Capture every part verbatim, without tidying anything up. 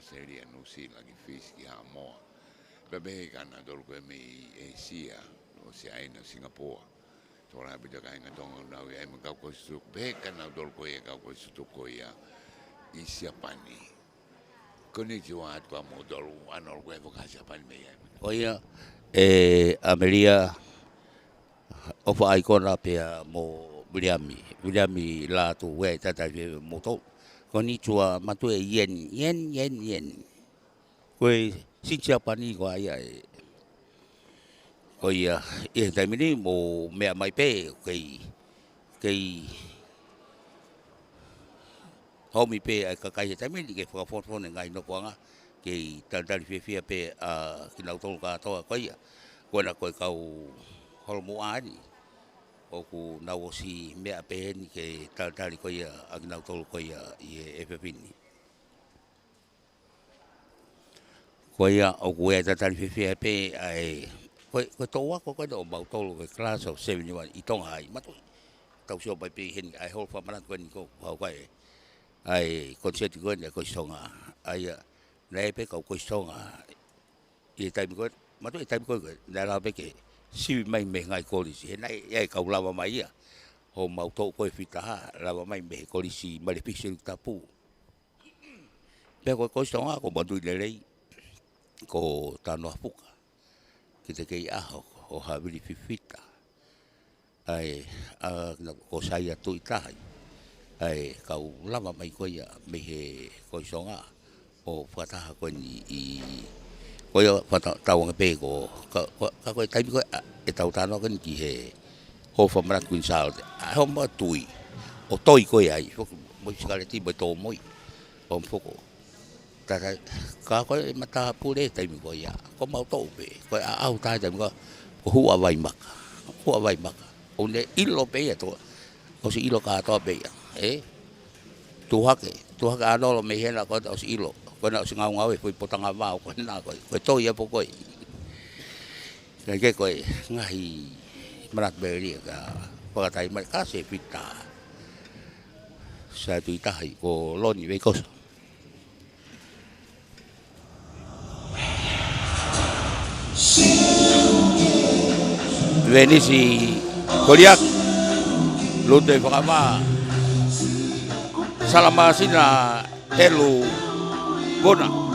ʻAositelēlia, Nuʻusila, ki Fisi, ki Haʻamoa. Pea pehē kinautolu ko ē mei ʻĒsia, ʻo Siaina, Singapore. Tokolahi ʻaupito kāinga Tonga ʻoku nau ʻi ai mo e kau kolisi tutuku. Pehē kinautolu ko ia, kau kolisi tutuku ko ia ʻi Siapani. Konnichiwa atu kia moutolu, ʻa nautolu ko ē ʻoku ʻi Siapani mei ai. Ko ia, ē, ʻAmelia, ʻOfa ʻAikona pea mo Viliami. Viliami Lātū, ʻoku ʻi ai e talitali fēfē mo moutolu? Konnichiwa, Matuʻa, ʻieni, ʻieni, ʻieni, ʻieni. Ko e Siapani ko ia ē. Ko ia, ʻi he taimi ni mou meʻa mai pē, kei, kei haʻu mai pē ʻa e kakai he taimi ni ke fakafofonga e ngaahi nofoʻanga, kei talitali fiefia pē ʻa kinautolu kātoa ko ia. Ko ena ko e kau holomuʻa ni, ʻoku nau ʻosi meʻa pē heni ke talitali ko ia ʻa kinautolu ko ia ʻi he efiafi ni. Ko ia ʻoku ʻi ai e talitali fiefia pē ʻa e, ko e, ko e toʻu ako ko ena ʻo mautolu ko e class of seventy-one ʻi Tonga ai, Matuʻa. Tau sio mai pē heni ʻa e holo fakamanatu ko eni ko, ko, ko e, ʻa e koniseti ko eni ʻa e Kolisi Tonga. ʻA ia, naʻe ʻi ai pē kau Kolisi Tonga ʻi he taimi ko ē, Matuʻa, ʻi he taimi ko ē, naʻe lava pē ke sivi mai mei he ngaahi kolisi. He naʻe ʻi ai e kau lava mai ia. Homau toʻu ko ē fika taha, lava mai mei he Kolisi Male Fisi ʻi Tapu. Pea ko e Kolisi Tonga ko Matuʻilelei, ko Tanoa Fuka, Kitekeiʻaho, ko Havili Fifita. ʻA e, ʻa, ko Saia Tuʻitahi. ʻA e, kau lava mai ko ia mei he Kolisi Tonga ʻo fakataha ko eni ʻi, ko ia fakatauange pē ko, ka, ka, ka ko e taimi ko ē, ʻa, ʻetau talanoa ko eni ki he holo fakamanatu Kuini Sālote. ʻA e homau tui, ʻo toi ko ia ai, foki mo e sikaleti mo e tōmui, ʻo hoko. Tata, ka ko e matāpule taimi ko ia, ko mau toʻu pē, ko e ʻaʻau taha taimi ko, ko Huʻavaimaka, Huʻavaimaka. ʻO ne ʻilo pē ia tō, ʻosi ʻilo kātoa pē ia, ē? Tuʻu hake, tuʻu hake ʻa Nolo mei hena ko ʻosi ʻilo, ko ena ʻosi ngaungaue, foʻi potanga vao, ko ena ko, ko e toi ia pē ko ē. Ka ke ko e ngaahi manatu melie ka fakatai mai ka se fita. Saia Tuʻitahi, ko Loni Veikoso. Venisi Koliaki, Lute Fakavā, Salamasina Helu Vona.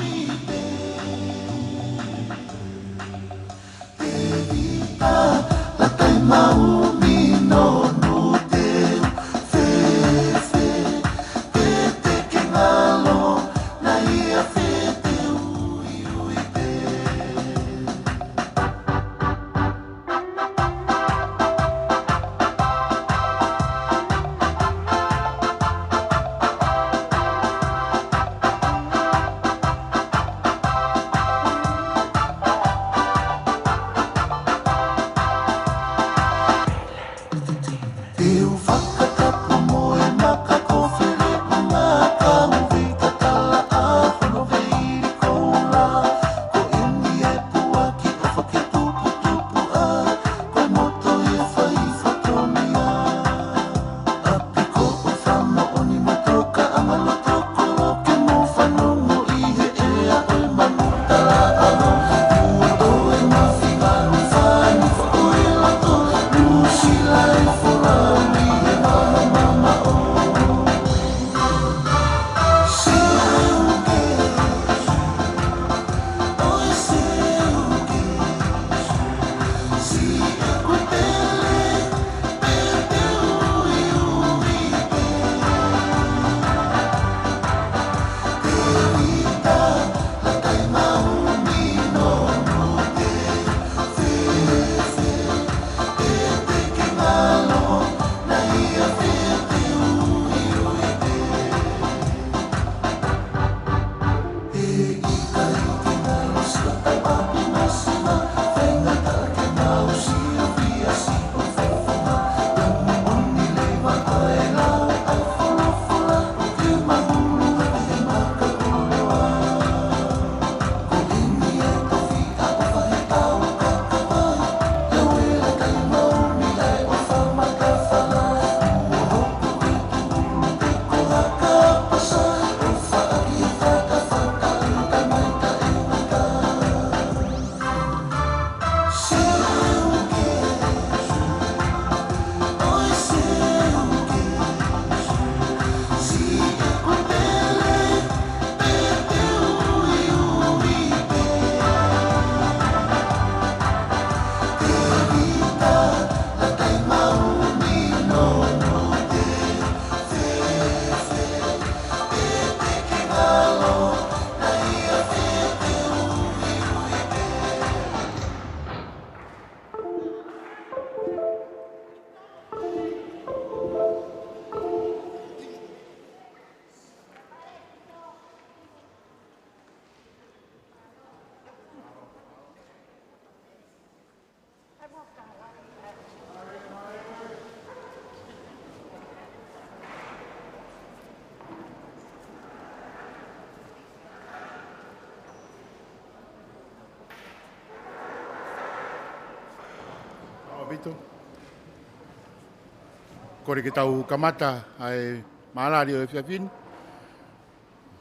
Kole ke tau kamata ʻa e mālali ʻo e efiafi ni.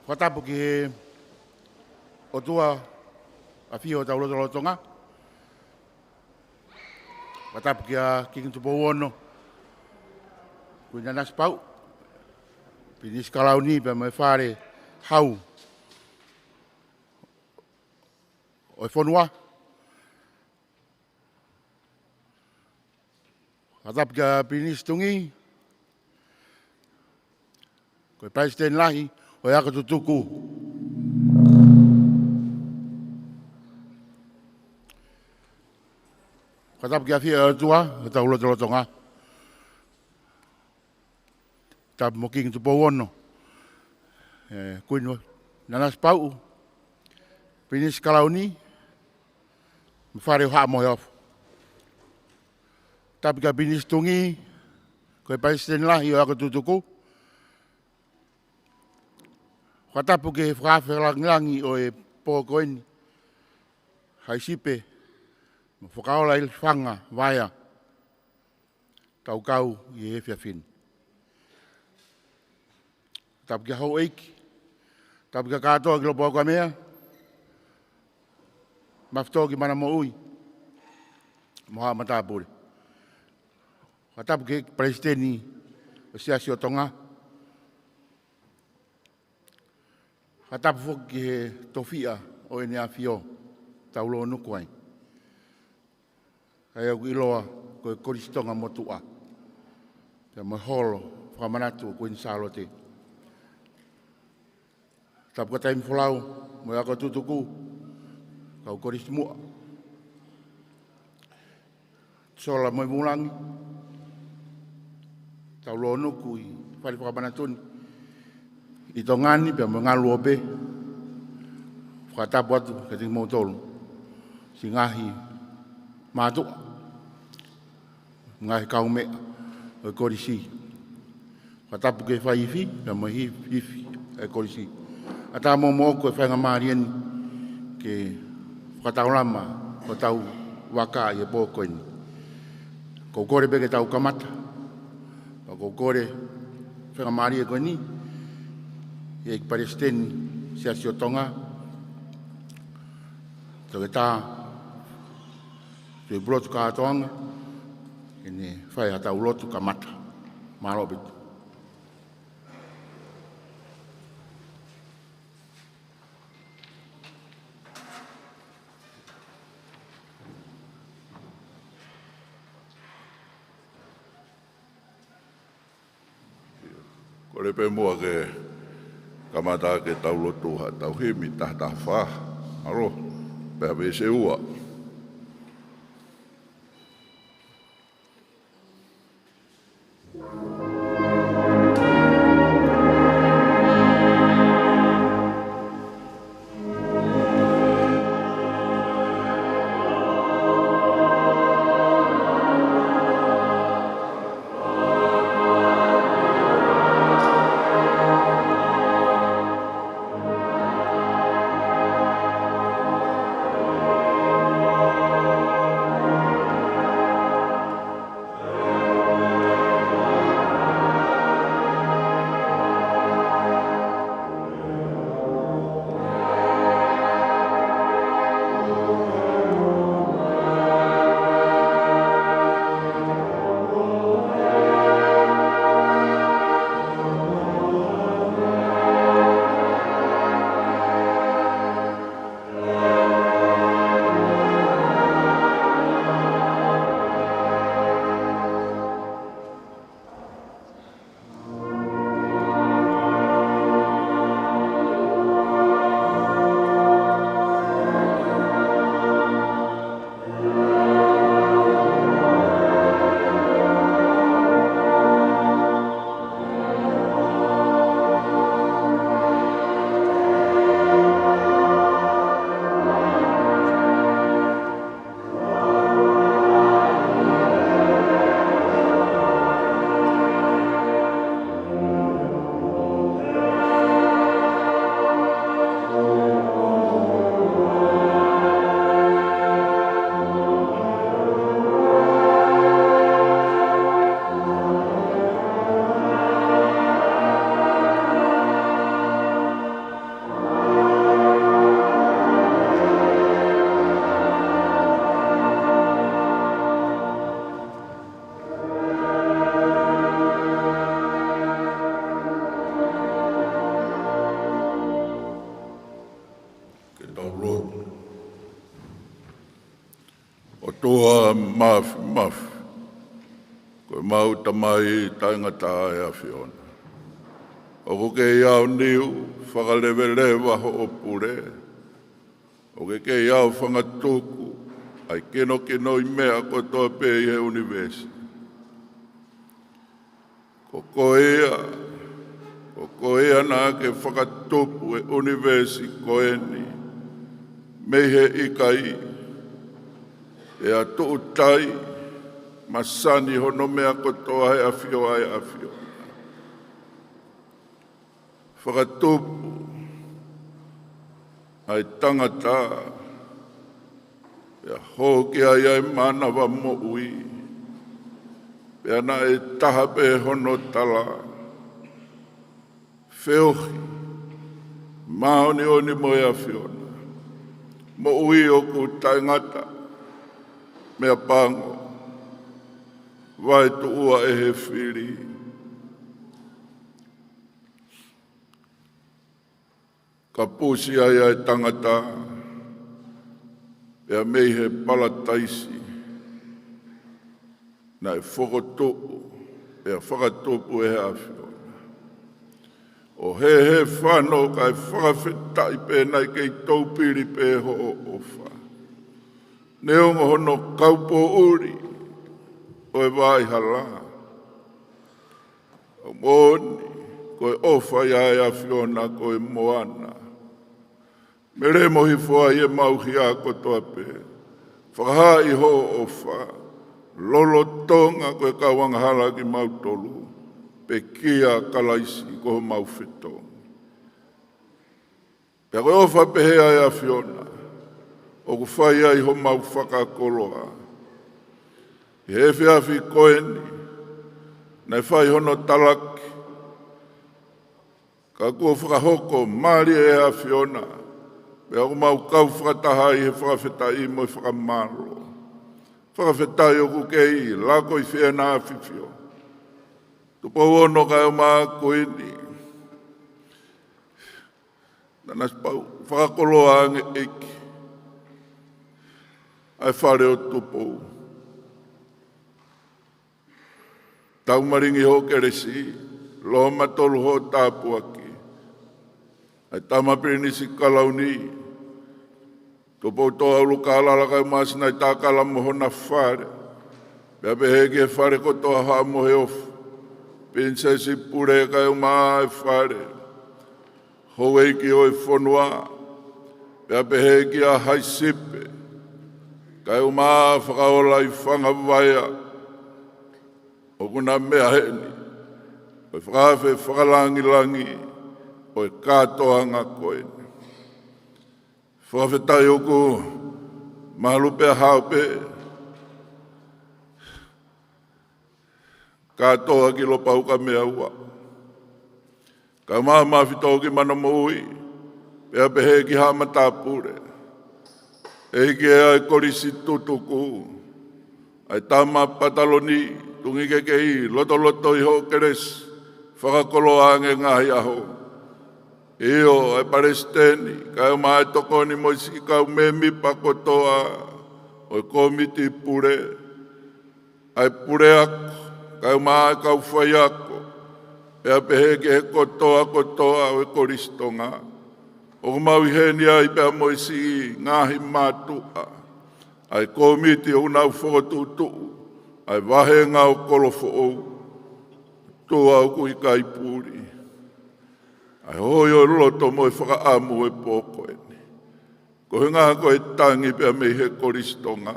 Fakatapu ki he ʻOtua ʻafio ʻi hotau lotolotonga. Fakatapu kia Kingi Tupou Ono, Kuini Nanasipauʻu, Pilinisi Kalauni pea mo e Fale Hau ʻo e fonua. Fakatapu kia Pilinisi Tungī, ko e Palesiteni Lahi ʻo e Ako Tutuku. Fakatapu ki he ʻafio ʻa e ʻOtua ʻi hotau lotolotonga. Tapu mo Kingi Tupou Ono, ʻe, Kuini Nanasipauʻu, Pilinisi Kalauni, mo e Fale ʻo Haʻa Moheofo. Tapu kia Pilinisi Tungī, ko e Palesiteni Lahi ʻo e Ako Tutuku. Fakatapu ki he fakaafe langilangi ʻo e pō ko eni, Haʻi Sipe mo Fakaola ʻi Fanga Vaea, tau kau ʻi he efiafi ni. Tapu ki he houʻeiki, tapu ki he kātoa ki lopu ʻo e meʻa, Mafutō ki Mana Moʻui mo Haʻa Matāpule. Fakatapu ki he Palesiteni ʻo e Siasi ʻo Tonga. Fakatapu foki ki he tofiʻa ʻo ʻEne ʻAfio, tau lōnuku ai, ʻa ia ʻoku ʻiloa ko e Kolisi Tonga Motuʻa, pea mo e Holo Fakamanatu ʻo Kuini Sālote. Tapu kia Taimi Folau mo e Ako Tutuku, kau Kolisi Muʻa, Sola mo e Vulangi, tau lōnuku ʻi he fale fakamanatu ni ʻi Tonga ni pea mo e ngaluope. Fakatapu atu kiate kimoutolu, siʻi ngaahi mātuʻa, ngaahi kaumeʻa ʻo e kolisi. Fakatapu ki he fai ifi, pea mo e hif-, ifi ʻa e kolisi. ʻAtā moʻoku e faingamālie ni ke fakataulama hotau vaka ʻi he pō ko eni. ʻOku ou kole pē ke tau kamata. Pea ʻoku ou kole faingamālie ko eni, ʻEiki Palesiteni Siasi ʻo Tonga, Toketā Tuʻipulotu Kātoanga, ke ne fai haʻatau lotu kamata. Mālō ʻaupito. Kole pē muʻa ke kamata ke tau lotu haʻatau himi taha taha fā. Mālō, pea veesi ua. ʻOtua Māfimafi, ko ʻemau Tamai taʻengata ʻa e ʻAfiona, ʻoku kei aoniu fakaleveleva hoʻo pule, ʻoku ke kei aofangatuku ʻa e kinokinoi meʻa kotoa pē ʻi he ʻunivēsi. Ko koe ia, ko koe ia naʻa ke fakatupu e ʻunivēsi ko eni mei he ʻikai, pea tuʻutai, masani hono meʻa kotoa he ʻafio ʻa e ʻAfiona. Fakatupu ʻa e tangata, pea hō ki ai ʻa e mānava moʻui, pea naʻe taha pē hono tala. Feohi māʻoniʻoni mo e ʻAfiona, moʻui ʻoku taʻengata, meʻapango, vaetuʻua ʻe he fili. Kapusi ai ʻa e tangata, pea mei he palataisi naʻe fokotuʻu, pea fakatupu ʻe he ʻAfiona. ʻO hēhē fano kae fakafetaʻi pē naʻe kei toupili pē hoʻo ʻofa, neongo hono kaupoʻuli ʻo e vaʻa hala. ʻOku moʻoni, ko e ʻofa ia ʻa e ʻAfiona ko e moana. Melemo hifo ai ʻemau hia kotoa pē, fakahaaʻi hoʻo ʻofa, lolotonga ko e kau angahala kimautolu, pekia Kalaisi ko homau fetongi. Pea ko e ʻofa pehē ʻa e ʻAfiona ʻoku fai ai homau fakakoloa. ʻI he efiafi ko eni, naʻe fai hono talaki, ka kuo fakahoko mālie ʻe he ʻAfiona, pea ʻoku mau kau fakataha ʻi he fakafetaʻi mo e fakamālō. Fakafetaʻi ʻoku kei lako ʻi Fineʻafifio Tupou Ono kae ʻumaʻā Kuini. Naʻa na pau fakakoloa ange ʻEiki ʻa e fale ʻo Tupou. Taumalingi hoʻo kelesi, lōmatolu hoʻo tāpuaki. ʻA e Tama Pilinisi Kalauni, Tupoutoʻa ʻUlukālala kae ʻumaʻā Sinaitakala mo hona fale, pea pehē ki he fale kotoa Haʻa Moheofo, Pilinisesi Pule kae ʻumaʻā e fale, houʻeiki ʻo e fonua, pea pehē kia Haʻi Sipe, kae ʻumaʻā Fakaola ʻi Fangavaea, ʻoku na meʻa heni, ko e fakaafe fakalangilangi ʻo e kātoanga ko eni. Fakafetaʻi ʻoku malu pea hao pē kātoa ki Lopau Kameaua, kae ʻumaʻā Mafitōkimanamoʻui, pea pehē ki Haʻa Matāpule, ʻEiki ē, ʻa e Kolisi Tutuku, ʻa e Tama Pataloni, tuʻunga ke kei lotolotoi hoʻo kelesi, fakakoloa ange ngaahi ʻaho. ʻIo, ʻa e Palesiteni, kae ʻumaʻā e tokoni mo e siʻi kau mēmipa kotoa ʻo e Kōmiti Pule, ʻa e puleako, kae ʻumaʻā e kau faiako, pea pehē ki he kotoa kotoa ʻo e Kolisi Tonga. ʻOku mau ʻi heni ai pea mo e siʻi ngaahi mātuʻa ʻa e kōmiti ʻoku nau fokotuʻutuʻu ʻa e vāhenga ʻo Kolofoʻou. ʻOtua ʻoku ʻikai puli ʻa e hoi ʻo e loto mo e fakaʻamu ʻo e pō ko eni. Ko e ngaahi ko e tangi pea mei he Kolisi Tonga.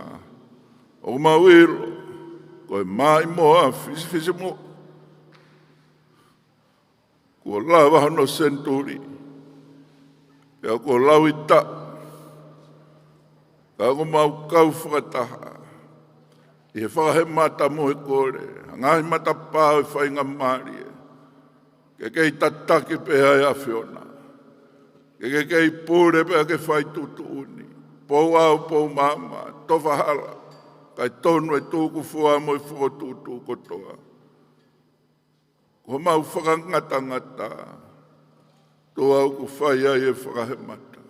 ʻOku mau ʻilo, ko e maʻimoa fisifisimuʻa kuo lava hono senituli, pea kuo lauita, ka ʻoku mau kau fakataha ʻi he fakahemata mo e kole, ʻa e ngaahi matapā ʻo e faingamālie, ke kei tataki pē ʻa e ʻAfiona. Ke ke kei pule pea ke fai tuʻutuʻuni, pou ʻao, pou maama, tofa hala, kae tonu e tukufua mo e fokotuʻutuʻu kotoa. Ko homau fakangatangata, ʻOtua ʻoku fai ai e fakahemata.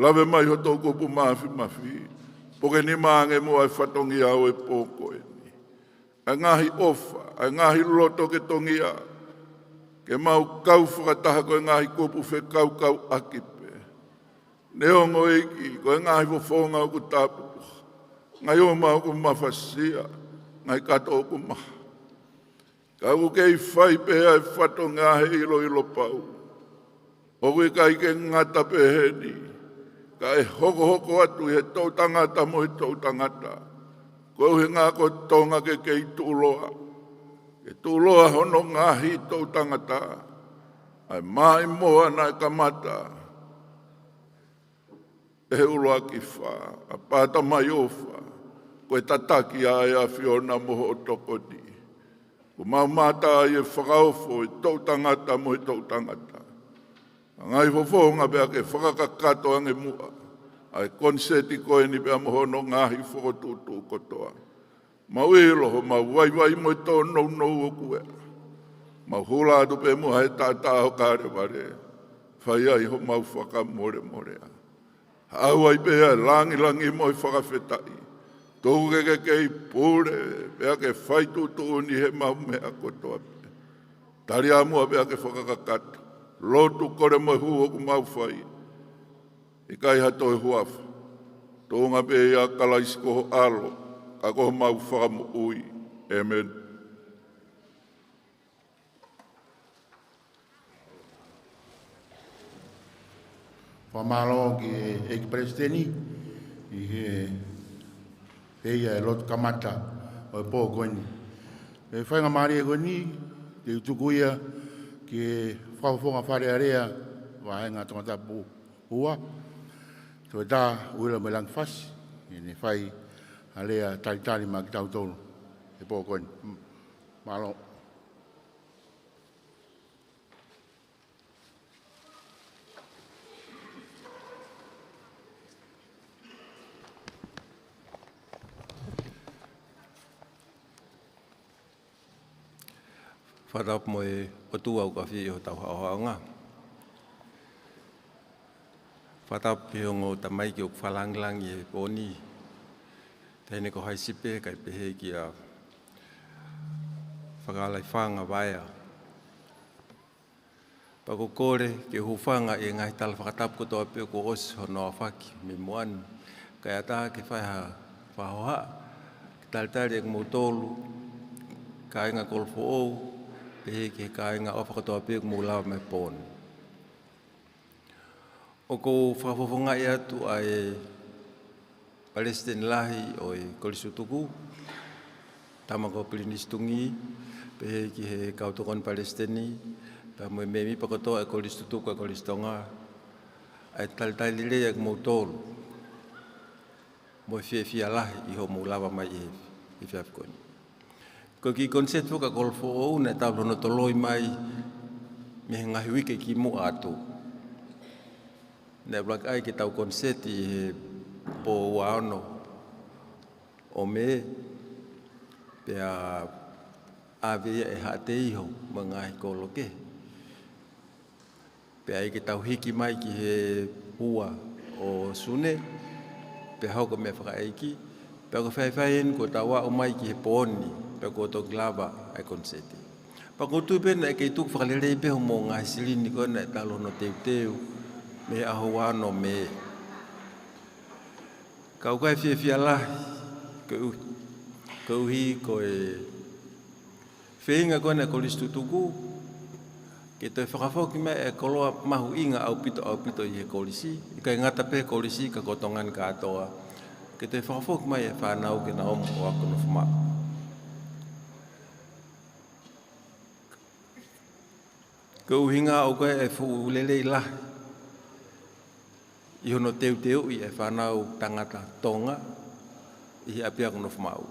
Lave mai ho toʻukupu māfimafi, Puke nima ange muʻa e fatongia ʻo e pō ko eni, ʻa e ngaahi ʻofa, ʻa e ngaahi loto ke tongia, ke mau kau fakataha ko e ngaahi kupu fekaukauʻaki pē. Neongo ʻEiki, ko e ngaahi fofonga ʻoku tapu, ngaahi uma ʻoku mafasia, ngaahi kato ʻoku maha. Ka ʻoku kei fai pē ʻa e fatongia he ʻiloʻilo pau. ʻOku ʻikai ke ngata pē heni, ka ʻe hokohoko atu ʻi he toʻu tangata mo e toʻu tangata. Ko e ʻuhinga ko Tonga ke kei tuʻuloa. Ke tuʻuloa hono ngaahi toʻu tangata. ʻA e maʻimoa naʻe kamata ʻe he ʻuluaki fā, ʻa Pātamaiofa, ko e tataki ʻa e ʻAfiona mo hoʻo tokoni. Kuo mau mamata ʻi he fakaofo ʻi he toʻu tangata mo e toʻu tangata. ʻA e ngaahi fofonga pea ke fakakakato ange muʻa ʻa e koniseti ko eni pea mo hono ngaahi fokotuʻutuʻu kotoa. Mau ʻilo homau vaivai mo e tōnounou ʻoku ʻi ai. Mau hula atu pē muʻa he taʻataʻa ʻo Kalevale. Fai ai homau fakamolemolea. Haʻu ai pē ʻa e langilangi mo e fakafetaʻi. Tuku ke ke kei pule, pea ke fai tuʻutuʻuni heʻemau meʻa kotoa pē. Tali ā muʻa pea ke fakakakato. Lotu kole mo e hū ʻoku mau fai. ʻIkai ha toe huafa. Tuʻunga pē ʻia Kalaisi ko ho ʻAlo, ka ko homau Fakamoʻui. ʻĒmeni. Fakamālō ki he ʻEiki Palesiteni, ʻi he, he ʻa e lotu kamata ʻo e pō ko eni. ʻE faingamālie ko eni, te u tuku ia ki he Fakafofonga Fale Alea, Vahenga Tongatapu ua, Toketā ʻUila mo e Langifasi, ʻi heʻene fai ʻa e lea talitali maʻa kitautolu he pō ko eni. Mālō. Fakatapu mo e ʻOtua ʻoku ʻafio ʻi hotau haʻohaʻonga. Fakatapu ki he ongo tamaiki ʻoku fakalāngilangi he pō ni. Taʻahine ko Haisipe, kae pehē kia Fakalaifanga Vaea. Pea ʻoku ou kole ke hūfanga ʻi he ngaahi tala fakatapu kotoa pē kuo ʻosi hono aofaki mei muʻa ni. Kae ʻatā ke fai ha fakahohaʻa, ke talitali ʻa kimoutolu, kāinga Kolofoʻou, pehē ki he kāinga ʻofa kotoa pē ʻoku mou lava mai he pō ni. ʻOku ou fakafofongaʻi atu ʻa e Palesiteni Lahi ʻo e Kolisi Tutuku, tama ko Pilinisi Tungi, pehē ki he kau tokoni palesiteni, pea mo e mēmipa kotoa ʻo e Kolisi Tutuku ʻa e Kolisi Tonga, ʻa e talitali lelei ʻa kimoutolu, mo e fiefia lahi ʻi hoʻomou lava mai ʻi he, ʻi he efiafi ko eni. Ko e kiʻi koniseti foki ʻa Kolofoʻou naʻe talu hono toloi mai mei he ngaahi uike kimuʻa atu. Naʻe ʻuluaki ʻai ke tau koniseti ʻi he pō ua ono ʻo Mē, pea ʻave ia ʻe Haʻateiho mo e ngaahi kolo kehe. Pea ʻai ke tau hiki mai ki he ua ʻo Sune, pea hoko e meʻa fakaʻeiki, pea ko e faifai eni kuo tau aʻu mai ki he pō ni, pea kuo toki lava ʻa e koniseti. Pea ʻoku ou tui pē naʻe kei tuku fakalelei pē hoʻomou ngaahi silini ko ē naʻe talu hono teuteu mei he ʻaho ua ono ʻo Mē. Ka ʻoku ʻikai fiefia lahi, koeʻuhi, koeʻuhi ko e feinga ko ena ʻa e Kolisi Tutuku ke toe fakafoki mai e koloa mahuʻinga ʻaupito, ʻaupito ʻi he kolisi, ʻikai ngata pē he kolisi ka ko Tonga ni kātoa, ke toe fakafoki mai e fānau ke na ō mai ʻo ako nofo maʻu. Ko e ʻuhinga ʻoku ʻi ai e fuʻu lelei lahi ʻi hono teuteuʻi e fānau tangata Tonga ʻi he ʻapiako nofo maʻu.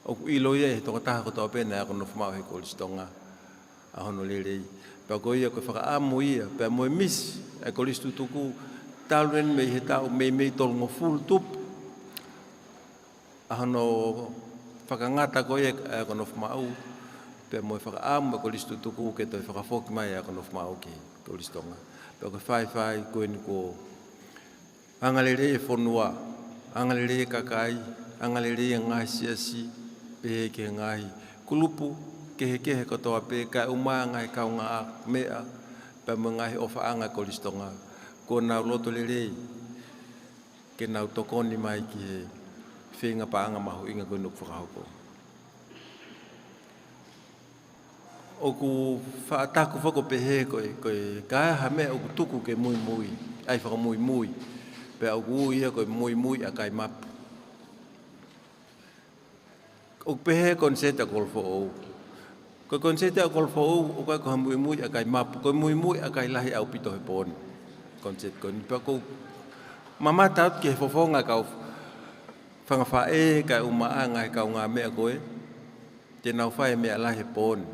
ʻOku ʻilo ia ʻe he tokotaha kotoa pē naʻe ako nofo maʻu he Kolisi Tonga ʻa hono lelei. Pea ko ia ko e fakaʻamu ia, pea mo e misi ʻa e Kolisi Tutuku talu eni mei he taʻu meimei tolungofulu tupu ʻa hono fakangata ko ia e ako nofo maʻu, pea mo e fakaʻamu ʻa e Kolisi Tutuku ke toe fakafoki mai e ako nofo maʻu ki he Kolisi Tonga. Pea ko e faifai ko eni kuo angalelei e fonua, angalelei e kakai, angalelei e ngaahi siasi, pehē ki he ngaahi kulupu kehekehe kotoa pē, kae ʻumaʻā e ngaahi kaungāmeʻa, pea mo e ngaahi ʻofaʻanga Kolisi Tonga, kuo nau loto lelei ke nau tokoni mai ki he feinga paʻanga mahuʻinga ko eni ʻoku fakahoko. ʻOku faʻa taku foki ʻo pehē ko e, ko e ka ai ha meʻa ʻoku tuku ke muimui, ʻai fakamuimui. Pea ʻoku ui ia ko e muimui ʻa e kakai mapu. ʻOku pehē konisēti ʻa Kolofoʻou. Ko e konisēti ʻa Kolofoʻou, ʻoku ʻikai ko ha muimui ʻa e kakai mapu, ko e muimui ʻa e kakai lahi ʻaupito he pō ni. Konisēti ko eni pea ʻoku ou mamata atu ki he fofonga kau fanga faʻē kae ʻumaʻā e ngaahi kaungāmeʻa ko ē te nau fai e meʻa lahi he pō ni.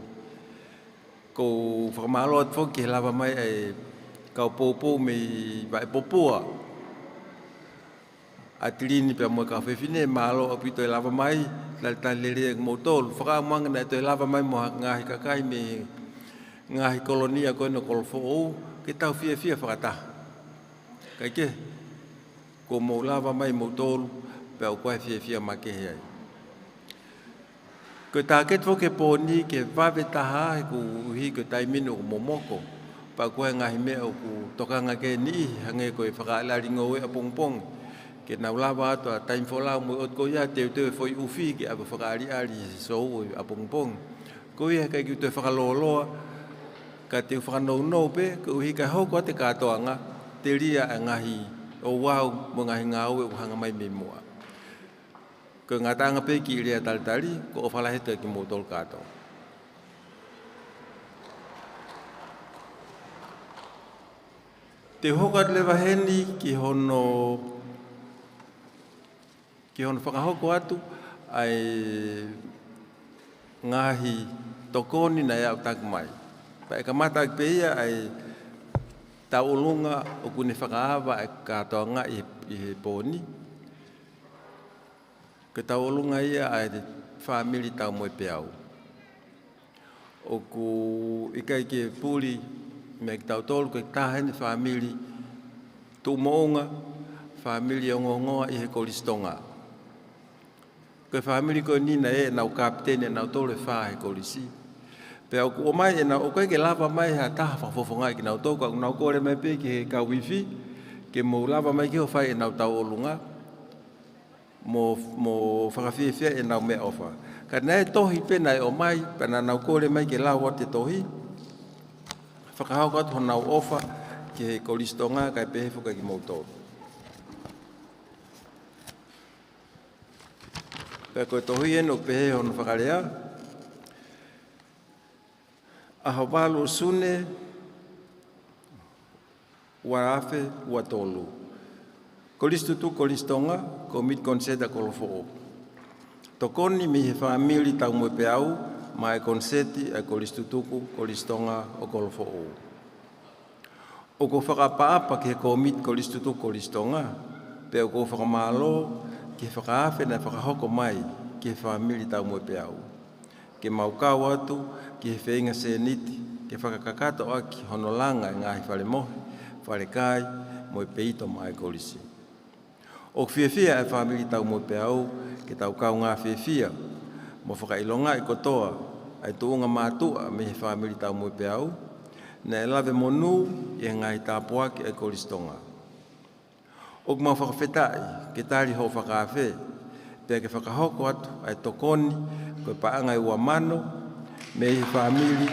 ʻOku ou fakamālō atu foki ki he lava mai ʻa e kau poupou mei Vaʻepopua, ʻAtilini pea mo e kau fefine, mālō ʻaupito e lava mai, talitali lelei kimoutolu. Fakaʻamu ange naʻe toe lava mai mo ha ngaahi kakai mei he ngaahi kolonia ko eni ʻo Kolofoʻou, ke tau fiefia fakataha. Kae kehe, kuo mou lava mai moutolu, pea ʻoku ʻi ai e fiefia makehe ai. Ko e tāketi foki he pō ni ke vave taha he koeʻuhi ko e taimi ni ʻoku momoko. Pea ʻoku ʻi ai e ngaahi meʻa ʻoku tokanga ki ai e niʻihi, hangē ko e fakaʻaliʻali ngoue ʻapongipongi. Ke nau lava atu ʻa e taimi folau mo e ʻotu ko ia, teuteu e foʻi ʻufi ke ʻave ʻo fakaʻaliʻali he sōua ʻapongipongi. Ko ia he ʻikai ke u toe fakalōloa, ka te u fakanounou pē, koeʻuhi ka hoko atu e kātoanga, telia e ngaahi ouau mo e ngaahi ngāue ʻoku hanga mai mei muʻa. Ko e ngataʻanga pē kiʻi lea talitali, ko e ʻofa lahi atu kimoutolu kātoa. Te u hoko atu leva heni ki hono, ki hono fakahoko atu ʻa e ngaahi tokoni naʻe aʻutaki mai. Pea ʻe kamata ʻaki pē ia ʻa e tauʻolunga ʻoku ne fakaava ʻa e kātoanga ʻi he, ʻi he pō ni. Ko e tauʻolunga ia ʻa e fāmili Taumoepeau. ʻOku ʻikai ke puli meiate kitautolu, ko e taha eni e fāmili tuʻumoʻunga, fāmili ongoongoa ʻi he Kolisi Tonga. Ko e fāmili ko eni naʻe ʻi ai ʻenau kapiteni ʻanautolu ʻe fā he kolisi. Pea ʻoku ʻomai ʻenau, ʻoku ʻikai ke lava mai ha taha fakafofongaʻi kinautolu, ka ʻoku nau kole mai pē ki he kau ifi, ke mou lava mai ke ʻo fai ʻenau tauʻolunga, mo, mo fakafiefia ʻenau meʻaʻofa. Ka naʻe tohi pē naʻe ʻomai, pea naʻa nau kole mai ke lau atu e tohi, fakahoko atu honau ʻofa ki he Kolisi Tonga, kae pehē foki kimoutolu. Pea ko e tohi eni ʻoku pehē hono fakalea: ʻAho valu ʻo Sune, ua afe ua tolu. Kolisi Tutuku Kolisi Tonga, Kōmiti Koniseti ʻa Kolofoʻou. Tokoni mei he fāmili Taumoepeau maʻá e koniseti ʻa e Kolisi Tutuku Kolisi Tonga ʻo Kolofoʻou. ʻOku ou fakaʻapaʻapa ki he Kōmiti Kolisi Tutuku Kolisi Tonga, pea ʻoku ou fakamālō ki he fakaafe naʻe fakahoko mai ki he fāmili Taumoepeau, ke mau kau atu ki he feinga sēniti ke fakakakato ʻaki hono langa e ngaahi falemohe, falekai, mo e peito maʻá e kolisi. ʻOku fiefia e fāmili Taumoepeau ke tau kaungā fiefia mo fakaʻilongaʻi kotoa ʻa e tuʻunga mātuʻa mei he fāmili Taumoepeau naʻe lave monū ʻi he ngaahi tāpuaki ʻa e Kolisi Tonga. ʻOku mau fakafetaʻi ke tali hoʻo fakaafe, pea ke fakahoko atu ʻa e tokoni ko e paʻanga ʻe ua mano mei he fāmili.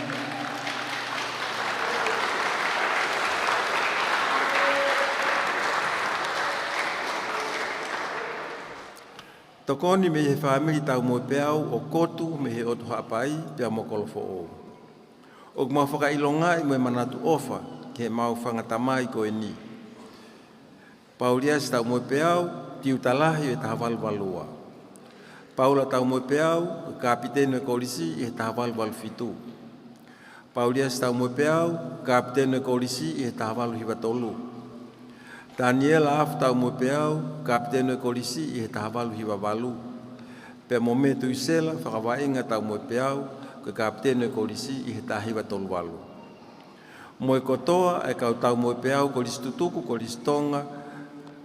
Tokoni mei he fāmili Taumoepeau ʻo Kotu mei he ʻOtu Haʻapai pea mo Kolofoʻou. ʻOku mau fakaʻilongaʻi mo e manatu ʻofa ki heʻemau fanga tamai ko eni: Pauliasi Taumoepeau, tiuta lahi ʻo e taha valu valu ua. Paula Taumoepeau, kapiteni ʻo e kolisi ʻi he taha valu valu fitu. Pauliasi Taumoepeau, kapiteni ʻo e kolisi ʻi he taha valu hiva tolu. Taniela Afu Taumoepeau, kapiteni ʻo e kolisi ʻi he taha valu hiva valu. Pea mo Metuisela Fakavaʻinga Taumoepeau, ko e kapiteni ʻo e kolisi ʻi he taha hiva tolu valu. Mo e kotoa e kau Taumoepeau Kolisi Tutuku Kolisi Tonga,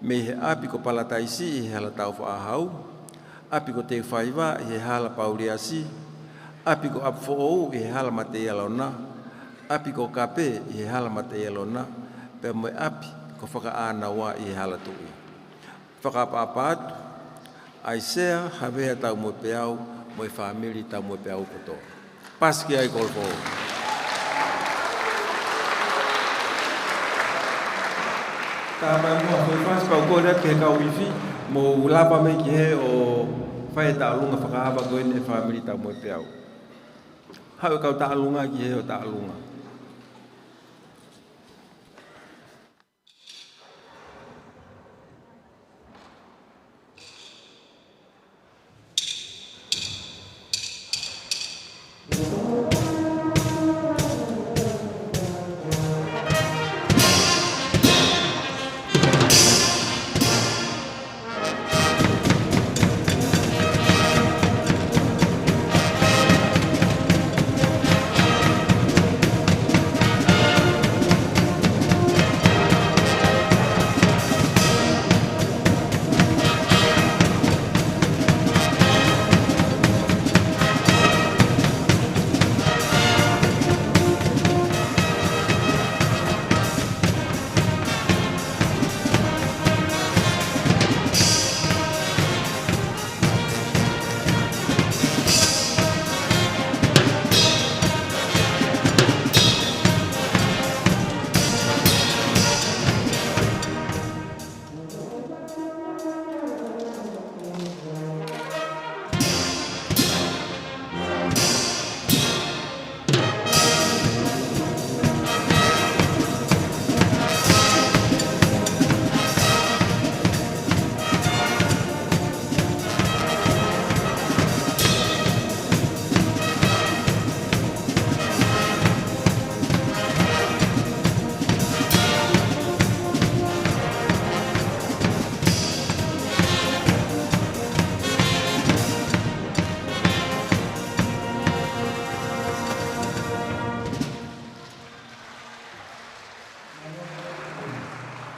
mei he ʻapi ko Palataisi ʻi he hala Taufaʻāhau, ʻapi ko Teufaiva ʻi he hala Pauliasi, ʻapi ko ʻApifoʻou ʻi he hala Mateialona, ʻapi ko Kape ʻi he hala Mateialona, pea mo e ʻapi ko Fakaʻānaua ʻi he hala Tuʻi. Fakaʻapaʻapa atu, ʻAisea Havea Taumuepeau mo e fāmili Taumuepeau kotoa. Pasi ki ai Kolofoʻou. Tāpai muʻa foʻi fasi pea u kole atu ki he kau ifi, mou lava mai ki hē ʻo fai e taʻalunga fakaava ko eni e fāmili Taumuepeau. Haʻu e kau taʻalunga ki hē ʻo taʻalunga.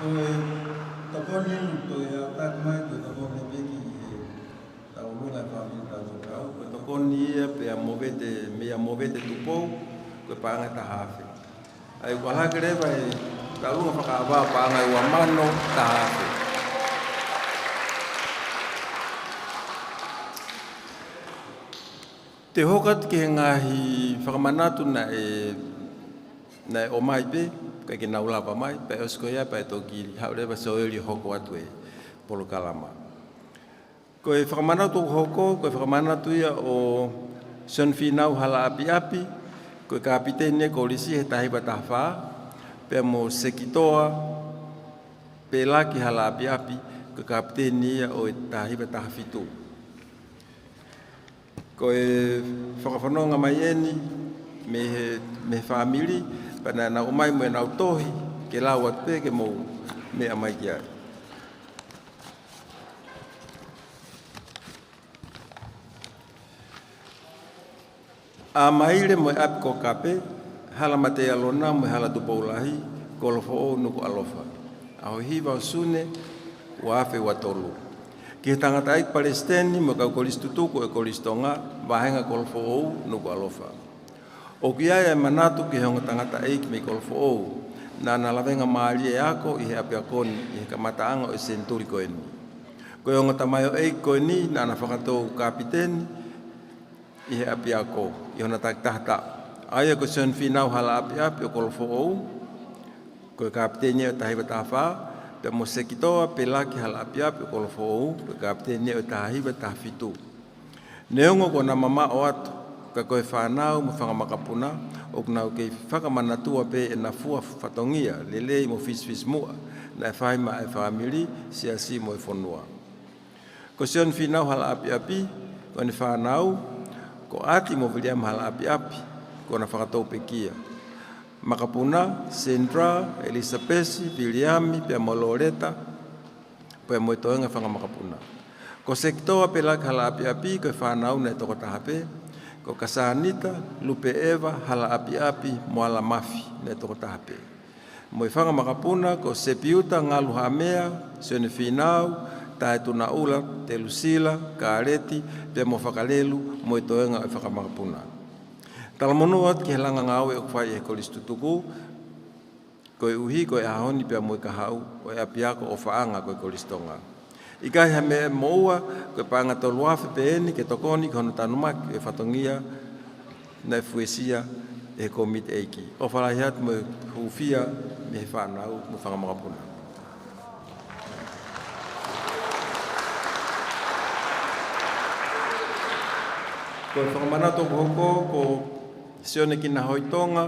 Ko e tokoni eni, ko e aʻutaki mai, ko e tokoni pē ki he taʻalunga e fāmili Taumuepeau, ko e tokoni ia pea Movete, meia Movete Tupou, ko e paʻanga ʻe taha afe. ʻA ia ʻoku ʻalu hake leva e taʻalunga fakaava paʻanga ʻe ua mano taha afe. Te u hoko atu ki he ngaahi fakamanatu naʻe, naʻe ʻomai pē, ʻikai ke nau lava mai, pea ʻosi ko ia pea toki haʻu leva Soeli hoko atu e polokalama. Ko e fakamanatu ʻoku hoko, ko e fakamanatu ia ʻo Sione Fīnau Halaʻapiʻapi, ko e kapiteni e kolisi he taha hiva taha fā, pea mo Sekitoa Pelaki Halaʻapiʻapi, ko e kapiteni ia ʻo e taha hiva taha fitu. Ko e fakafononga mai eni mei he, mei he fāmili, pea naʻa nau ʻomai mo ʻenau tohi, ke lau atu pē ke mou meʻa mai ki ai. ʻAmaile mo e ʻapi ko Kape, hala Mateialona mo e hala Tupoulahi, Kolofoʻou Nukuʻalofa. ʻAho hiva ʻo Sune, ua afe ua tolu. Ki he tangataʻeiki palesiteni mo e kau kolisi tutuku ʻo e Kolisi Tonga, Vāhenga Kolofoʻou Nukuʻalofa. ʻOku ʻi ai e manatu ki he ongo tangataʻeiki mei Kolofoʻou, naʻa na lavengamālie e ako ʻi he ʻapiako ni ʻi he kamataʻanga ʻo e senituli ko eni. Ko e ongo tamaioʻeiki ko eni naʻa na fakatou kapiteni ʻi he ʻapiako, ʻi hona takitaha taʻu. ʻA ia ko Sione Fīnau Halaʻapiʻapi ʻo Kolofoʻou, ko e kapiteni ʻo e taha hiva taha fā, pea mo Sekitoa Pelaki Halaʻapiʻapi ʻo Kolofoʻou, ko e kapiteni ʻo e taha hiva taha fitu. Neongo kuo na mamaʻo atu, ka ko e fānau mo e fanga makapuna, ʻoku nau kei fakamanatua pē ʻena fua fatongia, lelei mo fisifisimuʻa, naʻe fai maʻa e fāmili, siasi mo e fonua. Ko Sione Fīnau Halaʻapiʻapi, ko ʻene fānau, ko ʻAti mo Viliami Halaʻapiʻapi, kuo na fakatou pekia. Makapuna, Sandra, ʻElisapesi, Viliami, pea mo Loleta, pea mo e toenga fanga makapuna. Ko Sekitoa Pelaki Halaʻapiʻapi, ko e fānau naʻe toko taha pē, ko Kasanita Lupeʻeva Halaʻapiʻapi Moalamafi naʻe toko taha pē. Mo e fanga makapuna, ko Sepiuta Ngalu Hamea, Sione Fīnau, Tae Tunaʻula, Telusila, Kaleti, pea mo Fakalelu, mo e toenga ʻo e fanga makapuna. Talamonū atu ki he langa ngāue ʻoku fai ʻe he Kolisi Tutuku, koeʻuhi ko e ʻaho ni pea mo e kahaʻu ʻo e ʻapiako ʻofaʻanga ko e Kolisi Tonga. ʻIkai ha meʻa moʻua, ko e paʻanga tolu afe pē eni ke tokoni ki hono tanumaki ʻo e fatongia naʻe fuesia ʻe he kōmiti ʻeiki. ʻOfa lahi atu mo e hūfia mei he fānau mo e fanga makapuna. Ko e fakamanatu ʻoku hoko, ko Sione Kinahoitonga,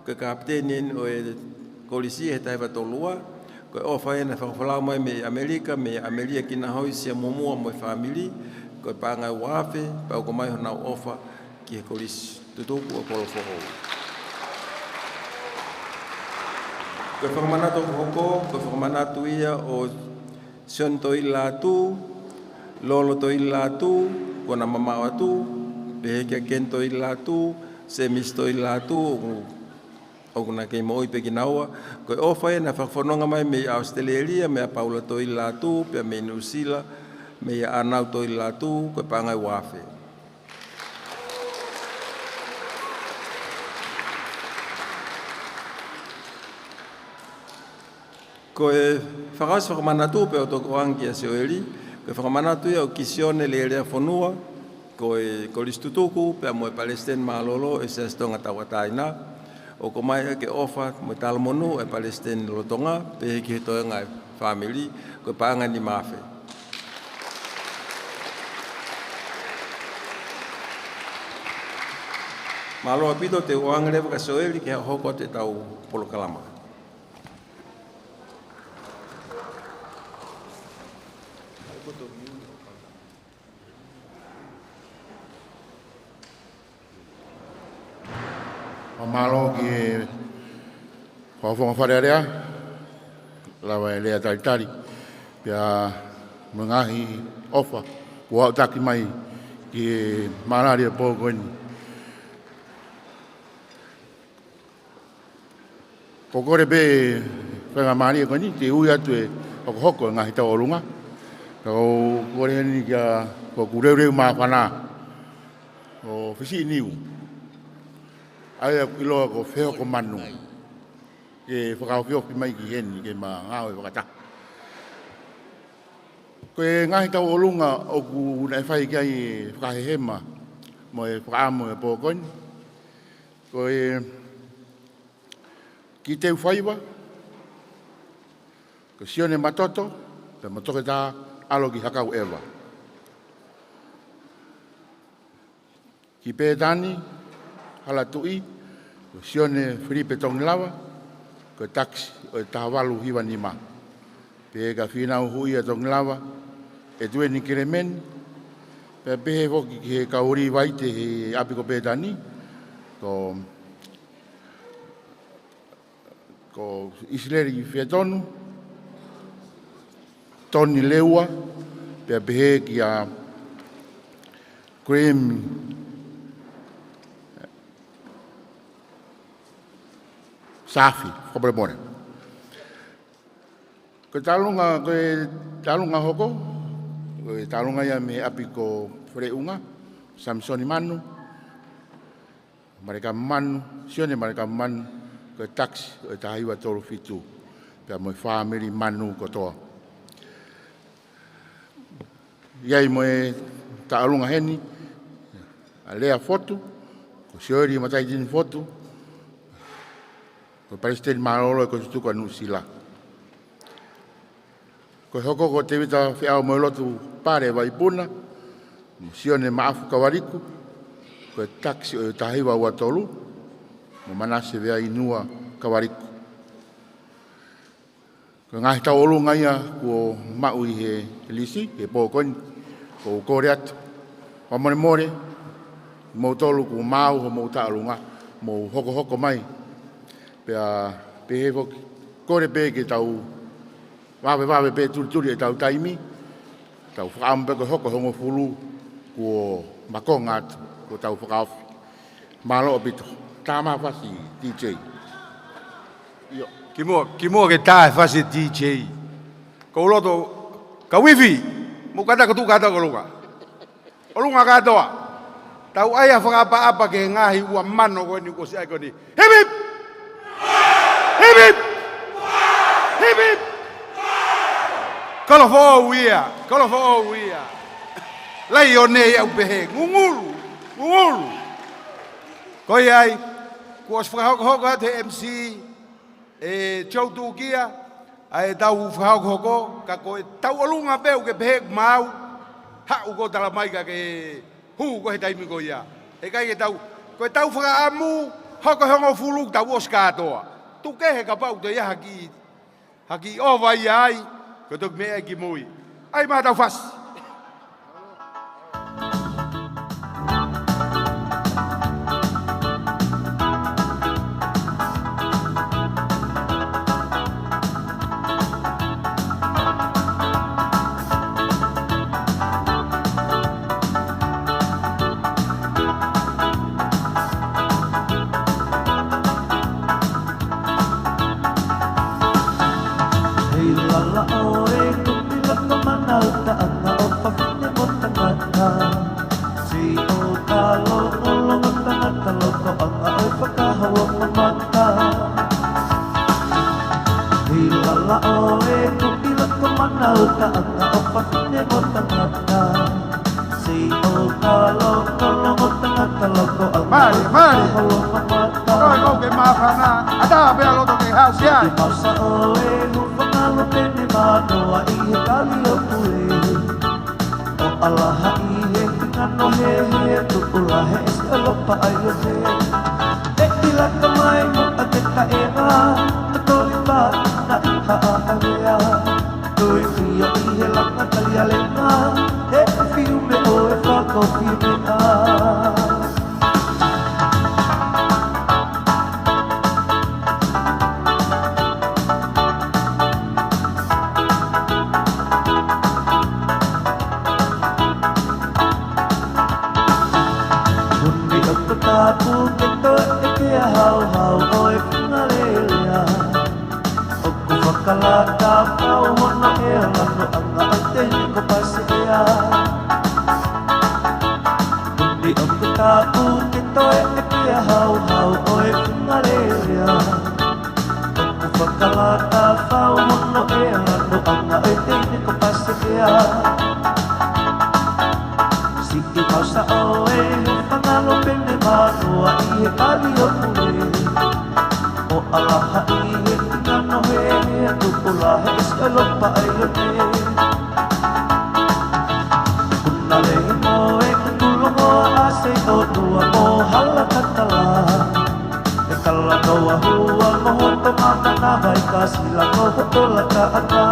ko e kapiteni ʻo e kolisi he taha hiva tolu ua, ko e ʻofa ena fakafolau mai mei ʻAmelika, mei ʻAmelia Kinahoi Siamomua mo e fāmili, ko e paʻanga ʻe ua afe, pea ʻoku ʻomai honau ʻofa ki he Kolisi Tutuku ʻo Kolofoʻou. Ko e fakamanatu ʻoku hoko, ko e fakamanatu ia ʻo Sione Toilatu, Lolo Toilatu, kuo na mamaʻo atu, pehē kia Ken Toilatu, Semisi Toilatu, ʻoku, ʻoku na kei moʻui pē kinaua. Ko e ʻofa ena fakafononga mai mei ʻAositelēlia, meia Paula Toilatu, pea mei Nuʻusila, meia ʻAnau Toilatu, ko e paʻanga ʻe ua afe. Ko e fakaʻosi fakamanatu pea ʻoku ou toki ʻoange kia Sioeli, ko e fakamanatu ia ʻo Kisione Lelea Fonua, ko e Kolisi Tutuku, pea mo e Palesiteni Mālōlō ʻo e Siasi Tonga Tauʻatāina, ʻoku ʻomai ʻaki e ʻofa mo e talamonū ʻa e Palesiteni Lolotonga, pehē ki he toenga ʻo e fāmili, ko e paʻanga ʻe nima afe. Mālō ʻaupito, te u ʻoange leva kia Sioeli ke hoko atu ʻetau polokalama. Mālō ki he Fakafofonga Fale Alea, lava e lea talitali, pea mo e ngaahi ʻofa kuo aʻutaki mai ki he mālali ʻo e pō ko eni. Ko e kole pē faingamālie ko eni, te u ui atu e hokohoko e ngaahi tauʻolunga. Ka ʻoku ou kole heni kia, ko ʻeku leuleu māfana ʻo Fisiʻi Niu, ʻa ia ʻoku ʻiloa ko Fehoko Manu, ke fakaofiofi mai ki heni ke ma ngāue fakataha. Ko e ngaahi tauʻolunga ʻoku na fai ki ai e fakahehema mo e fakaʻamu e pō ko eni, ko e Ki Teufaiva, ko Sione Matoto, pea mo Toketā ʻAloki Hakau ʻEva. Ki Pētani Halatuʻi, ko Sione Filipe Tongilava, ko e takisi ʻo e taha valu hiva nima. Pea kia Fīnau Huʻia Tongilava, ʻEtueni Kelemeni, pea pehē foki ki he kau Līvaite he ʻapi ko Pētani, ko, ko ʻIsileli Fietonu, Toni Leua, pea pehē kia Graham Safi, fakamolemole. Ko e tauʻolunga, ko e tauʻolunga hoko, ko e tauʻolunga ia mei he ʻapi ko Faleʻunga, Samisoni Manu, Malekama Manu, Sione Malekama Manu, ko e takisi ʻo e taha hiva tolu fitu, pea mo e fāmili Manu kotoa. ʻI ai mo e tauʻolunga heni, ʻa Lea Fotu, ko Sioeli Mataitini Fotu, ko e Palesiteni Mālōlō ʻo e Kolisi Tutuku ʻa Nuʻusila. Ko e hoko ko Tēvita Feʻaomoelotu Pale Vaipuna, mo Sione Maʻafu Kavaliku, ko e takisi ʻo e taha hiva ua tolu, mo Manase Veainua Kavaliku. Ko e ngaahi tauʻolunga ia kuo maʻu ʻi he lisi, he pō ko eni, ʻoku ou kole atu, fakamolemole, kimoutolu kuo maau homou tauʻolunga, mou hokohoko mai. Pea pehē foki, kole pē ke tau vavevave pē tulituli ʻetau taimi, tau fakaʻamu pē ko e hoko e hongofulu kuo makonga atu, kuo tau fakaofi. Mālō ʻaupito. Tāmāfasi, D J. ʻIo, Kimuʻa, kimuʻa ke tā e fasi D J. Ko u loto, ka wifi, mo kata ko tu kata ko lunga. ʻOlunga kātoa. Tau ʻai ha fakaʻapaʻapa ki he ngaahi ua mano ko eni kuo ʻosi ʻai ko eni. Hip, hip! Hip, hip! Hip, hip! Kolofoʻou ia, kolofoʻou ia. Laione ia ʻoku pehē, ngungulu, ngungulu. Ko ia ai, kuo ʻosi fakahokohoko atu he M C, ʻe Joe Tukia, ʻa ʻetau fakahokohoko, ka ko e tauʻolunga pē ʻoku ke pehē ʻoku maau, haʻu ko e talamai ka ke hū ko e he taimi ko ia. ʻE ʻikai ke tau, ko ʻetau fakaʻamu, hoko hongofulu tau ʻosi kātoa. Tuku kehe kapau ʻoku toe ʻi ai ha kiʻi, ha kiʻi ʻova ia ai, ko e toki meʻa ki mui. ʻAi mai ʻetau fasi. Hei lala ʻoe, kupi laka mana utaʻanga ʻo fafine mo tangata. Siʻo talo, ʻolunga tangata loto ʻanga ʻo e fakahoa mamata. Hei lala ʻoe, kupi laka mana utaʻanga ʻo fafine mo tangata. Siʻo talo, ʻolunga tangata loto ʻanga ʻo e fakahoa mamata. Mālie, mālie. Ko e kau ke māfana, ʻatā pē ʻa loto ke hau ki ai. Siʻi masa ʻoe, hūfanga lōpeni manoa ʻi he kali ʻo pule. ʻO ʻalaha ʻi he hinga nohehe, tuʻu lahi ʻi ʻEulopa ʻa ʻIone. ʻE ʻi laka mai muʻa ke taʻenga, ʻa toli pā na ʻi haʻa havea. Tui fio ʻi he langa talialenga, he fiu me ʻoe fakafiu meʻa. Huni ʻoku tapu ke toe ʻeke ʻa hauhau ʻo e funga lelea. ʻOku fakalata pau hono ʻea lanu ʻanga ʻo e teine ko Pasifea. Huni ʻoku tapu ke toe ʻeke ʻa hauhau ʻo e funga lelea. ʻOku fakalata pau hono ʻea lanu ʻanga ʻo e teine ko Pasifea. Siʻi masa ʻoe, hūfanga lōpeni manoa ʻi he kali ʻo pule. ʻO ʻalaha ʻi he hinga nohehe, tuʻu lahi ʻi ʻEulopa ʻa ʻIone. Puna lehe mo e kukulongo ʻa Seitonua mo Halatatala. ʻE kala noa hua mo hoto mama na vai ka sila mo hoto lata ʻana.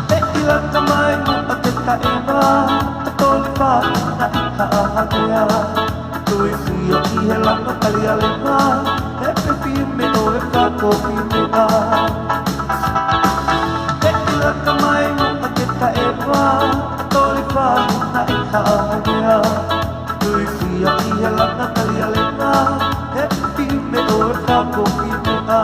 ʻE ʻi laka mai muʻa ke taʻenga, ʻa toli pā na ʻi haʻa havea. Tui fio ʻi he langa talialenga, he pefiume ʻo e fakafiu meʻa. ʻE ʻi laka mai muʻa ke taʻenga, ʻa toli pā na ʻi haʻa havea. Tui fio ʻi he langa talialenga, he pefiume ʻo e fakafiu meʻa.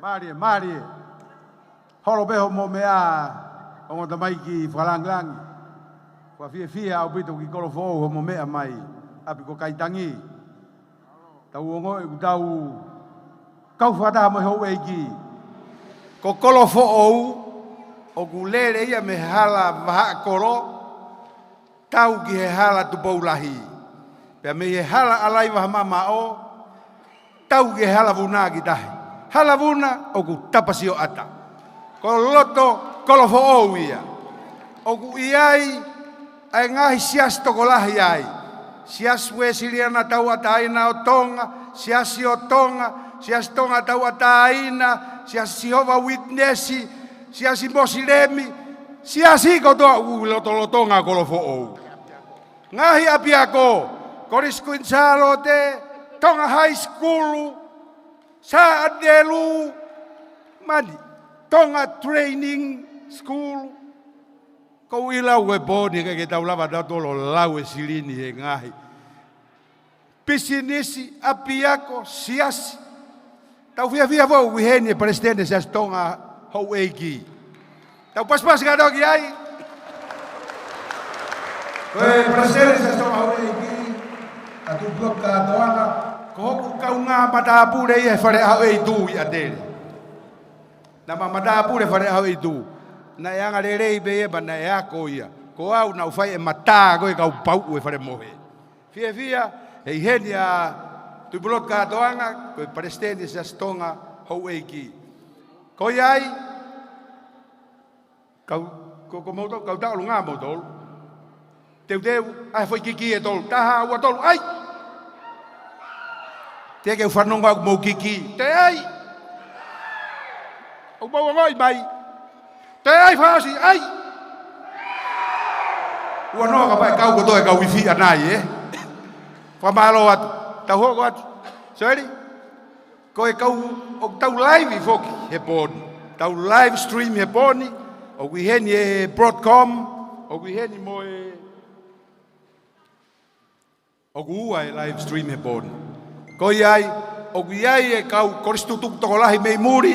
Mālie, mālie. Holo pē hoʻomo meʻa, ongo tamaiki fakalāngilangi. Fakafiefia ʻaupito ki Kolofoʻou hoʻomo meʻa mai ʻapi ko Kaitangi. Tau ongoʻi ʻoku tau kau fakataha mo e houʻeiki. Ko Kolofoʻou, ʻoku lele ia mei he hala Vahaʻakolo, tau ki he hala Tupoulahi. Pea mei he hala ʻAlaivahamamaʻo, tau ki he hala Vuna ki tahi. Hala Vuna ʻoku Tapasioʻata. Ko loto Kolofoʻou ia. ʻOku ʻi ai ʻa e ngaahi siasi tokolahi ai. Siasi Uēsiliana Tauʻatāina ʻo Tonga, Siasi ʻo Tonga, Siasi Tonga Tauʻatāina, Siasi Sihova Uitinesi, Siasi Mosilemi, siasi kotoa ʻoku lotolotonga Kolofoʻou. Ngaahi ʻapiako, Kolisi Kuini Sālote, Tonga High School, Sā ʻAnelū, mani, Tonga Training School, Ko u ʻilo au ko e pō ni ʻikai ke tau lava tautolu ʻo lau e silini he ngaahi pisinisi, ʻapiako, siasi. Tau fiefia foki ʻi heni e Palesiteni Siasi Tonga Houʻeiki. Tau pasipasi kātoa ki ai. Ko e Palesiteni Siasi Tonga Houʻeiki, ʻa Tuʻipulotu Kātoanga, ko hoku kaungā matāpule ia he Fale ʻAhoʻeitu ʻi ʻAtele. Naʻa ma matāpule Fale ʻAhoʻeitu. Naʻe angalelei pē ia pea naʻe ako ia. Ko au naʻa ku fai e mata ko e kau pauʻu e fale mohe. Fiefia, ʻi heni ʻa Tuʻipulotu Kātoanga, ko e Palesiteni Siasi Tonga Houʻeiki. Ko ia ai, kau, ko, ko moutolu, kau tauʻolunga moutolu. Teuteu, ʻai foʻi kiki ʻe tolu, taha, ua, tolu, ʻai! Teʻeki ke u fanongo ʻoku mou kiki, toe ʻai! ʻOku mou ongoʻi mai. Toe ʻai fakaʻosi, ʻai! Ua noa kapau ʻe kau kotoa e kau ifi ʻanai, ē? Fakamālō atu. Tau hoko atu. Sorry? Ko e kau, ʻoku tau live foki he pō ni. Tau live stream he pō ni. ʻOku ʻi heni e Broadcom. ʻOku ʻi heni mo e ʻOku ua e live stream he pō ni. Ko ia ai, ʻoku ʻi ai e kau kolisi tutuku tokolahi mei muli,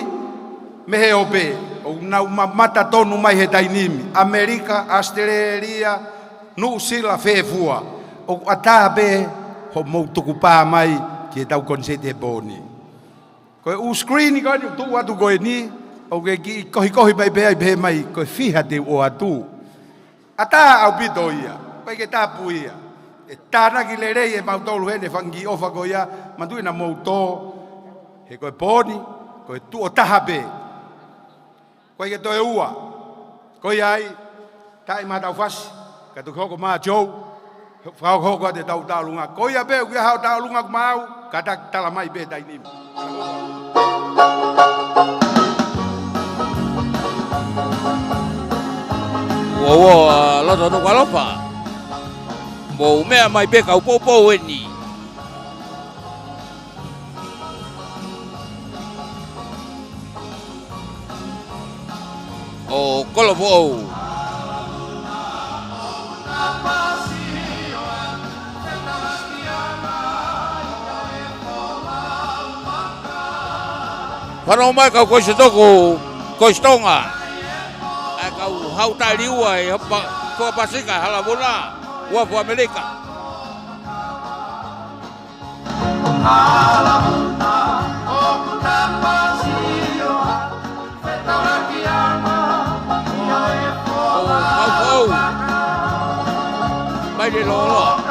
mei he ope, ʻoku nau mamata tonu mai he taimi ni, ʻAmelika, ʻAositelēlia, Nuʻusila, fē fua. ʻOku ʻatā pē hoʻomou tukupā mai ki heʻetau koniseti he pō ni. Ko e ʻū screen ko eni ʻoku tuʻu atu ko eni, ʻoku ke kiʻi kohikohi mai pē ai pehē mai, ko e fiha te u ʻoatu. ʻAtā ʻaupito ia, ʻikai ke tapu ia. ʻE tānaki lelei ʻe mautolu heni e fanga kiʻi ʻofa ko ia, manatuʻi naʻa mou tō, he ko e pō ni, ko e tuʻo taha pē. ʻIkai ke toe ua. Ko ia ai, taʻi mai ʻetau fasi, ka toki hoko mai Joe, fakahokohoko atu ʻetau tauʻolunga. Ko ia pē, ʻoku ʻi ai haʻo tauʻolunga ʻoku maau, kātaki tala mai pē taimi ni. Uo, uo, ʻa loto Nukuʻalofa. Mou meʻa mai pē kau poupou eni. ʻO Kolofoʻou. Fanongo mai kau kolisi tutuku, kolisi Tonga. ʻA e kau Haʻu Taʻeliua ʻi Hopa-, Hopa Pasifika, Halavona, Uafu ʻAmelika. Mai le lolo.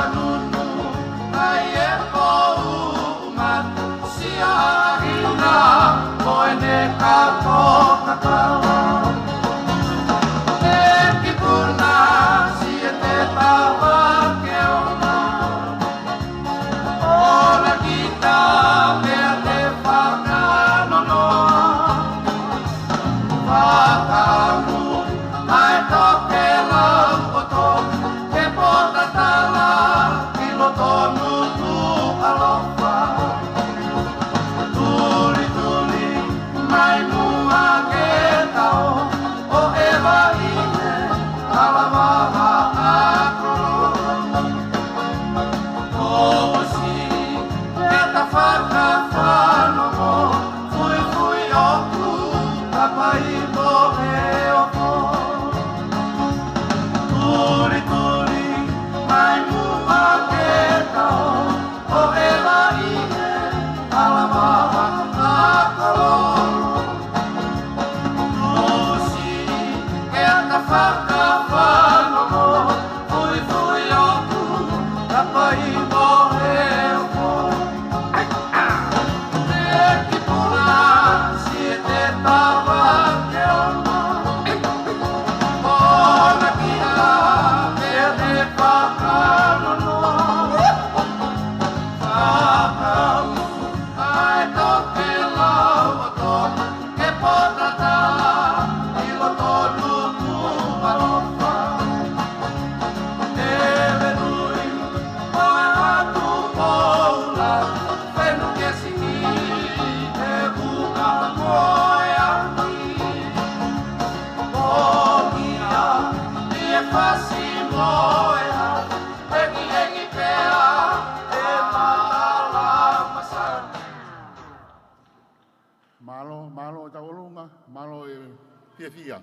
Fiefia.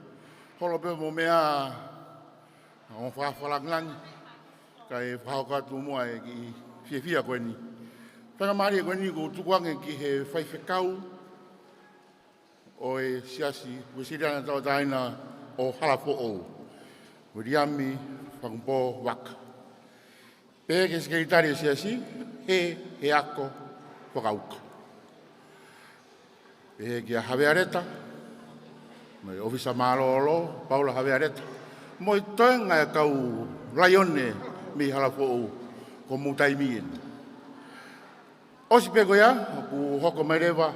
Holo pē mo meʻa ʻo fakafakalāngilangi, kae fakahoko atu muʻa e kiʻi fiefia ko eni. Faingamālie ko eni kuo tuku ange ki he faifekau ʻo e Siasi Uēsiliana Tauʻatāina ʻo Halafoʻou, Viliami Fakupō Vaka. Pehē ki he Sekelitali ʻo e Siasi, he, he ako fakauka. Pehē kia Havea Leta, mo e ʻofisa mālōlō, Paula Havea Leta, mo e toenga e kau laione mei Halafoʻou, ko mou taimi eni. ʻOsi pē ko ia, ʻoku hoko mai leva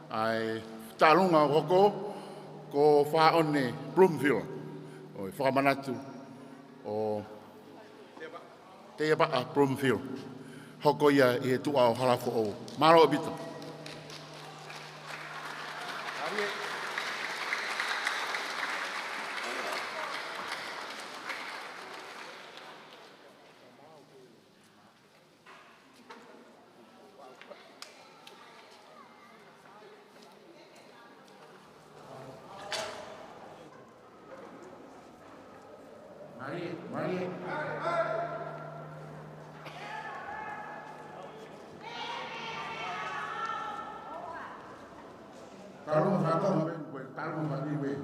ʻa e taʻalunga ʻoku hoko, ko Faʻone Bloomfield, ʻo e fakamanatu ʻo Teiapaʻa Bloomfield. Hoko ia ʻi he tuʻa ʻo Halafoʻou. Mālō ʻaupito. Talu mo Fatonga, talu mo Fatonga.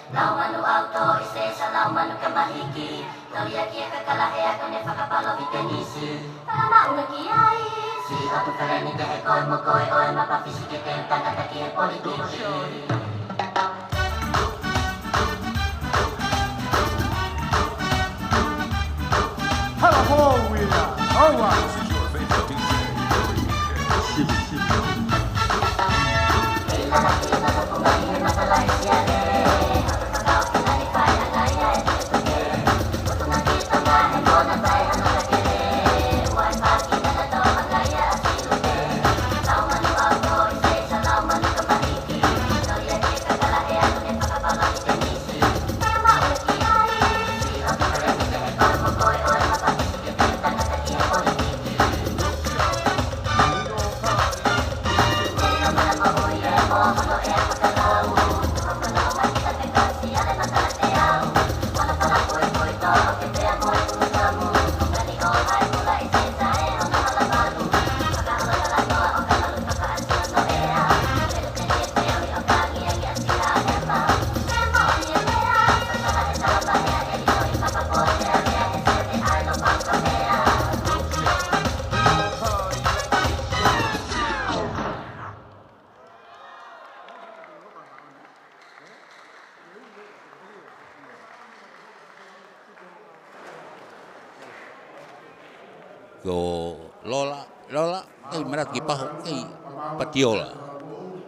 Lau manu ʻauto ʻi se sa lau manu ka mahiki. Tau ia ki he kakala he ako ne fakapalo ki tenisi. Fakamaʻuna ki ai, si atu feleni te he koe mo koe ʻo e mapa fisike te u tangata ki he politiki. Hello, Hawaii. All right. This is your favorite D J. Ko Lola, Lola, kei manatu ki Paho, kei Patiola.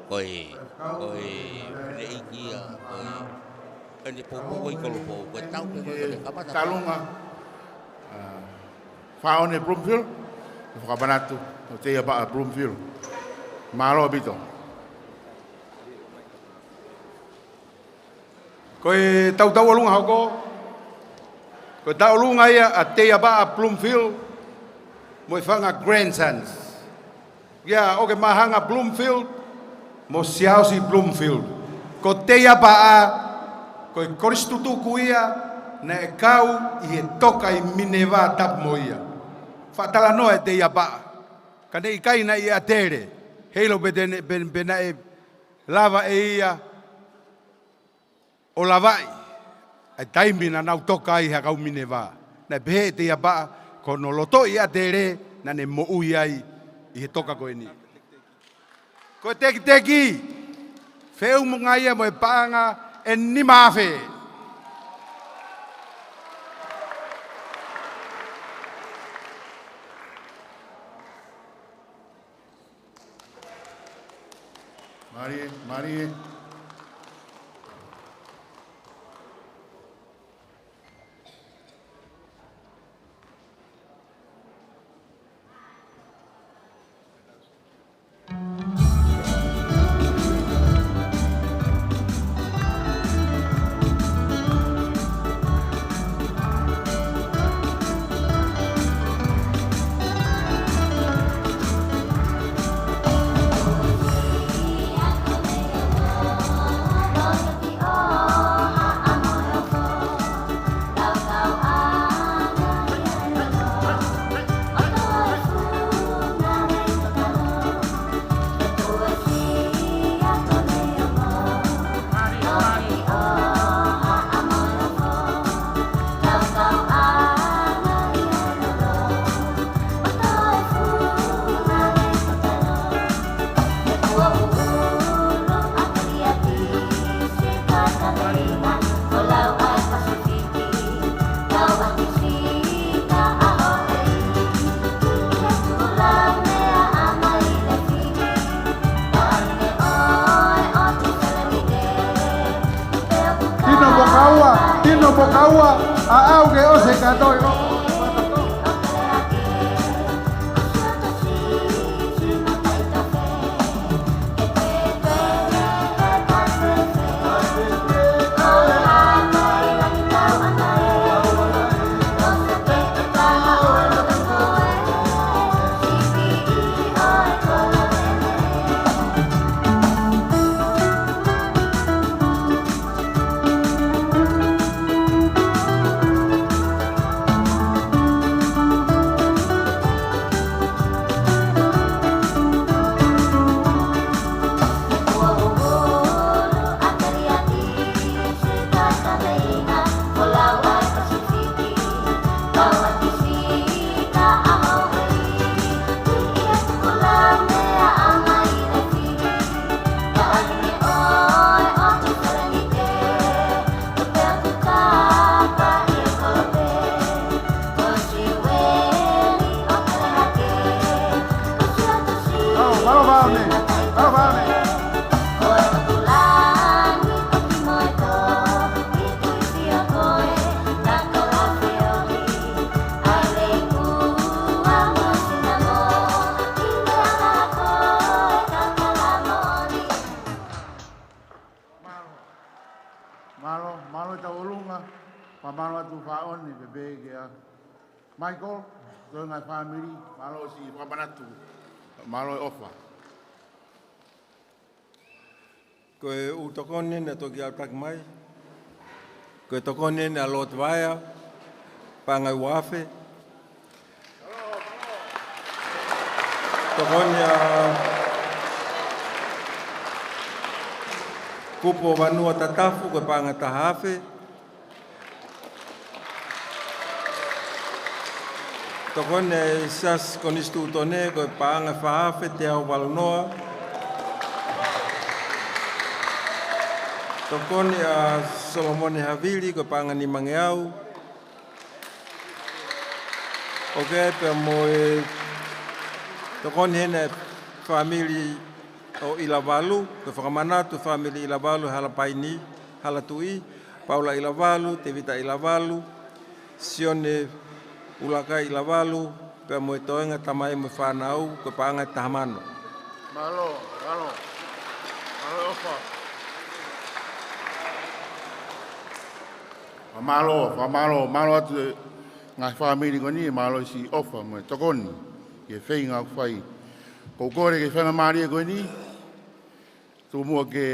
Ko e, ko e, feleʻi kia, ko e, ʻene poupou ko e kolopo, ko e tau, ko e, ko e kamata. Talunga, ah, Faʻone Bloomfield, fakamanatu, ʻo Teiapaʻa Bloomfield. Mālō ʻaupito. Ko e tautau ʻolunga hoko, Ko e tauʻolunga ia ʻa Teiapaʻa Bloomfield mo e fanga grandsons. Ia, ʻoku māhanga Bloomfield mo Siaosi Bloomfield. Ko Teiapaʻa, ko e kolisi tutuku ia naʻe kau ʻi he toka ʻi Mineva tapu mo ia. Faʻa talanoa ʻe Teiapaʻa, ka ne ʻikai naʻe ʻi ʻAtele, heiʻilo pē te ne, pē, pē naʻe lava ʻe ia ʻo lavaʻi ʻa e taimi naʻa nau toka ai ha kau Mineva. Naʻe pehē ʻe Teiapaʻa, ko hono loto ʻi ʻAtele naʻa ne moʻui ai ʻi he toka ko eni. Ko e tekiteki, feʻunga ia mo e paʻanga ʻe nima afe. Mālie, mālie. Tino mo kaua, tino mo kaua, ʻa au ke ʻosi ka toi o. Mālō, mālō e tauʻolunga, pea mālō atu Fāʻone, pea pehē kia Michael, toenga e fāmili, mālō siʻi fakamanatu, mālō e ʻofa. Ko e ʻū tokoni naʻe toki aʻutaki mai. Ko e tokoni ʻa Lord Vaea, paʻanga ua afe. Tokoni ʻa Kupu ʻo Vanua Tatafu, ko e paʻanga taha afe. Tokoni ʻa e Siasi Konisitūtone, ko e paʻanga fā afe teau valu noa. Tokoni ʻa Solomone Havili, ko e paʻanga nimangeau. ʻOku pea mo e tokoni heni ʻa e fāmili ʻo ʻIlavalu, ko e fakamanatu fāmili ʻIlavalu, Halapaini, Halatuʻi, Paula ʻIlavalu, Tevita ʻIlavalu, Sione ʻUlaka ʻIlavalu, pea mo e toenga tamai mo e fānau, ko e paʻanga taha mano. Mālō, mālō. Mālō e ʻofa. Mālō, fakamālō, mālō atu e ngaahi fāmili ko eni, mālō e siʻi ʻofa mo e tokoni ki he feinga ʻoku fai. Ko e kole ke faingamālie ko eni, tuku muʻa ke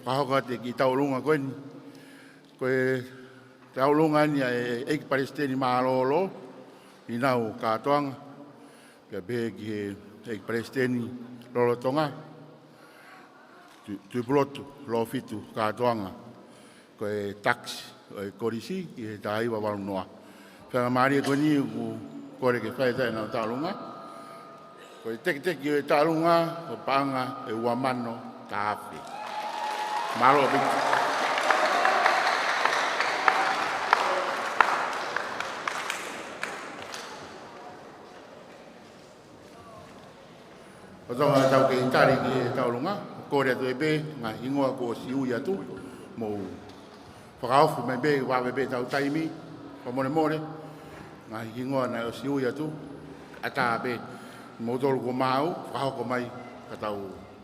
fakahoko atu e kiʻi tauʻolunga ko eni. Ko e tauʻolunga eni ʻa e ʻEiki Palesiteni mālōlō, ʻi he ʻenau kātoanga, pea pehē ki he ʻEiki Palesiteni lolotonga, Tu-, Tuʻipulotu Lōfitu kātoanga, ko e takisi ʻo e kolisi ʻi he taha hiva valu noa. Faingamālie ko eni ʻoku kole ke fai atu ʻenau tauʻolunga. Ko e tekiteki ʻo e tauʻolunga, ko e paʻanga ʻe ua mano taha afe. Mālō ʻaupito. ʻO tau, tau kei tali ki he tauʻolunga, kole atu pē ngaahi hingoa kuo ʻosi ui atu, mou fakaofi mai pē, vave pē ʻetau taimi, fakamolemole, ngaahi hingoa naʻe ʻosi ui atu, ʻatā pē, moutolu kuo maʻu, fakahoko mai, ka tau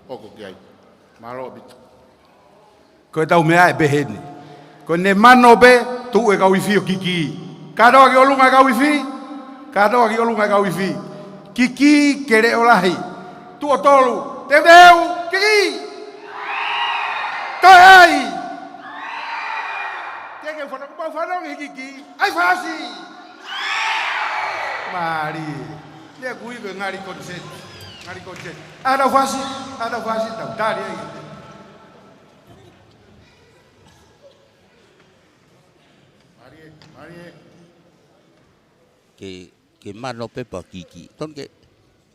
hoko ki ai. Mālō ʻaupito. Ko ʻetau meʻa ʻe pehē ni. Ko ʻene mano pē, tuʻu e kau ifi ʻo kiki. Kātoa ki ʻolunga e kau ifi. Kātoa ki ʻolunga e kau ifi. Kiki ke leʻo lahi. Tuʻo tolu. Teuteu, kiki. Toe ai. Te ke fanongo, mau fanongo he kiki. ʻAi fasi. Mālie. Lea kui ko e ngali konseti. Ngali konseti. ʻA tau fasi, ʻa tau fasi, tau tali ai. Mālie, mālie. Ke, ke mano pē pea kiki. Tonu ke,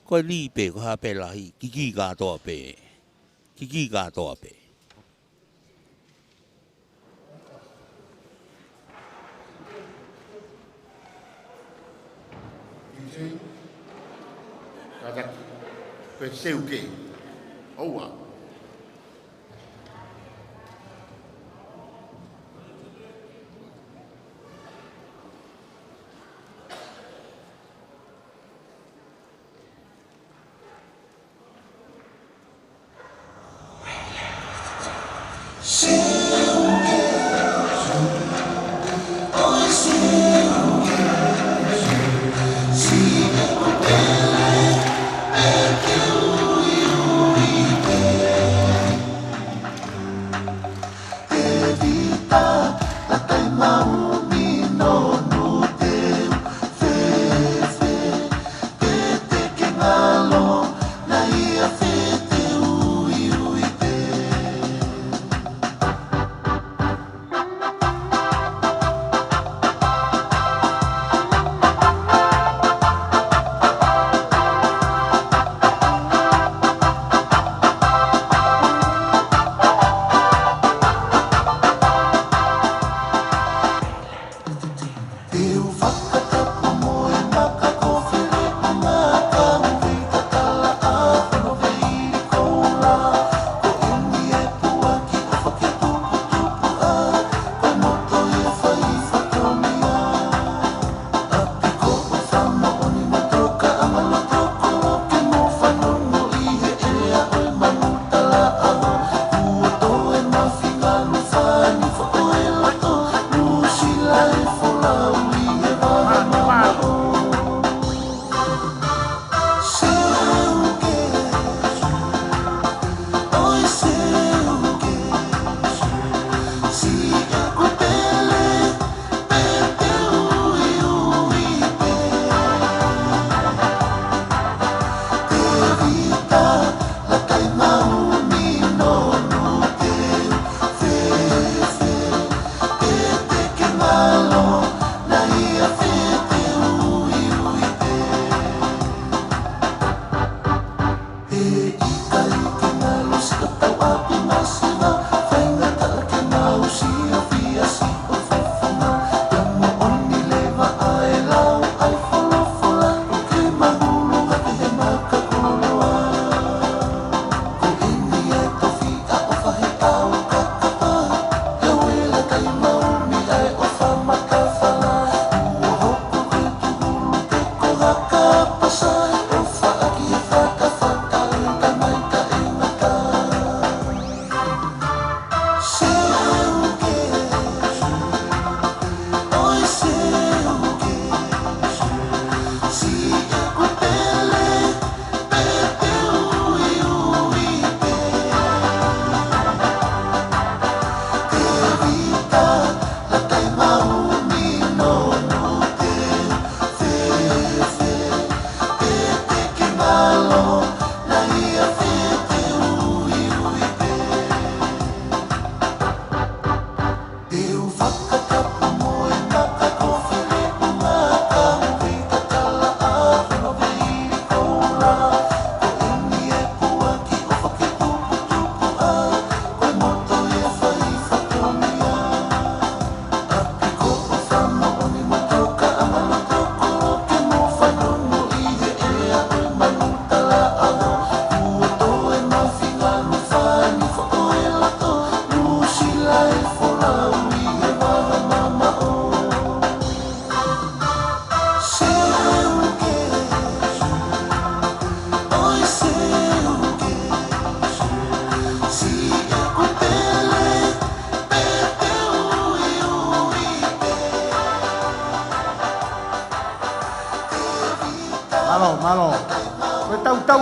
ko e lī pē, ko e hā pē lahi, kiki kātoa pē. Kiki kātoa pē. Kātaki. Pe seu ke. ʻOua.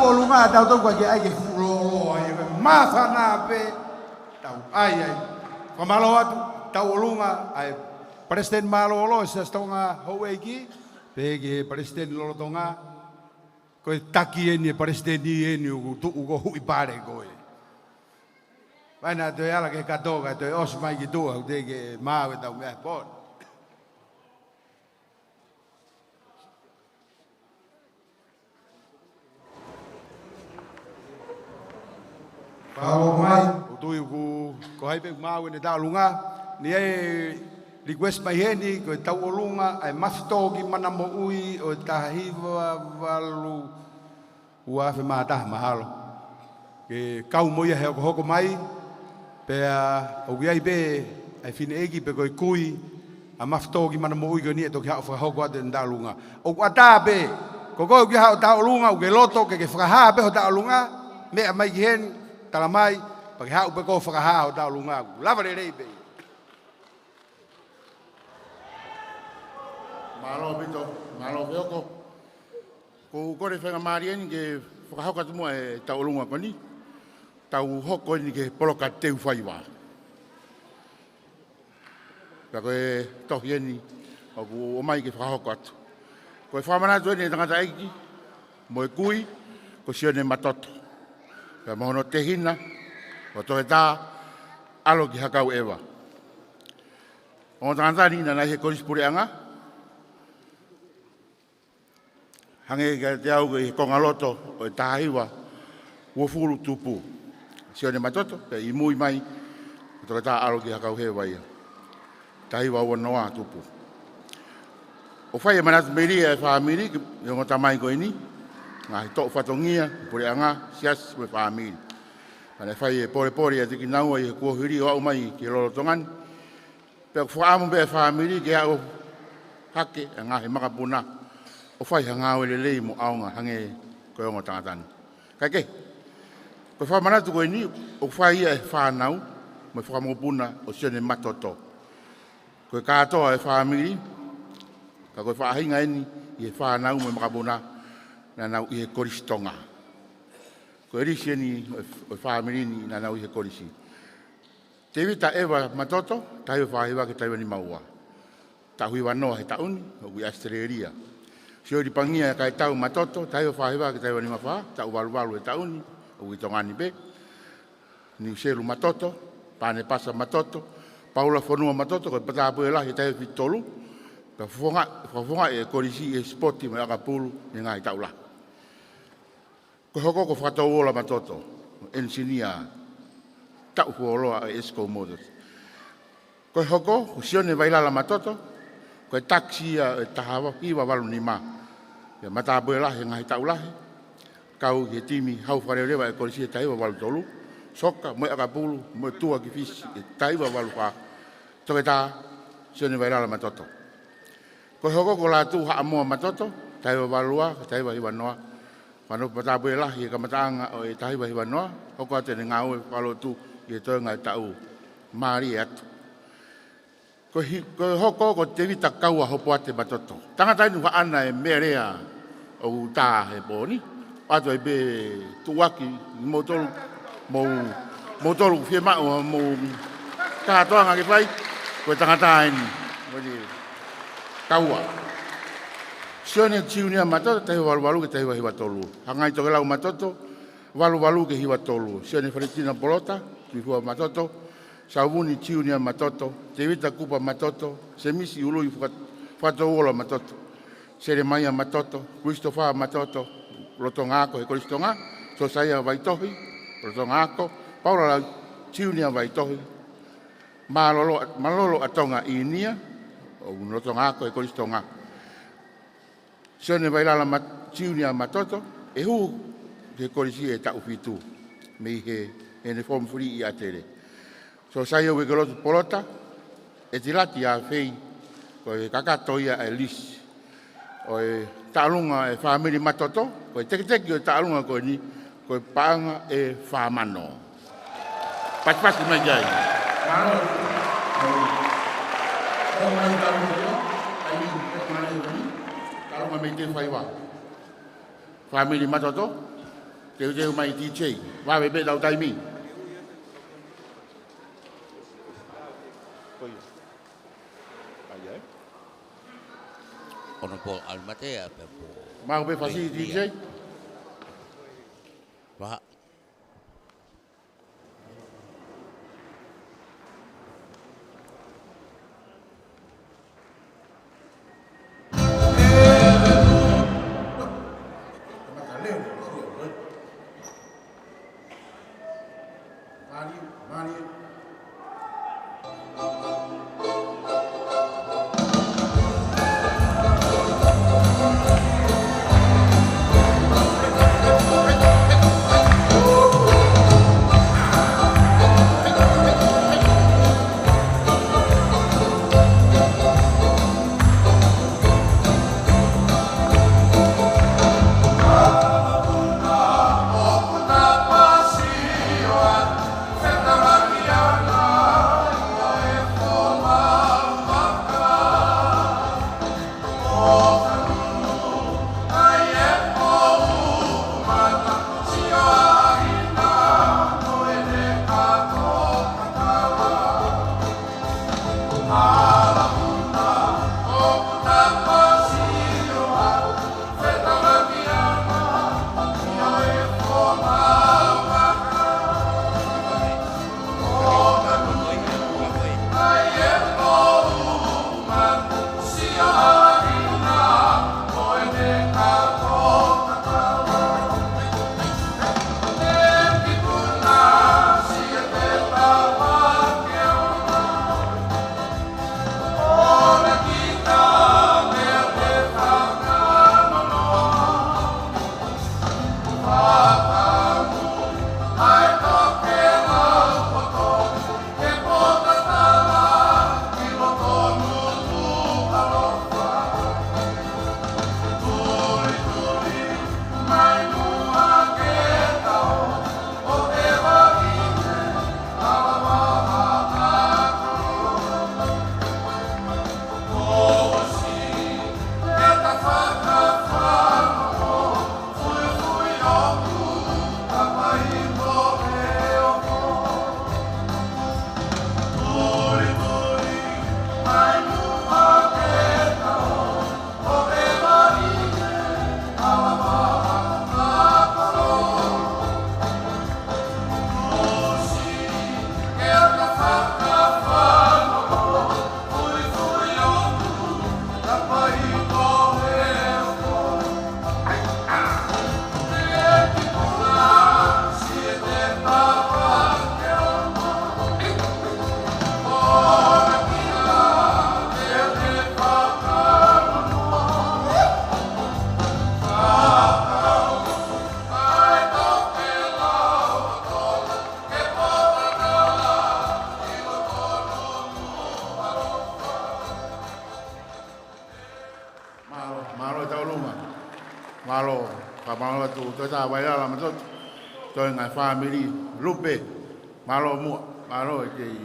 ʻolunga, tau tau ka ke ʻai ke fuʻu lōloa ai, māfana pē, tau ʻai ai. Fakamālō atu, tau ʻolunga, ʻa e Palesiteni mālōlō, Siaosi Tonga Houʻeiki, pehē ki he Palesiteni lolotonga, ko e taki eni e Palesiteni eni ʻoku tuʻu ko Huʻi Pale ko ē. Vaina toe ala ke kato, ka toe ʻosi mai ki tuʻa, ʻoku teʻeki ke maau e tau meʻa he pō ni. Pau mai, ʻoku tui ʻoku, ko hai pē ʻoku maau ʻene tauʻolunga, ni ai request mai heni, ko e tauʻolunga, ʻa e Mafitōkimana Moʻui ʻo e taha hiva valu ua afe mā taha mahalo. Ke kau mo ia he hokohoko mai, pea ʻoku ʻi ai pē ʻa e fineʻeiki pe ko e kui ʻa Mafitōkimana Moʻui ko eni ʻe toki haʻu fakahoko atu ʻene tauʻolunga. ʻOku ʻatā pē, ko koe ʻoku ke haʻu ʻo tauʻolunga, ʻoku ke loto ke ke fakahā pē hoʻo tauʻolunga, meʻa mai ki heni, tala mai, pea ke haʻu pē koe ʻo fakahā hoʻo tauʻolunga, ʻoku lava lelei pē. Mālō ʻaupito, mālō Feoko. Ko u kole faingamālie eni ke fakahoko atu muʻa e tauʻolunga ko eni. Tau hoko eni ki he poloka teu faiva. Pea ko e tohi eni ʻoku ʻomai ke fakahoko atu. Ko e fakamanatu eni e tangataʻeiki mo e kui, ko Sione Matoto. Pea mo hono tehina, ko Toketā ʻAloki Hakau ʻEva. Ongo tangata ni naʻa nau ʻi he Kolisi Puleʻanga. Hangē kiate au ko e ʻi he konga loto ʻo e taha hiva uofulu tupu Sione Matoto, pea ʻi mui mai ko Toketā ʻAloki Hakau ʻEva ia. Taha hiva ua noa tupu. ʻOku fai e manatu melie ʻa e fāmili ki he ongo tamai ko eni, ngaahi toʻu fatongia, puleʻanga, siasi mo e fāmili. Pea naʻe fai e polepole ʻiate kinaua ʻi he kuohili ʻo aʻu mai ki he lolotonga ni. Pea ʻoku fakaʻamu pē ʻa e fāmili ke aʻu hake ʻa e ngaahi makapuna ʻo fai ha ngāue lelei mo ʻaonga hangē ko e ongo tangata ni. Kae kehe, ko e fakamanatu ko eni ʻoku fai ia ʻe he fānau mo e fakamokopuna ʻo Sione Matoto. Ko e kātoa e fāmili, ka ko e faʻahinga eni ʻi he fānau mo e makapuna naʻa nau ʻi he Kolisi Tonga. Ko e lisi eni ʻo e, ʻo e fāmili ni naʻa nau ʻi he kolisi. Tēvita ʻEva Matoto, taha hiva fā hiva ki he taha hiva nima ua. Taʻu hiva noa he taʻu ni, ʻoku ʻi ʻAositelēlia. Sioli Pangia Kaitau Matoto, taha hiva fā hiva ki he taha hiva nima fā, taʻu valu valu he taʻu ni, ʻoku ʻi Tonga ni pē. Niuselu Matoto, Pānepasa Matoto, Paula Fonua Matoto, ko e patāpue lahi he taha hiva fitu tolu, pea fakafofonga, fakafofongaʻi e kolisi ʻi he sipoti mo e ʻakapulu ʻi he ngaahi taʻu lahi. Ko e hoko ko Fakatouola Matoto, ʻenisinia taʻu fuoloa ʻa e Esco Motors. Ko e hoko ko Sione Vailala Matoto, ko e takisi ia ʻo e taha hiva valu nima. Ia matāpule lahi he ngaahi taʻu lahi, kau ki he timi hau fakaleveleva ʻa e kolisi he taha hiva valu tolu, soka mo e ʻakapulu mo e tua ki Fisi he taha hiva valu fā, Toketā Sione Vailala Matoto. Ko e hoko ko Lātū Haʻamoa Matoto, taha hiva valu ua, taha hiva hiva noa. Fano matāpule lahi he kamataʻanga ʻo e taha hiva hiva noa, hoko atu ʻene ngāue fakalotu ʻi he toenga e taʻu. Mālie atu. Ko e hi-, ko e hoko ko Tēvita Kaua Hopoate Matoto. Tangata eni ʻoku haʻana e meʻalea ʻoku tā he pō ni. ʻOatu ai pē tuʻuaki, moutolu, mou, moutolu fiemaʻu, mou kātoanga ke fai, ko e tangata eni. Ko e Kaua. Sione Junior Matoto, taha hiva valu valu ki he taha hiva hiva tolu. Hangai Tokelau Matoto, valu valu ki he hiva tolu. Sione Faletina Polota, Tuifua Matoto, Sauvuni Junior Matoto, Tēvita Kupa Matoto, Semisi Ului Faka-, Fakatouola Matoto, Selemaia Matoto, Christopher Matoto, Lotongaako he Kolisi Tonga, Sosaia Vaitohi, Lotongaako, Paula Lau Junior Vaitohi, Malolo, Malolo ʻa Tonga ʻInia, ʻo Lotongaako he Kolisi Tonga. Sione Vailala Mat-, Junior Matoto, ʻe hū ki he kolisi he taʻu fitu, mei he, heʻene form three ʻi ʻAtele. Sosaia Uekelotu Polota, ʻEtilati ʻAfei, ko e kakato ia ʻa e lisi ʻo e tauʻolunga ʻa e fāmili Matoto, ko e teketeke ʻo e tauʻolunga ko eni, ko e paʻanga ʻe fā mano. Patipati mai ki ai. Mālō. Tau mai tau mai, ai, tau mai, tau mai, tau mai, tau mai. Fāmili Matoto. Teuteu mai T J. Vave pē ʻetau taimi. Honourable Alimatea pea mo Mau pē fasi T J. Ia. Vā. Mālō, mālō e tauʻolunga. Mālō, fakamālō atu, toe tā Vailala Matoto, toe ngaahi fāmili, Lupe, mālō muʻa, mālō e kei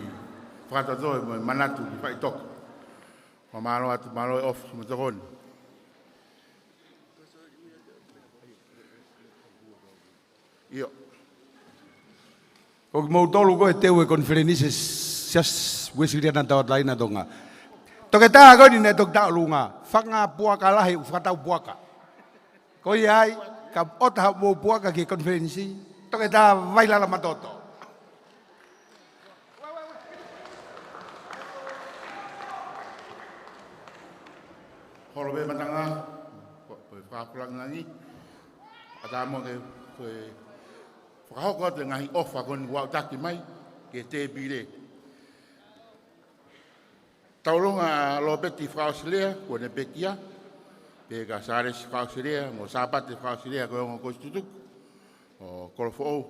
fakatotoe mo e manatu ki faʻitoka. Fakamālō atu, mālō e ʻofa mo e tokoni. ʻIo. Ko kimoutolu ko e teu e konifelenisi Siasi Uēsiliana Tauʻatāina Tonga. Toketā ko eni naʻe toki tā ʻolunga, fanga puaka lahi ʻoku fakatau puaka. Ko ia ai, ka ʻoku ʻoatu haʻamou puaka ki he konifelenisi, Toketā Vailala Matoto. Holo pē matangi, ko, ko e fakalangilangi. ʻAtā mo ke, ko e fakahoko atu e ngaahi ʻofa ko eni kuo aʻutaki mai, ki he tēpile. Tauʻolunga ʻa Lōpeti faka-ʻAositelēlia, kuo ne pekia, pea kia Sālesi faka-ʻAositelēlia, mo Sāpate faka-ʻAositelēlia, ko e ongo kolisi tutuku, ʻo Kolofoʻou.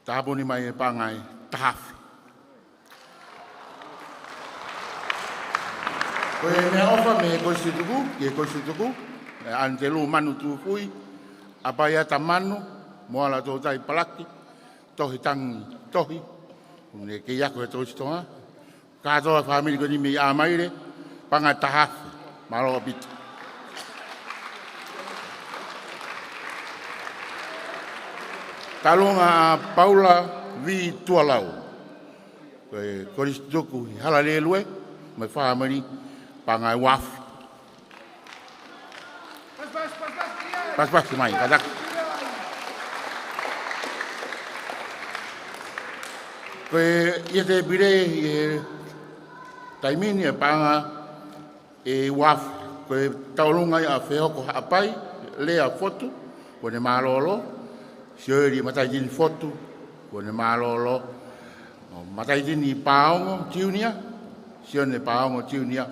Tāpuni mai e paʻanga ʻe taha afe. Ko e meʻaʻofa mei he kolisi tutuku, ki he kolisi tutuku, ʻe ʻAnitelū Manu Tūfui, ʻApaiata Manu, Moala Toutai Palaki, Tohi Tangi Tohi, ʻoku ne kei ako he Tokositonga, kātoa fāmili ko eni mei ʻAmaile, paʻanga ʻe taha afe, mālō ʻaupito. Tauʻolunga ʻa Paula Vitualau. Ko e kolisi tutuku ʻi Halalelue, mo e fāmili, paʻanga ʻe uaafe. Pasipasi mai, kātaki. Ko e ʻi he tēpile ʻi he taimi ni ʻa e paʻanga ʻe uaafe. Ko e tauʻolunga ia ʻa Fehoko Haʻapai, Lea Fotu, kuo ne mālōlō. Sioeli Mataitini Fotu, kuo ne mālōlō. Mataitini Paongo Junior, Sione Paongo Junior.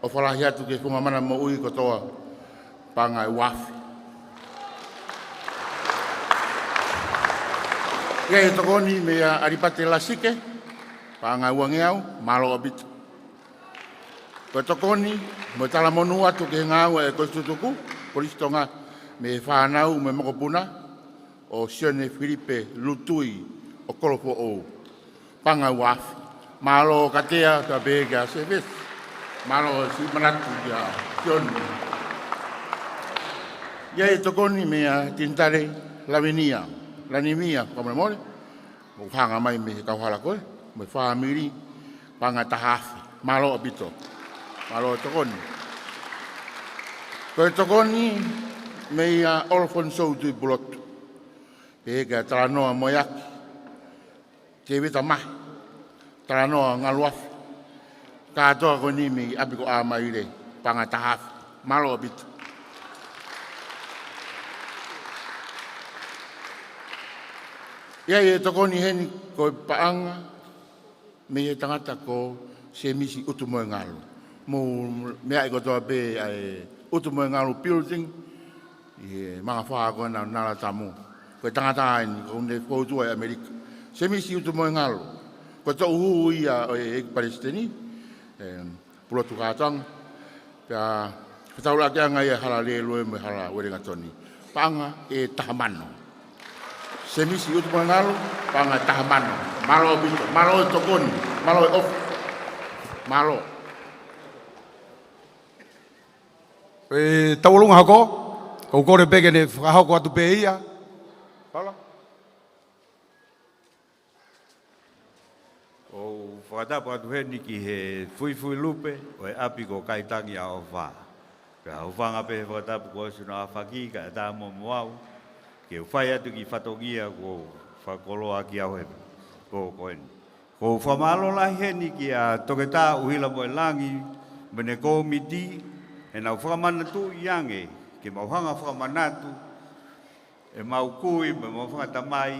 ʻOfa lahi atu ki he funga mana moʻui kotoa, paʻanga ʻe uaafe. ʻI ai e tokoni meia ʻAlipate Lasike, paʻanga ʻe uangeau, mālō ʻaupito. Ko e tokoni mo e talamonū atu ki he ngāue ʻa e kolisi tutuku, Kolisi Tonga, mei he fānau mo e mokopuna, ʻo Sione Filipe Lutui ʻo Kolofoʻou, paʻanga ʻe uaafe. Mālō Katea, ka pehē kia Sefesi. Mālō siʻi manatu kia Sione. ʻI ai e tokoni meia Tinitale Lavinia, Lanivia, fakamolemole. Mou hanga mai mei he kauhala ko ē, mo e fāmili, paʻanga ʻe taha afe. Mālō ʻaupito. Mālō e tokoni. Ko e tokoni meia ʻOlofonisou Tuʻipulotu. Pehē kia Talanoa Moeaki, Tēvita Mahe, Talanoa Ngaluafe. Kātoa ko eni mei ʻapi ko ʻAmaile, paʻanga ʻe taha afe. Mālō ʻaupito. ʻI ai e tokoni heni ko e paʻanga mei he tangata ko Semisi Utumoengalu. Mou meaʻi kotoa pē ʻa e Utumoengalu Building, ʻi he mangafā ko ena ʻo Nalatamu. Ko e tangata eni, ko ʻene foutua ʻi ʻAmelika. Semisi Utumoengalu. Ko e toʻu hū ia ʻo e ʻEiki Palesiteni, ē, Pulotu Kātoanga. Pea fetaulaki ange ia Halalelue mo Hala Uelingatoni. Paʻanga ʻe taha mano. Semisi Utumoengalu, paʻanga ʻe taha mano. Mālō ʻaupito, mālō e tokoni, mālō e ʻofa. Mālō. E tauʻolunga hoko, ʻoku ou kole pē ke ne fakahoko atu pē ia. Paula? ʻOku ou fakatapu atu heni ki he fuifui lupe ʻo e ʻapi ko Kaitangi ʻa ʻOfa. Pea ʻoku ou fanga pē he fakatapu kuo ʻosi hono ʻafaki kae ʻatā muʻa mo au ke u fai atu e kiʻi fatongia kuo fakakoloa ʻaki au he pō ko eni. ʻOku ou fakamālō lahi heni kia Toketā ʻUhilamoelangi mo ʻene kōmiti, heʻenau fakamanatuʻi ange, ke mau hanga ʻo fakamanatu ʻemau kui mo ʻemau fanga tamai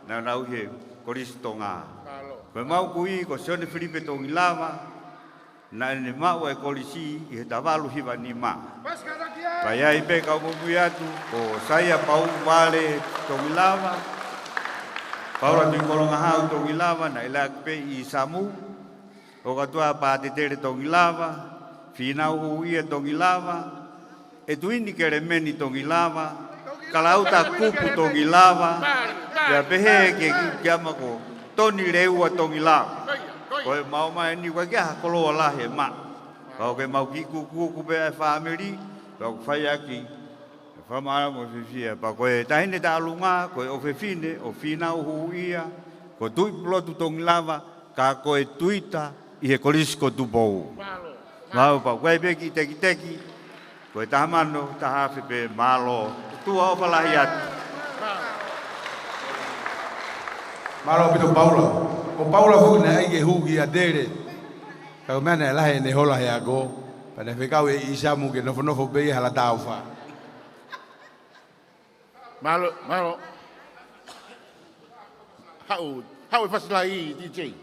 naʻa nau ʻi he Kolisi Tonga. Ko ʻemau kui ko Sione Filipe Tongilava, naʻa ne maʻu e kolisi ʻi he taha valu hiva nima. Pea ʻi ai pē kau muimui atu, ko Saia Pauvale Tongilava, Paula Tuʻikolongahau Tongilava, naʻe ʻi ai pē ʻi Samu, ʻo katoa Pātetele Tongilava, Fīnau Huʻia Tongilava, ʻEtuini Kelemeni Tongilava, Kalauta Kupu Tongilava, pea pehē ki he kiʻi kiama ko Toni Leua Tongilava. Ko e mau mai ni ʻoku ʻikai ke ʻi ai ha koloa lahi ʻe maʻu. Ka ʻoku mau kiʻi kukuuku pē ʻa e fāmili, pea ʻoku fai ʻaki e fakamālō mo e fiefia. Pea ko e taʻahine tauʻolunga, ko e ʻofefine ʻo Fīnau Huʻia, ko Tuʻipulotu Tongilava, ka ko e tuita ʻi he Kolisi ko Tupou. Mālō. Mālō, pea ʻoku ʻi ai pē kiʻi tekiteki, ko e taha mano, taha afe pē. Mālō. ʻOtua ʻofa lahi atu. Mālō ʻaupito Paula. Ko Paula foki naʻe ʻai ke hū ki ʻAtele. Ka ko e meʻa naʻe lahi ʻene hola he ako, pea naʻe fekau ʻe ʻIsamu ke nofonofo pē ʻi Hala Taufa. Mālō, mālō. Haʻu, haʻu e fasi lahi, D J.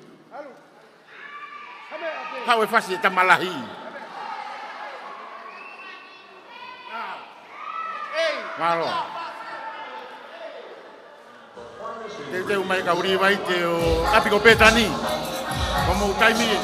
Haʻu e fasi e tama lahi. Mālō. Teuteu mai kau Līvaite ʻo ʻapi ko Pētani. Ko hoʻomou taimi ē.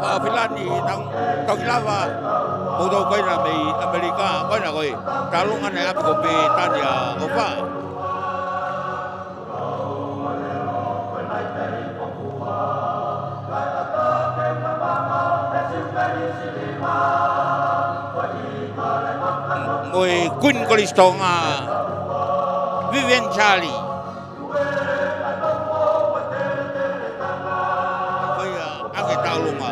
Faʻa filani tau, tau ki lava, ʻo tau ko ena mei ʻAmelika, ko ena ko e, tau ʻalu ange ʻapi ko Pētania ʻo fā. Mo e Kuini Kolisi Tonga, Vivian Charlie. Ko ia ʻa e tau ʻolunga.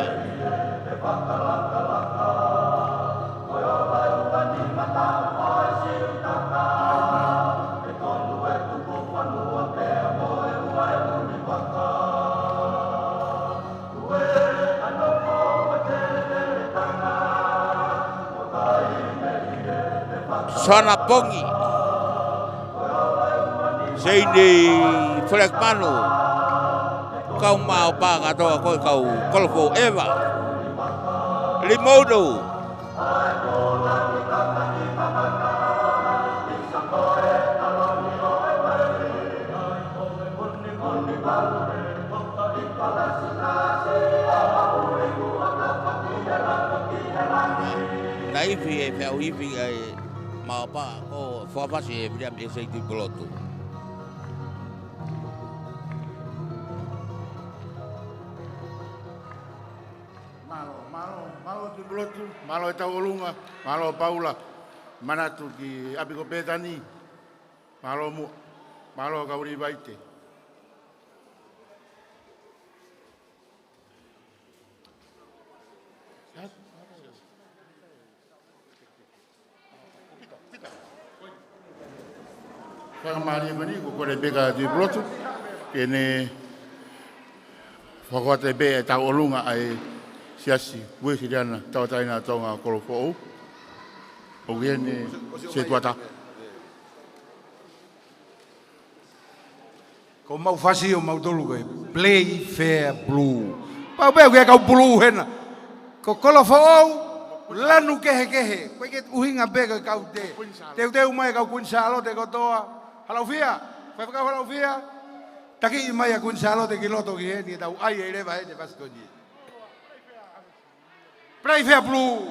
Sana Pongi. Seini Felekmanu. Kau Maopā kātoa ko e kau Kolofoʻou ʻEva. Limono. Naʻe ifi e feʻauhi ifi ʻa e Maopā, ko e fakafasi ʻe Viliami ʻEsei Tuʻipulotu. Mālō, mālō, mālō Tuʻipulotu, mālō e tau ʻolunga, mālō Paula, manatu ki ʻapi ko Pētania, mālō muʻa, mālō kau Līvaite. Fakamālō ʻaupito, ko Kolebeka Tuʻipulotu, ke ne fakaʻatā pē e tau ʻolunga ʻa e Siasi Uēsiliana Tauʻatāina ʻo Tonga Kolofoʻou. ʻOku ʻi heni Setuata. Ko mau fasi ʻo mautolu ko e Play Fair Blue. Pau pē ʻoku ʻi ai e kau pulū hena. Ko Kolofoʻou, lanu kehekehe. Ko e ke ʻuhinga pē ko e kau te. Teuteu mai e kau Kuini Sālote kotoa. Halaufia, faifekau Halaufia. Takiʻi mai ʻa Kuini Sālote ki loto ki heni, ʻe tau ʻai ai leva heni e fasi ko eni. Play Fair Blue.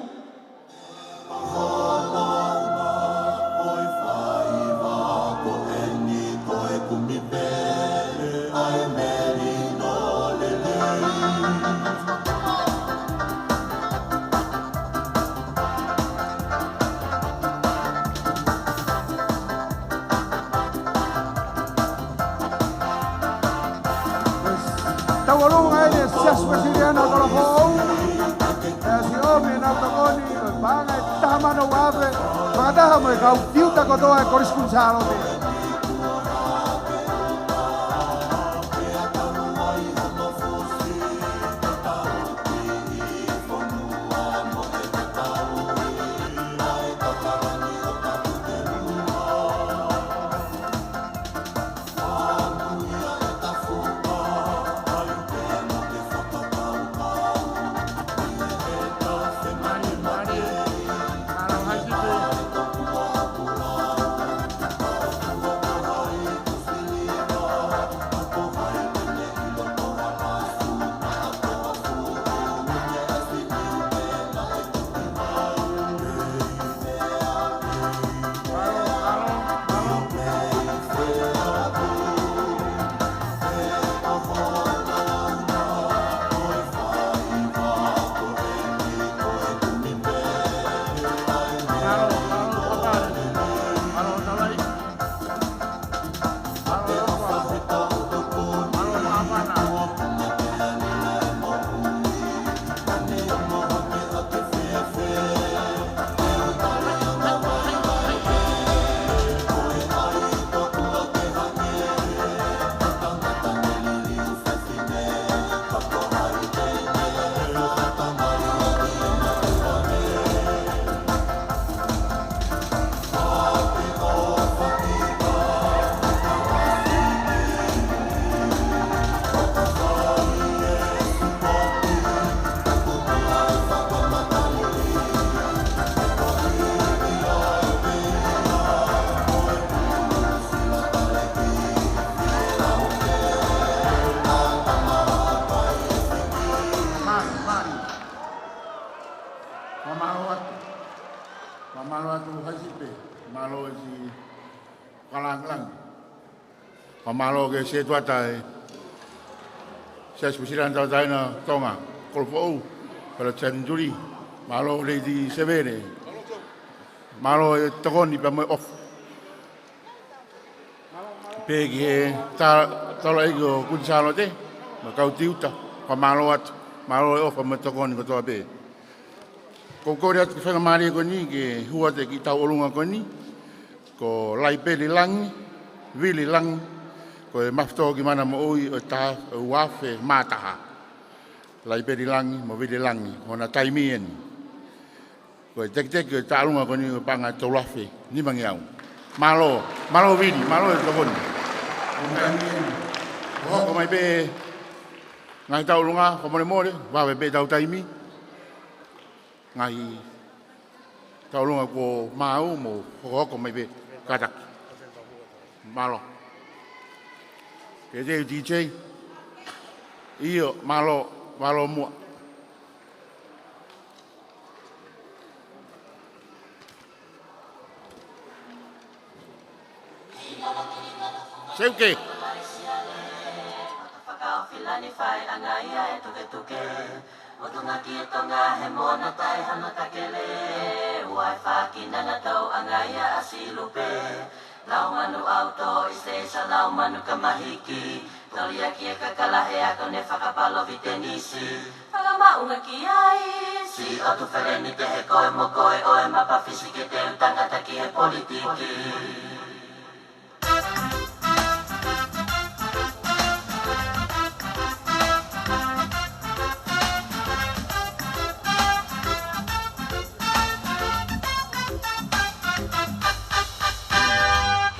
Tau ʻolunga ʻeni e Siasi Uēsiliana Kolofoʻou. ʻE siʻi ʻomi ʻenau tokoni, ʻo e paʻanga ʻe taha mano ua afe, fakataha mo e kau tiuta kotoa e Kolisi Kuini Sālote. Mālō atu Haisipe, mālō ʻetau fakalāngilangi. Fakamālō ki he setuata ʻa e Siasi Uēsilani Tauʻatāina Tonga, Kolofoʻou, Pela Senituli, mālō Lady Sevele, mālō e tokoni pea mo e ʻofa. Pehē ki he ta-, taulaʻeiki ʻo Kuini Sālote, mo e kau tiuta, fakamālō atu, mālō e ʻofa mo e tokoni kotoa pē. Ko e kole atu ki he faingamālie ko eni, ke hū atu ki he tauʻolunga ko eni, ko Laipeli Langi, Vili Langi, ko e Mafutō ki Mana Moʻui ʻo e taha, ʻo e ua afe mā taha. Laipeli Langi mo Vili Langi, ko hona taimi eni. Ko e tekiteki ʻo e tauʻolunga ko eni ʻoku paʻanga ʻe tolu afe nimangeau. Mālō, mālō Vili, mālō e tokoni. Ko e taimi eni. Ko e hoko mai pē ngaahi tauʻolunga, fakamolemole, vave pē ʻetau taimi. Ngaahi tauʻolunga kuo maau mo hokohoko mai pē kātaki. Mālō. Ke te D J. ʻIo, mālō, mālō muʻa. Seuke. Fakaofilani fai ʻanga ia e tuketuke. Motuʻa ki Tonga he moana taʻe hano takele. Ua e fākinanga tau ʻanga ia ʻa Silupe. Lau manu ʻauto ʻi se sa lau manu ka mahiki. Toli ʻaki e kakala he ako ne fakapalōvitenisi. Fakamaʻunga ki ai. Siʻotu feleni te he koe mo koe ʻo e mapa fisi ke te u tangata ki he politiki.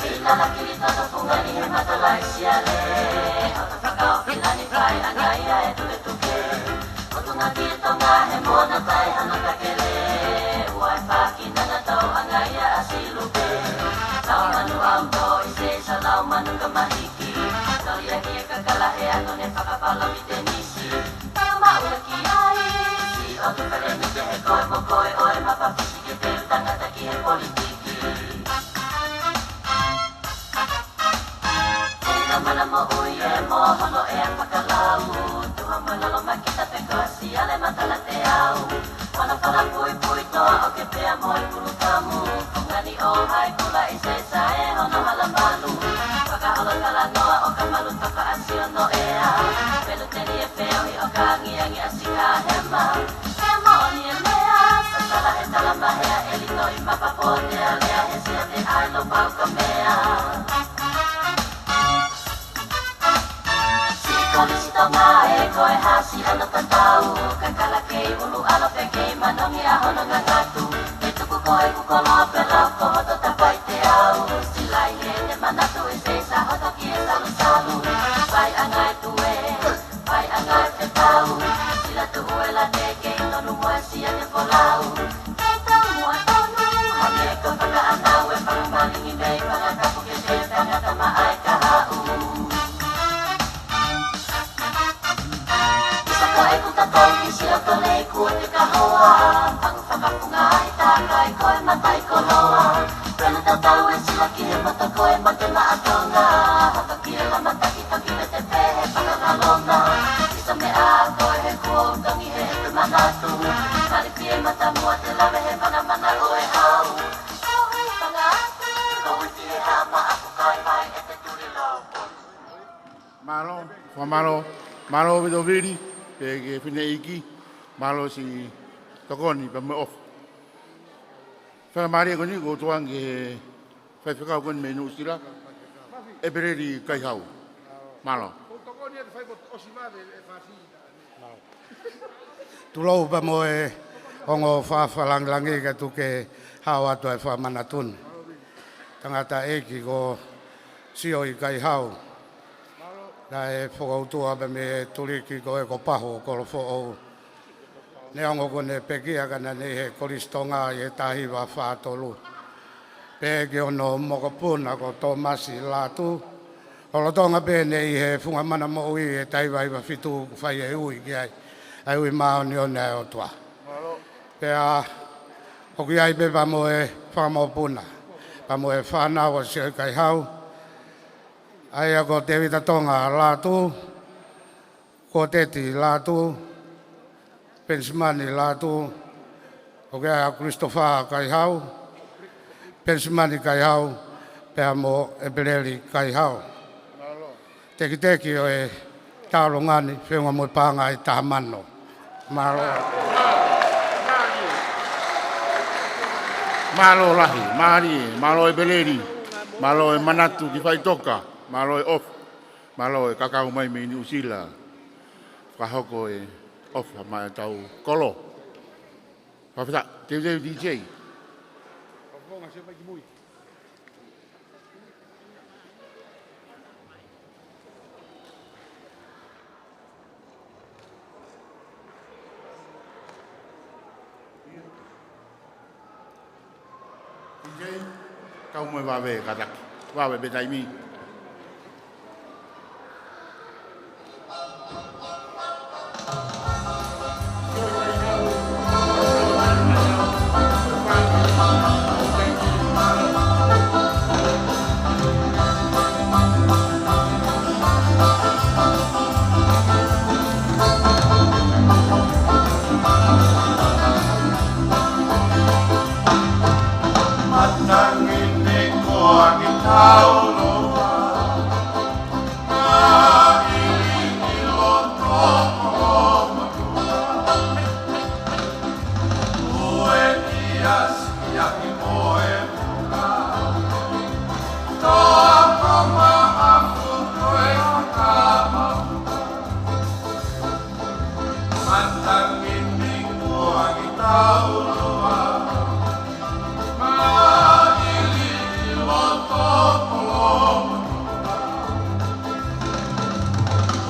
Hei lala kili toto fungani he mata laisiale. Haka fakaofilani fai ʻanga ia e tuketuke. Motuʻa ki Tonga he moana taʻe hano takele. Ua e fākinanga tau ʻanga ia ʻa Silupe. Lau manu ʻauto ʻi se sa lau manu ka mahiki. Toli ʻaki e kakala he ako ne fakapalōvitenisi. Fakamaʻunga ki ai. Siʻotu feleni te he koe mo koe ʻo e mapa fisi ke te u tangata ki he politiki. Tena mana moʻui e mo hono ʻea fakalau. Tuha mana loma ki ta pe ko Siale Matala te au. Mana fala pui pui toa ʻo ke pea mo e kulu kamu. Fungani ʻo hai kula ʻi se sa e hono hala malu. Fakaholo talanoa ʻo ka malu tapa ʻasi ʻo no ʻea. Pelu teni e feohi ʻo ka angiangi ʻasi ka hema. He moʻoni e meʻa, sa tala he tala mahea e lito ʻi mapa pō te alea he sia te ai lo pau ka meʻa. Siʻi Kolisi Tonga e ko e hasi ʻana tatau, ka kala kei ulu ʻalo pe kei manongi ʻa hono ngangatu. Ke tuku ko e kukolo pe lau ko hoto tapai te au, silai he te manatu e se sa hoto ki e salusalu. Fai ʻanga e tue. Fai ʻanga e fetau, sila tuʻu e late kei tonu mo e sia te folau. Kei tau mua tonu, hame ko fakaʻanau e fanga malingi mei fanga kapu ke te tangata maʻai ka haʻu. Isa ko e kuta tau ki sila tole i kua te kahoa. Pangu fakafunga ai takai ko e matai koloa. Pelu tatau e sila ki he mata ko e mate maʻa Tonga. Hapa ki e lama taki taki me te pē he fakakalona. Isa meʻa ko e he kuo utongi he he manatu. Kali pie mata mua te lave he manamana ʻo e hau. Ko hai fanga atu, ko uti he hama aku kai mai e te tuli lo. Mālō, fakamālō, mālō Vito Vili, pehē ki he fineʻeiki, mālō siʻi tokoni pea mo e ʻofa. Faingamālie ko eni, ʻoku ou tuku ange ki he faifekau ko eni mei Nuʻusila, ʻEpeleli Kaihau. Mālō. Tulou pea mo e ongo fakalāngilangi ka tuku ke hao atu e fakamanatu ni. Tangataʻeiki ko Sioi Kaihau. Naʻe fokoutua pē mei he tuliki ko e ko Pahu ʻo Kolofoʻou. Neongo ko ʻene pekia ka naʻe ʻi he Kolisi Tonga ʻi he taha hiva fā tolu. Pehē ki hono mokopuna ko Tōmasi Lātū. Lolotonga pē ʻene ʻi he funga mana moʻui he taha hiva hiva fitu kuo fai e ui ki ai. ʻA e ui māʻoniʻoni ʻa e ʻOtua. Pea ʻoku ʻi ai pē pea mo e fakamokopuna, pea mo e fānau ʻa Siaosi Kaihau, ʻa ia ko Tēvita Tonga Lātū, Kuoteti Lātū, Penisimani Lātū, ʻoku ʻi ai ʻa Christopher Kaihau, Penisimani Kaihau, pea mo ʻEpeleli Kaihau. Tekiteki ʻo e tauʻolunga ni, feʻunga mo e paʻanga ʻe taha mano. Mālō. Mālō lahi, mālie, mālō ʻEpeleli, mālō e manatu ki Faʻitoka, mālō e ʻofa, mālō e kakau mai mei Nuʻusila, fakahoko e ʻofa maʻa ʻetau kolo. Fakafetaʻi, Tēvita, D J. D J, kau mo e vave kātaki. Vave pē taimi. Matangi ni ko Angi Taulua, ʻa ʻili ʻi loto Kolomotuʻa. Ue ki Asia ki Moepuka. Toa ko Maʻafu ko e Fakamau. Matangi ni ko Angi Taulua, ʻa ʻili ʻi loto Kolomotuʻa.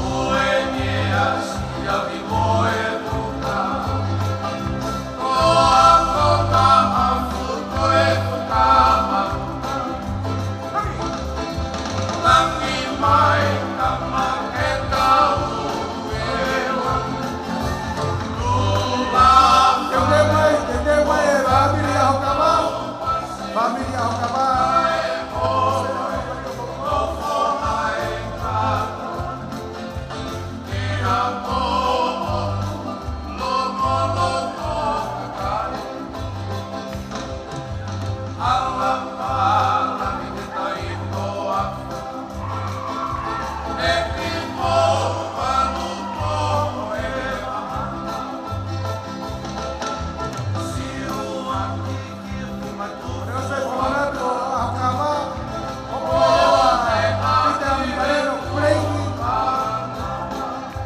Ue ki Asia ki Moepuka. Toa ko Maʻafu ko e Fakamau. Langi mai ka make tau e langi. Lula. Teu mai, teu mai, e fāmili ʻa Hokava. Fāmili ʻa Hokava.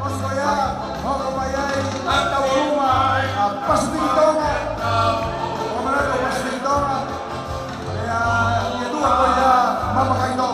ʻOsi ko ia, hoko mai ai, ʻa e tauʻolunga ʻa Pasifiki Tonga. Hoko mai ʻa Pasifiki Tonga. ʻE, ʻa e tuʻa ko ia, Mama Kaito.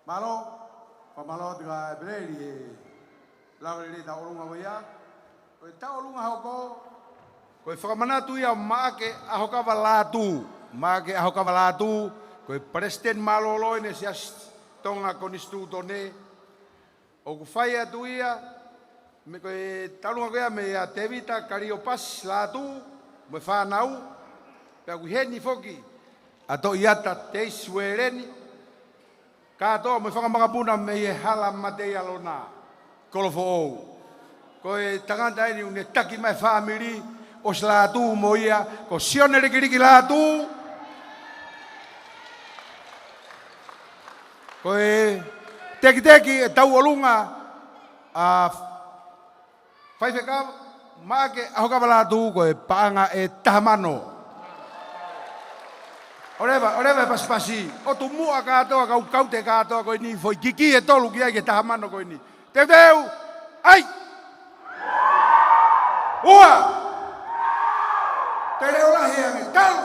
Mālō, fakamālō atu kia ʻEpeleli he lava lelei tauʻolunga ko ia. Ko e tauʻolunga hoko, ko e fakamanatu ia ʻo Maʻake ʻAhokava Lātū. Maʻake ʻAhokava Lātū, ko e Palesiteni Mālōlō ʻeni ʻo e Siasi Tonga Konisitūtone. ʻOku fai atu ia, mei he ko e tauʻolunga ko ia meia Tēvita Kaliopasi Lātū, mo e fānau, pea ʻoku ʻi heni foki ʻa Toʻiata Teisi Uēleni, kātoa mo e fanga makapuna mei he hala Mateialona, Kolofoʻou. Ko e tangata ʻeni ʻoku ne taki mai e fāmili ʻo Lātū mo ia, ko Sione Likiliki Lātū. Ko e tekiteki e tauʻolunga ʻa Faifekau Maʻake ʻAhokava Lātū, ko e paʻanga ʻe taha mano. ʻOleva, ʻoleva e pasipasi. ʻOtu muʻa kātoa, kau kaute kātoa ko eni, foʻi kiki ʻe tolu ki ai ki he taha mano ko eni. Teuteu, ʻai! Ua! Te leʻo lahi ange, tau!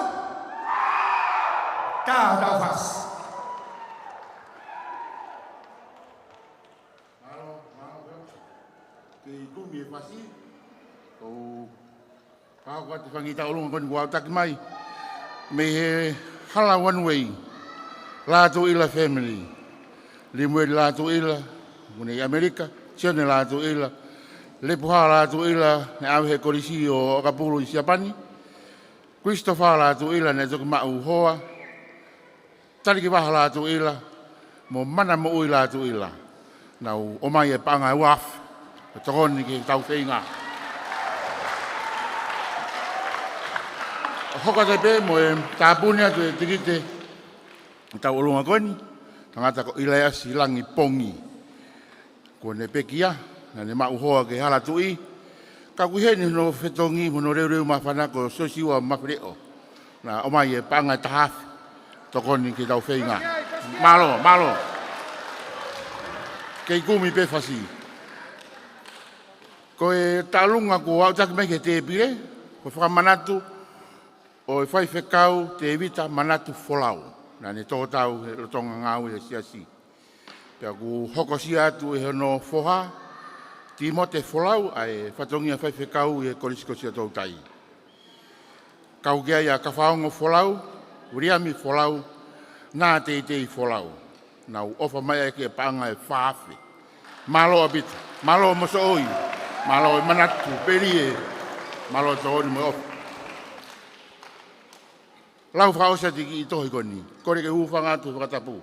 Taha, tau fasi. Mālō, mālō, kei kumi e fasi. ʻOku ou pehē atu e fanga kiʻi tauʻolunga ko eni kuo aʻutaki mai mei he Hala One Way, Lātūʻila family. Limueli Lātūʻila, ʻoku ne ʻi ʻAmelika, Sione Lātūʻila, Lepuha Lātūʻila, ne ʻave he Kolisi ʻo ʻAkapulu ʻi Siapani, Christopher Lātūʻila, ne toki maʻu hoa, Talikivaha Lātūʻila, mo Mana Moʻui Lātūʻila. Nau ʻomai e paʻanga ʻe uaafe ʻo tokoni ki heʻetau feinga. ʻO hoko atu pē mo e tāpuni atu e tikite ʻo e tauʻolunga ko eni, tangata ko ʻIlaiasi Langi Pongi. Kuo ne pekia, naʻa ne maʻu hoa ki he Hala Tuʻi. Ka ʻoku ʻi heni hono fetongi, hono leuleu māfana ko Siosiua Mafileʻo. Naʻe ʻomai e paʻanga ʻe taha afe, tokoni ki heʻetau feinga. Mālō, mālō. Kei kumi pē fasi. Ko e tauʻolunga kuo aʻutaki mai ki he tēpile, ko e fakamanatu ʻo e Faifekau Tēvita Manatu Folau. Naʻa ne tō tau he lolotonga ngāue he Siasi. Pea kuo hokosia atu ʻe hono foha, Tīmote Folau, ʻa e fatongia faifekau ʻi he Kolisi ko Siaʻatoutai. Kau ki ai ʻa Kafaongo Folau, Viliami Folau, na Teitei Folau. Nau ʻofa mai ʻaki e paʻanga ʻe fā afe. Mālō ʻaupito, mālō Mosoʻoi, mālō e manatu, pelie, mālō e tokoni mo e ʻofa. Lau fakaʻosi atu e kiʻi tohi ko eni. Kole ke u hūfanga atu he fakatapu.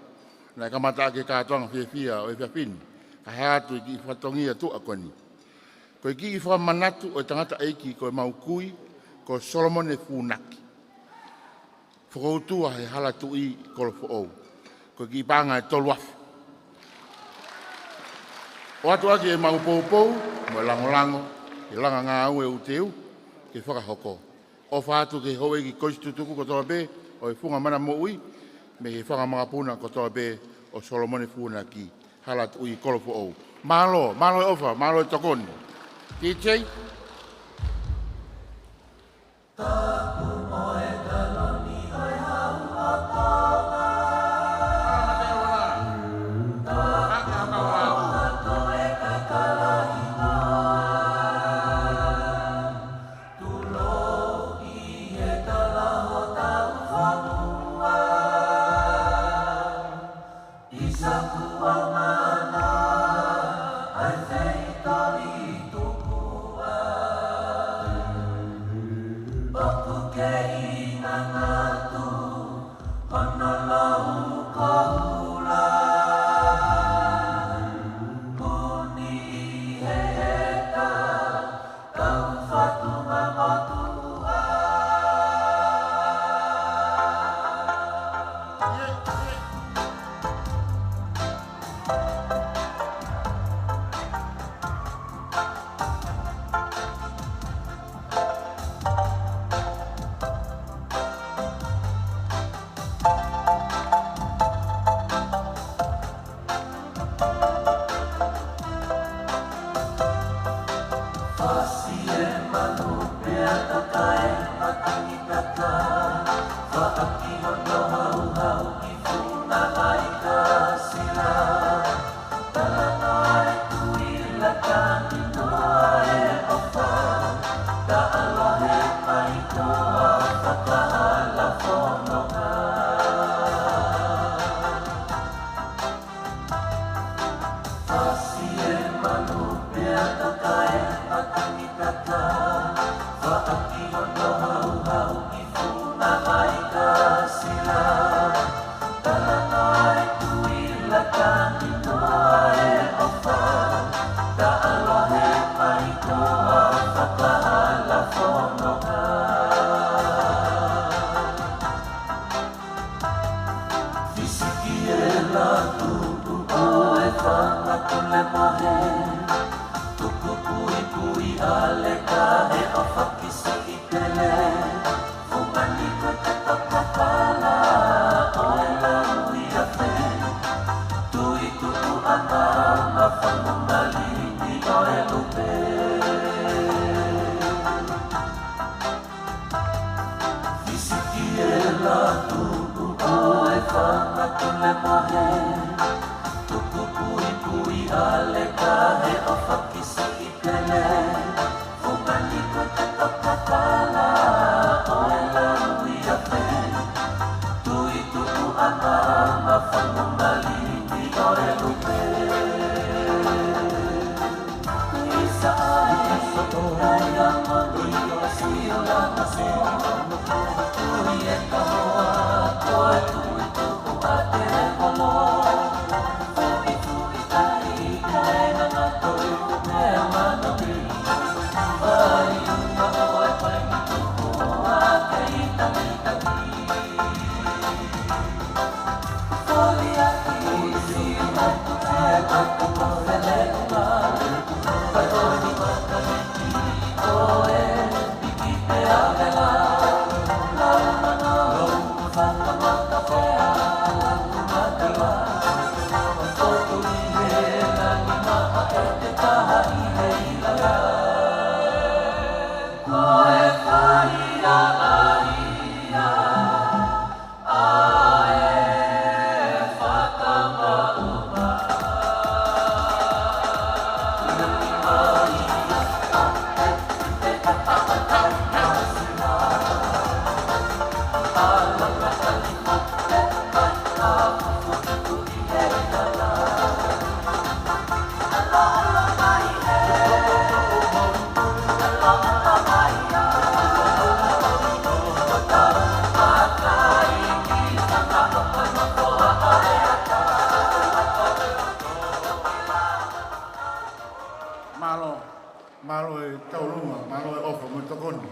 Naʻe kamata ʻaki e kātoanga fiefia ʻo e efiafi ni, kae hā atu e kiʻi fatongia tuʻa ko eni. Ko e kiʻi fakamanatu ʻo e tangataʻeiki ko ʻemau kui, ko Solomone Funaki. Fokoutua he Hala Tuʻi Kolofoʻou. Ko e kiʻi paʻanga ʻe tolu afe. ʻOatu ʻaki ʻemau poupou mo e langolango, e langa ngāue ʻoku teu ke fakahoko. ʻOfa atu ki he houʻeiki kolisi tutuku kotoa pē ʻo e funga Mana Moʻui, mei he fanga makapuna kotoa pē ʻo Solomone Funaki, Hala Tuʻi Kolofoʻou. Mālō, mālō e ʻofa, mālō e tokoni. T J. Tulou ʻi he tala hotau fonua, ʻi Sakuamana, ʻa e feitoli tupuʻa. ʻOku kei manatu hono lau koula, puni ʻi he ʻeta, tau fatu ma motuʻa. Fasi e manu pea toka e matangi tata, faʻaki hono hauhau ki Funalaikasila. Talanoa e kui, lakani noa e ʻofa, taʻalo he maitoa, fakahala fononga. Fasi e manu pea toka e matangi tata, faʻaki hono hauhau ki Funalaikasila. Talanoa e kui, lakani noa e ʻofa, taʻalo he maitoa, fakahala fononga. Fisiki e latu, tupu e fanga kule mohe, tuku puipui ʻa Leka he ʻofa ki Siʻi Pele. Fungani ko te tokapala, Pule mohe, tuku puipui ʻa Leka he ʻofa ki siʻi pele. Fuka liku te toka kala, ʻo e lau ia pē. Tui tuku ʻa Mama, fangu maliki ʻo e lupe. Mālō, mālō e tauʻolunga, mālō e ʻofa mo e tokoni.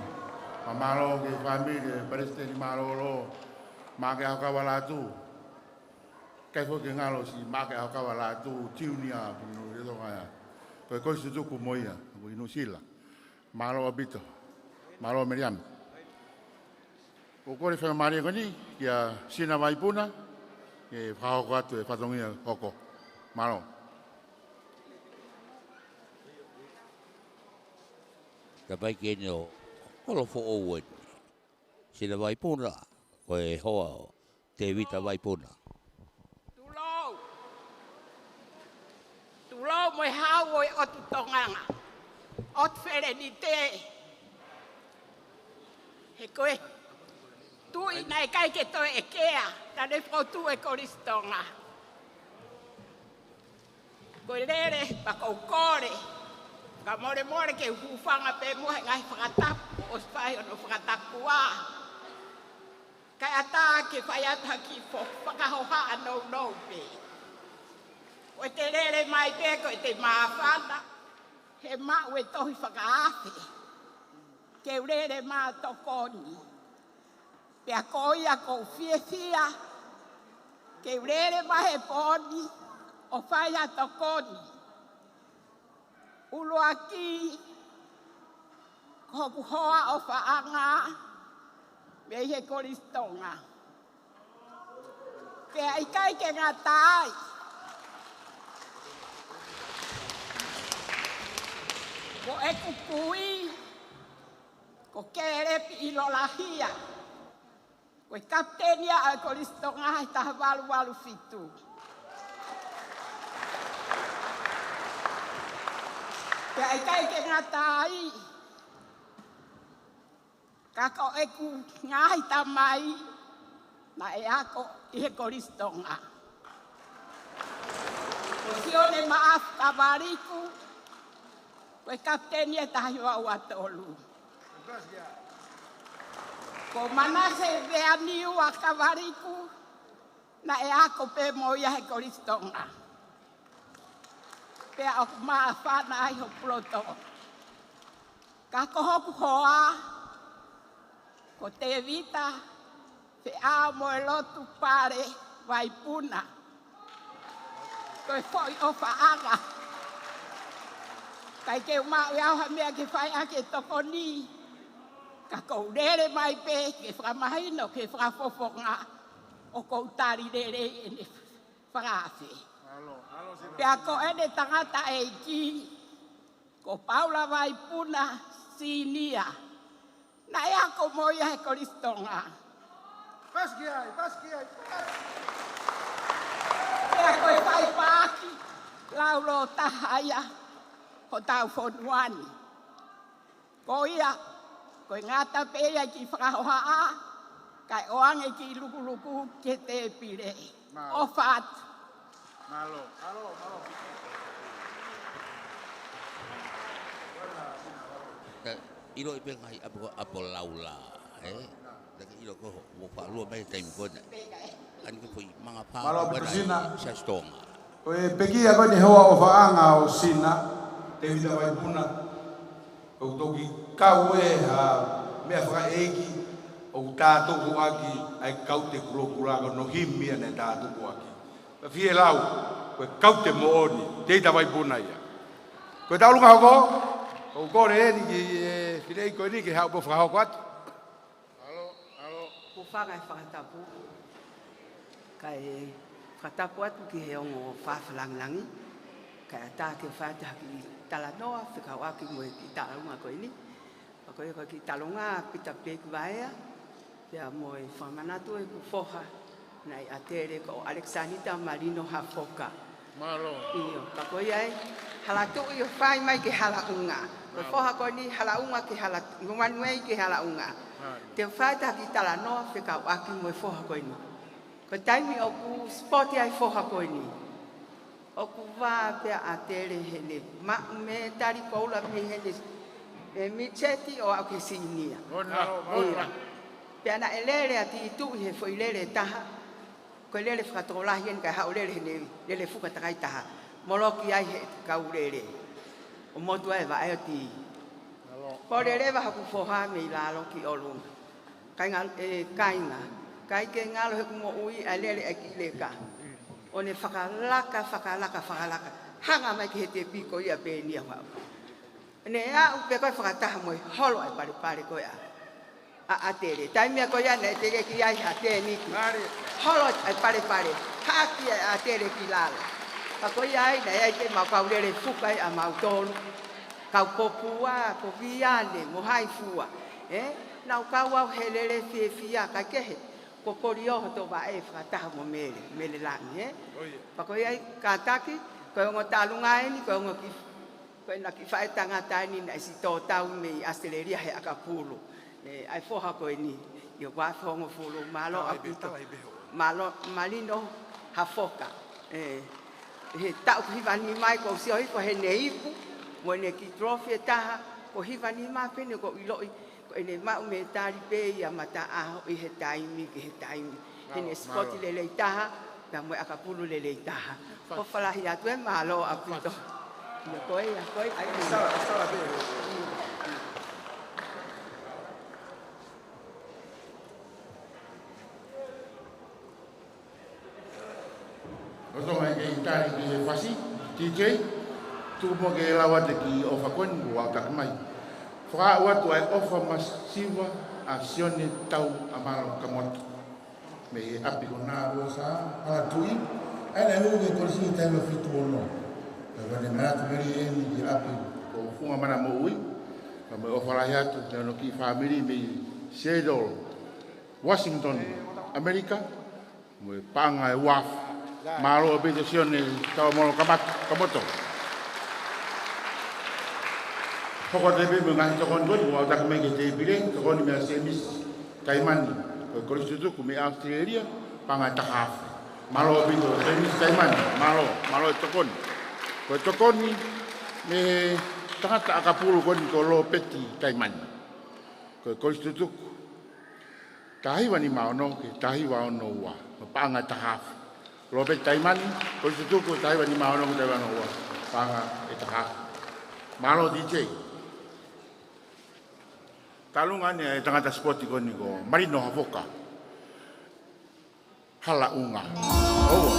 Pea mālō ki he fāmili, e palesiteni mālōlō, Maʻake ʻAhokavalātū. ʻIkai foki ke ngalo siʻi Maʻake ʻAhokavalātū Tiunia punu i Tonga ia. Ko e kosi tutuku mo ia, ko ʻi Nuʻusila. Mālō ʻaupito. Mālō Meliam. ʻOku ou kole faingamālie ko eni kia Sina Vaipuna, ke fakahoko atu e fatongia hoko. Mālō. Ka pai ke ne o, kolo foʻou eni. Sina Vaipuna, ko e hoa ʻo Tēvita Vaipuna. Tulou. Tulou mo e hau ʻo e ʻOtu Tonga. ʻOtu Felenite. He ko e tuʻi naʻe ʻikai ke toe ʻekea, naʻe fotu e Kolisi Tonga. Ko e lele, pea ʻoku ou kole, ka molemole ke u hūfanga pē muʻa he ngaahi fakatapu, ʻosi fai hono fakatapu ua. Kae ʻatā ke fai atu ha kiʻi fo-, fakahohaʻa nounou pē. Ko ʻete lele mai pē, ko ʻete māfana, he maʻu e tohi fakaafe. Ke u lele mātokoni. Pea ko ia ʻoku ou fiefia, ke u lele mai he pō ni, ʻo fai ha tokoni. ʻUluaki, ko hoku hoa ʻofaʻanga, mei he Kolisi Tonga. Pea ʻikai ke ngata ai. Ko ʻeku kui, ko Kelepi ʻIlolahia. Ko e kapiteni ia ʻo e Kolisi Tonga he taha valu valu fitu. Pea ʻikai ke ngata ai. Ka ko ʻeku ngaahi tamai, naʻe ako ʻi he Kolisi Tonga. Ko Sione Maʻafu Kavaliku, ko e kapiteni e taha hiva ua tolu. Ko Manase Veaniua Kavaliku, naʻe ako pē mo ia he Kolisi Tonga. Pea ʻoku māfana ai hoku loto. Ka ko hoku hoa, ko Tēvita Feʻaomoelotu Pale Vaipuna. Ko e foʻi ʻofaʻanga. ʻIkai ke u maʻu ʻe au ha meʻa ke fai ʻaki e tokoni. Ka ʻoku ou lele mai pē ke fakamahino ki he fakafofonga ʻoku ou tali lelei ʻene fakaafe. Pea ko ʻene tangataʻeiki, ko Paula Vaipuna Senior. Naʻe ako mo ia he Kolisi Tonga. Pasi ki ai, pasi ki ai, pasi. Tau lōtaha ia hotau fonua ni. Ko ia, ko e ngata pē ia ki fakahohaʻa, kae ʻoange ki lukuluku ke tēpile. Mālō. ʻOfa atu. Mālō. Mālō, mālō. Ka ʻiloʻi pē ngaahi ʻapo, ʻapo laula, ē? Naʻa ke ʻilo ko hoʻo fakalua mai taimi ko ena. Ani ke foʻi manga pā Mālō, ko ena Petusina. Siasi Tonga. Ko e pekia ko eni he hoa ʻofaʻanga ʻo Sina, Tēvita Vaipuna. ʻOku toki kau ē ha meʻa fakaʻeiki, ʻoku tātuku ʻaki ʻa e kaute kulokula ko hono himi ia naʻe tātuku ʻaki. Ka fie lau, ko e kaute moʻoni, Tēvita Vaipuna ia. Ko e taulunga hoko, ʻoku kole eni ki he fineʻeiki ko eni ke haʻu pē ʻo fakahoko atu. Alo, alo. Kuo fanga e fakatapu. Kae fakatapu atu ki he ongo fakafalangilangi. Kae ʻatā ke u fai atu ha kiʻi talanoa fekauʻaki mo e kiʻi taʻalonga ko eni. Pea ko e kiʻi taʻalonga Pita Peiki Vaea. Pea mo e fakamanatu ʻeku foha naʻe ʻatele ko ʻAlekisānita Malino Hafoka. Mālō. ʻIo, pea ko ia ai, Halatuʻi ʻo fai mai ki Halaʻunga. Ko e Mālō. Foha ko eni Halaʻunga ki Hala-, Manuei ki Halaʻunga. Mālō. Te u fai atu ha kiʻi talanoa fekauʻaki mo e foha ko eni. Ko e taimi ʻoku sipoti ai foha ko eni, ʻoku vā pea ʻatele heʻene maʻu mētali koula mei heʻene, e, mīteti ʻo aʻu ki he sīnia. Mālō, mālō. ʻIo. Pea naʻe lele ʻa Tituʻi he foʻi lele ʻe taha. Ko e lele fakatokolahi eni kae haʻu lele heʻene lele fuka takai taha. Moloki ai he kau lele. ʻO motu ai e vaʻe ʻo Ti. Mālō. Ko e lele ʻa hoku foha mei lalo ki ʻolunga. Kāinga, e, kāinga. ʻIkai ke ngalo heʻeku moʻui ʻa e lele ʻa e kiʻi leka. ʻO ne fakalaka, fakalaka, fakalaka. Hanga mai ki he tepi ko ia pē eni ʻa hau. Ne aʻu pē ko e fakataha mo e holo ʻa e palepale ko ia ʻa, ʻa ʻatele. Taimi ko ia naʻe teʻeki ai ha tēniti. Mālie. Holo ʻa e palepale. Haki ʻa ʻatele ki lalo. Pea ko ia ai, naʻe ʻi ai pē mau kau lele fuka ia ʻa mautolu. Kau Popua, ko Viane, mo Haifua. Ē? Naʻa ku kau au he lele fiefia, kae kehe. Ko Polio hoto vaʻe fakataha mo Mele, Mele Langi, ē? ʻIo. Pea ko ia ai kātaki, ko e ongo taʻalonga eni, ko e ongo kiʻi Ko ena kiʻi faʻētangata eni naʻe siʻi tō tau mei ʻAositelēlia he ʻakapulu. Ē, ʻa e foha ko eni, ʻio, ua afe hongofulu, mālō ʻaupito. Tala ʻi pē ho. Mālō, Malino Hafoka. Ē, he taʻu ko hiva nima ai kuo u sio hifo heʻene ipu, mo ʻene kiʻi trophy ʻe taha, ko hiva nima pē eni ʻoku ou ʻiloʻi, ko ʻene maʻu mētali pē ia mataʻaho ʻi he taimi ki he taimi. Heʻene sipoti lelei taha, pea mo e ʻakapulu lelei taha. ʻOfa lahi atu ē, mālō ʻaupito. ʻIo, ko ia, ko ia. Sala, sala pē. ʻOtua mai ke tali ki he fasi, T J, tuku mo ke lau atu e kiʻi ʻofa ko eni kuo aʻutaki mai. Fakaʻau atu ʻa e ʻofa masiva ʻa Sione Tauʻamalo Kamoto. Mei he ʻapi ko Nāvosā, Halatuʻi, ʻa ia naʻe hū ki he Kolisi ʻi he taʻu fitu ono. Pea ko ʻene manatu mei heni ki he ʻapi ko Funga Mana Moʻui, pea mo e ʻofa lahi atu ki hono kiʻi fāmili mei Seattle, Washington, ʻAmelika, mo e paʻanga ʻe uaafe. Mālō ʻaupito Sione Tauʻamalo Kamat-, Kamoto. Hoko atu pē mo e ngaahi tokoni ko eni kuo aʻutaki mai ki he tēpile, tokoni meia Semisi Taimani, ko e Kolisi Tutuku mei ʻAositelēlia, paʻanga ʻe taha afe. Mālō ʻaupito Semisi Taimani, mālō, mālō e tokoni. Ko e tokoni mei he tangata ʻakapulu ko eni ko Lōpeti Taimani, ko e Kolisi Tutuku, taha hiva nima ono ki he taha hiva ono ua, mo e paʻanga ʻe taha afe. Lōpeti Taimani, Kolisi Tutuku, taha hiva nima ono ki he taha hiva ono ua, paʻanga ʻe taha afe. Mālō D J. Taʻalonga eni ʻa e tangata sipoti ko eni ko Malino Hafoka. Halaʻunga. ʻOua.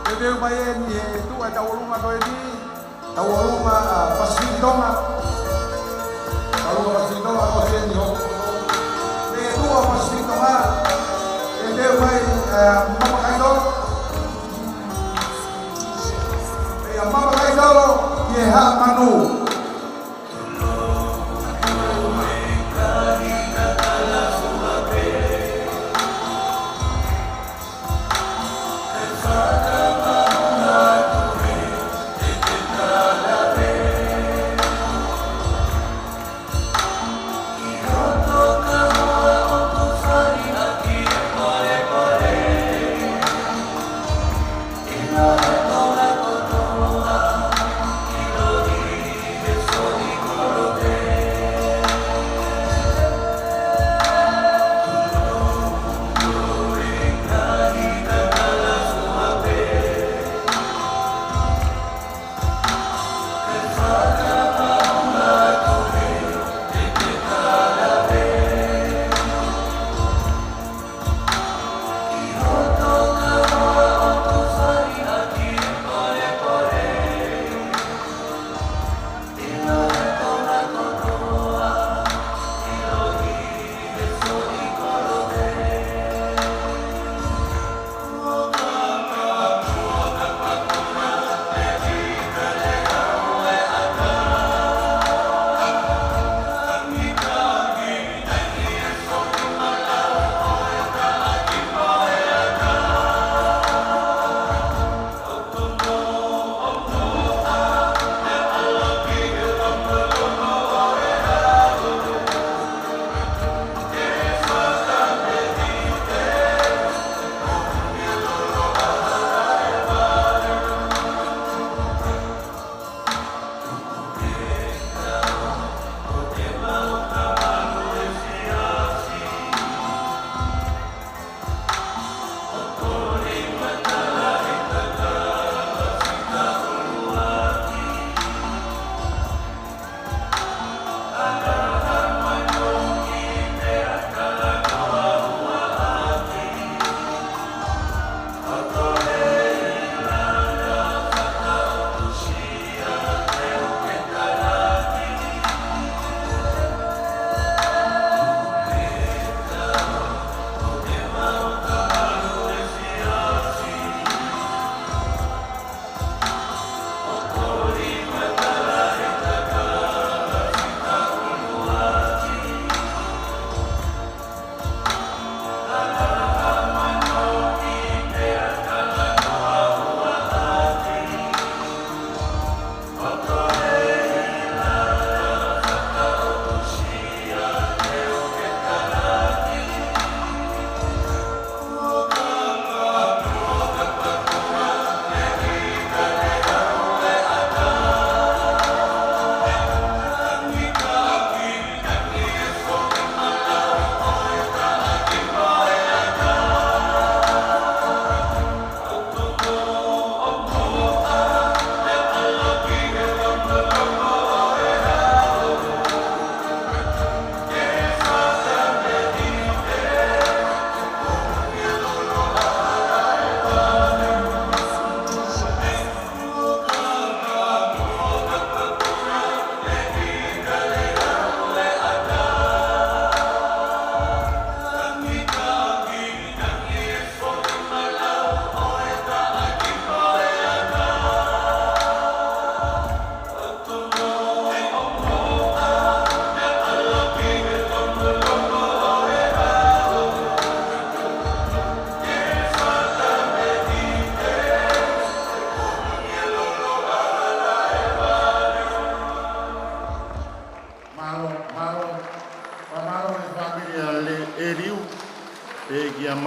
Teuteu mai eni he tuʻa ʻe tauʻolunga ko eni. Tauʻolunga, ʻa, Pasifiki Tonga. Tauʻolunga Pasifiki Tonga, ko eni ho. He tuʻa Pasifiki Tonga. Teuteu mai, ʻa, Mama Kaitolo. Pea Mama Kaitolo, ʻi he Haʻa Manu.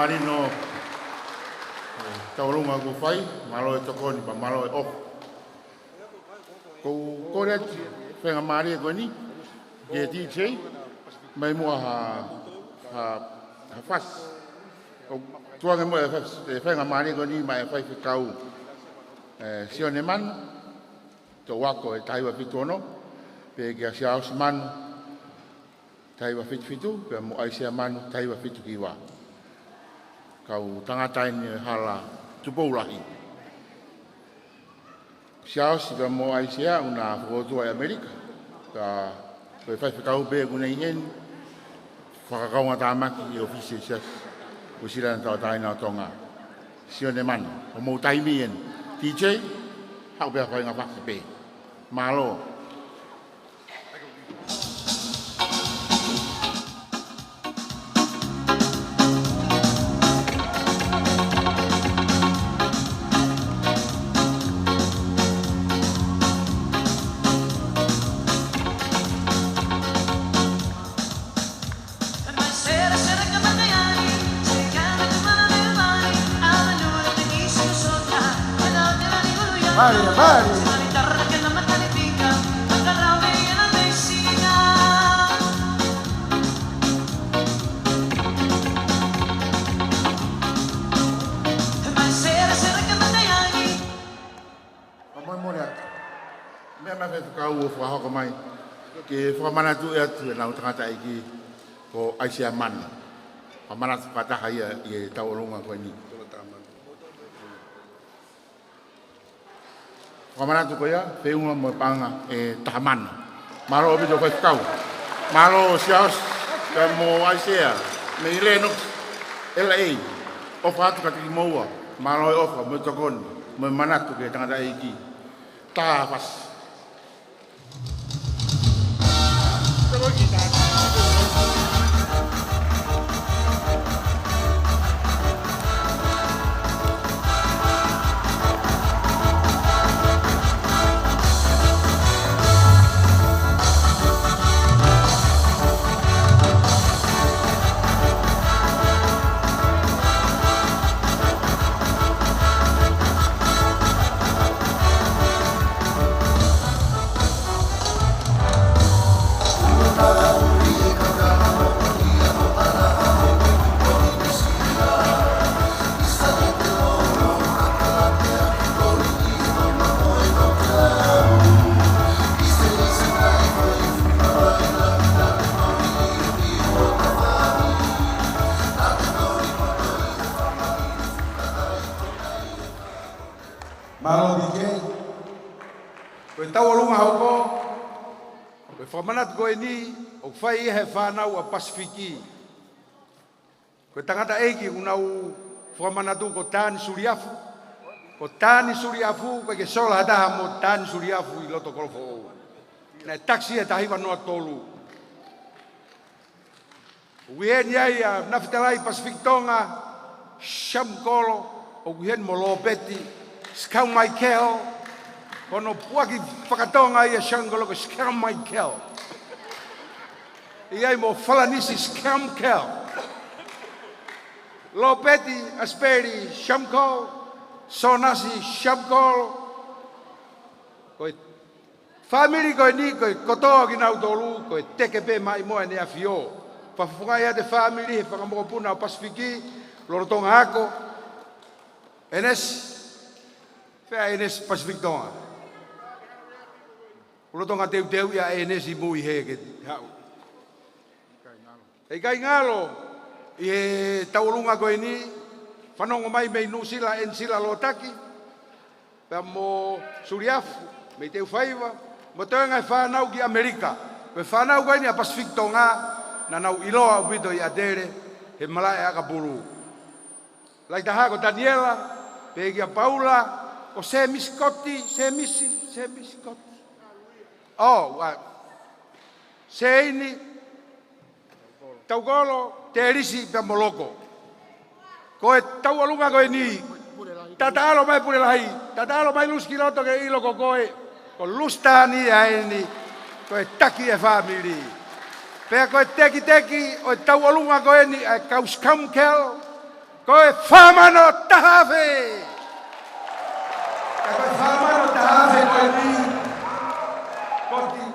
Mālō e, eh, tauʻolunga kuo fai, mālō e tokoni, pea mālō e ʻofa. Ko e kole atu, faingamālie ko eni, ke D J, mai muʻa ha, ha, ha fasi. ʻOku tuʻu ange muʻa e fasi, e faingamālie ko eni, maʻa e faifekau, eh, Sione Manu, toʻu ako e taha hiva fitu ono, pea kia Siaosi Manu, taha hiva fitu fitu, pea mo ʻAisea Manu, taha hiva fitu hiva. Kau tangata eni e hala Tupou Lahi. Siaosi pea mo ʻAisea ʻoku na fokoutua ʻi ʻAmelika. Ka ko e faifekau pē ʻoku ne ʻi heni, fakakaungātāmaki ʻi he ʻōfisi ʻo e Siasi Uēsiliana Tauʻatāina ʻo Tonga. Sione Manu, ʻoku mou taimi eni. D J, haʻu pē ha faʻahinga fasi pē. Mālō. Vale, vale. Ka molemole atu. Meʻa mai faifekau ʻo fakahoko mai. Ke fakamanatu atu ʻenau tangataʻeiki ko ʻAisea Manu. Fakamanatu fakataha ia ʻi he tauʻolunga ko eni. Fakamanatu ko ia, feʻunga mo e paʻanga ʻe taha mano. Mālō ʻaupito faifekau. Mālō Siaosi, pea mo ʻAisea, mei Lennox, L A. ʻOfa atu kiate kimoua, mālō e ʻofa, mo e tokoni, mo e manatu ki he tangataʻeiki. Taha fasi. Mālō D J. Ko e tauʻolunga hoko, ko e fakamanatu ko eni, ʻoku fai ʻe he fānau ʻa Pasifiki. Ko e tangataʻeiki ʻoku nau fakamanatu ko Tani Suliafu. Ko Tani Suliafu, ʻoku ʻikai ke sola ha taha mo Tani Suliafu ʻi loto Kolofoʻou. Naʻe takisi he taha hiva noa tolu. ʻOku ʻi heni ai ʻa Nafitalai Pasifiki Tonga, Sam Kolo, ʻoku ʻi heni mo Lopeti, Skau Maikeo, ko hono puʻaki fakatonga ia Sam Kolo ko Skau Maikeo. ʻI ai mo Falanisi Skau Maikeo. Lopeti, ʻAsipeli Sam Kolo, Sonasi Sam Kolo. Ko e fāmili ko eni, ko e kotoa kinautolu, ko e teke pē mai mo ʻEne ʻAfio. Fakafofongaʻi ʻa e fāmili he fanga mokopuna ʻo Pasifiki, lolotonga ako. ʻEnesi, fē ʻa ʻEnesi Pasifiki Tonga? Lolotonga teuteu ia ʻEnesi mui he ke haʻu. ʻE ʻikai ngalo ʻi he tauʻolunga ko eni, fanongo mai mei Nuʻusila, ʻEnisila Lotaki, pea mo Suliafu, mei Teufaiva, mo e toenga e fānau ki ʻAmelika. Ko e fānau ko eni ʻa Pasifiki Tonga, naʻa nau ʻiloa ʻaupito ʻi ʻAtele, he malaʻe ʻakapulu. Lahi taha ko Taniela, pea kia Paula, ko Sēmisi Koti, Sēmisi, Sēmisi Koti. ʻO, ua, Seini, Taukolo, Telisi, pea mo Loko. Ko e tauʻolunga ko eni, tataʻalo mai Pule Lahi, tataʻalo mai Lusi ki loto ke ʻilo ko koe, ko Lusi Tani ʻa eni, ko e taki e fāmili. Pea ko e tekiteki ʻo e tauʻolunga ko eni, ʻa e kau Skau Maikeo, Ko e fā mano taha afe. Ka ko e fā mano taha afe ko eni, Koti,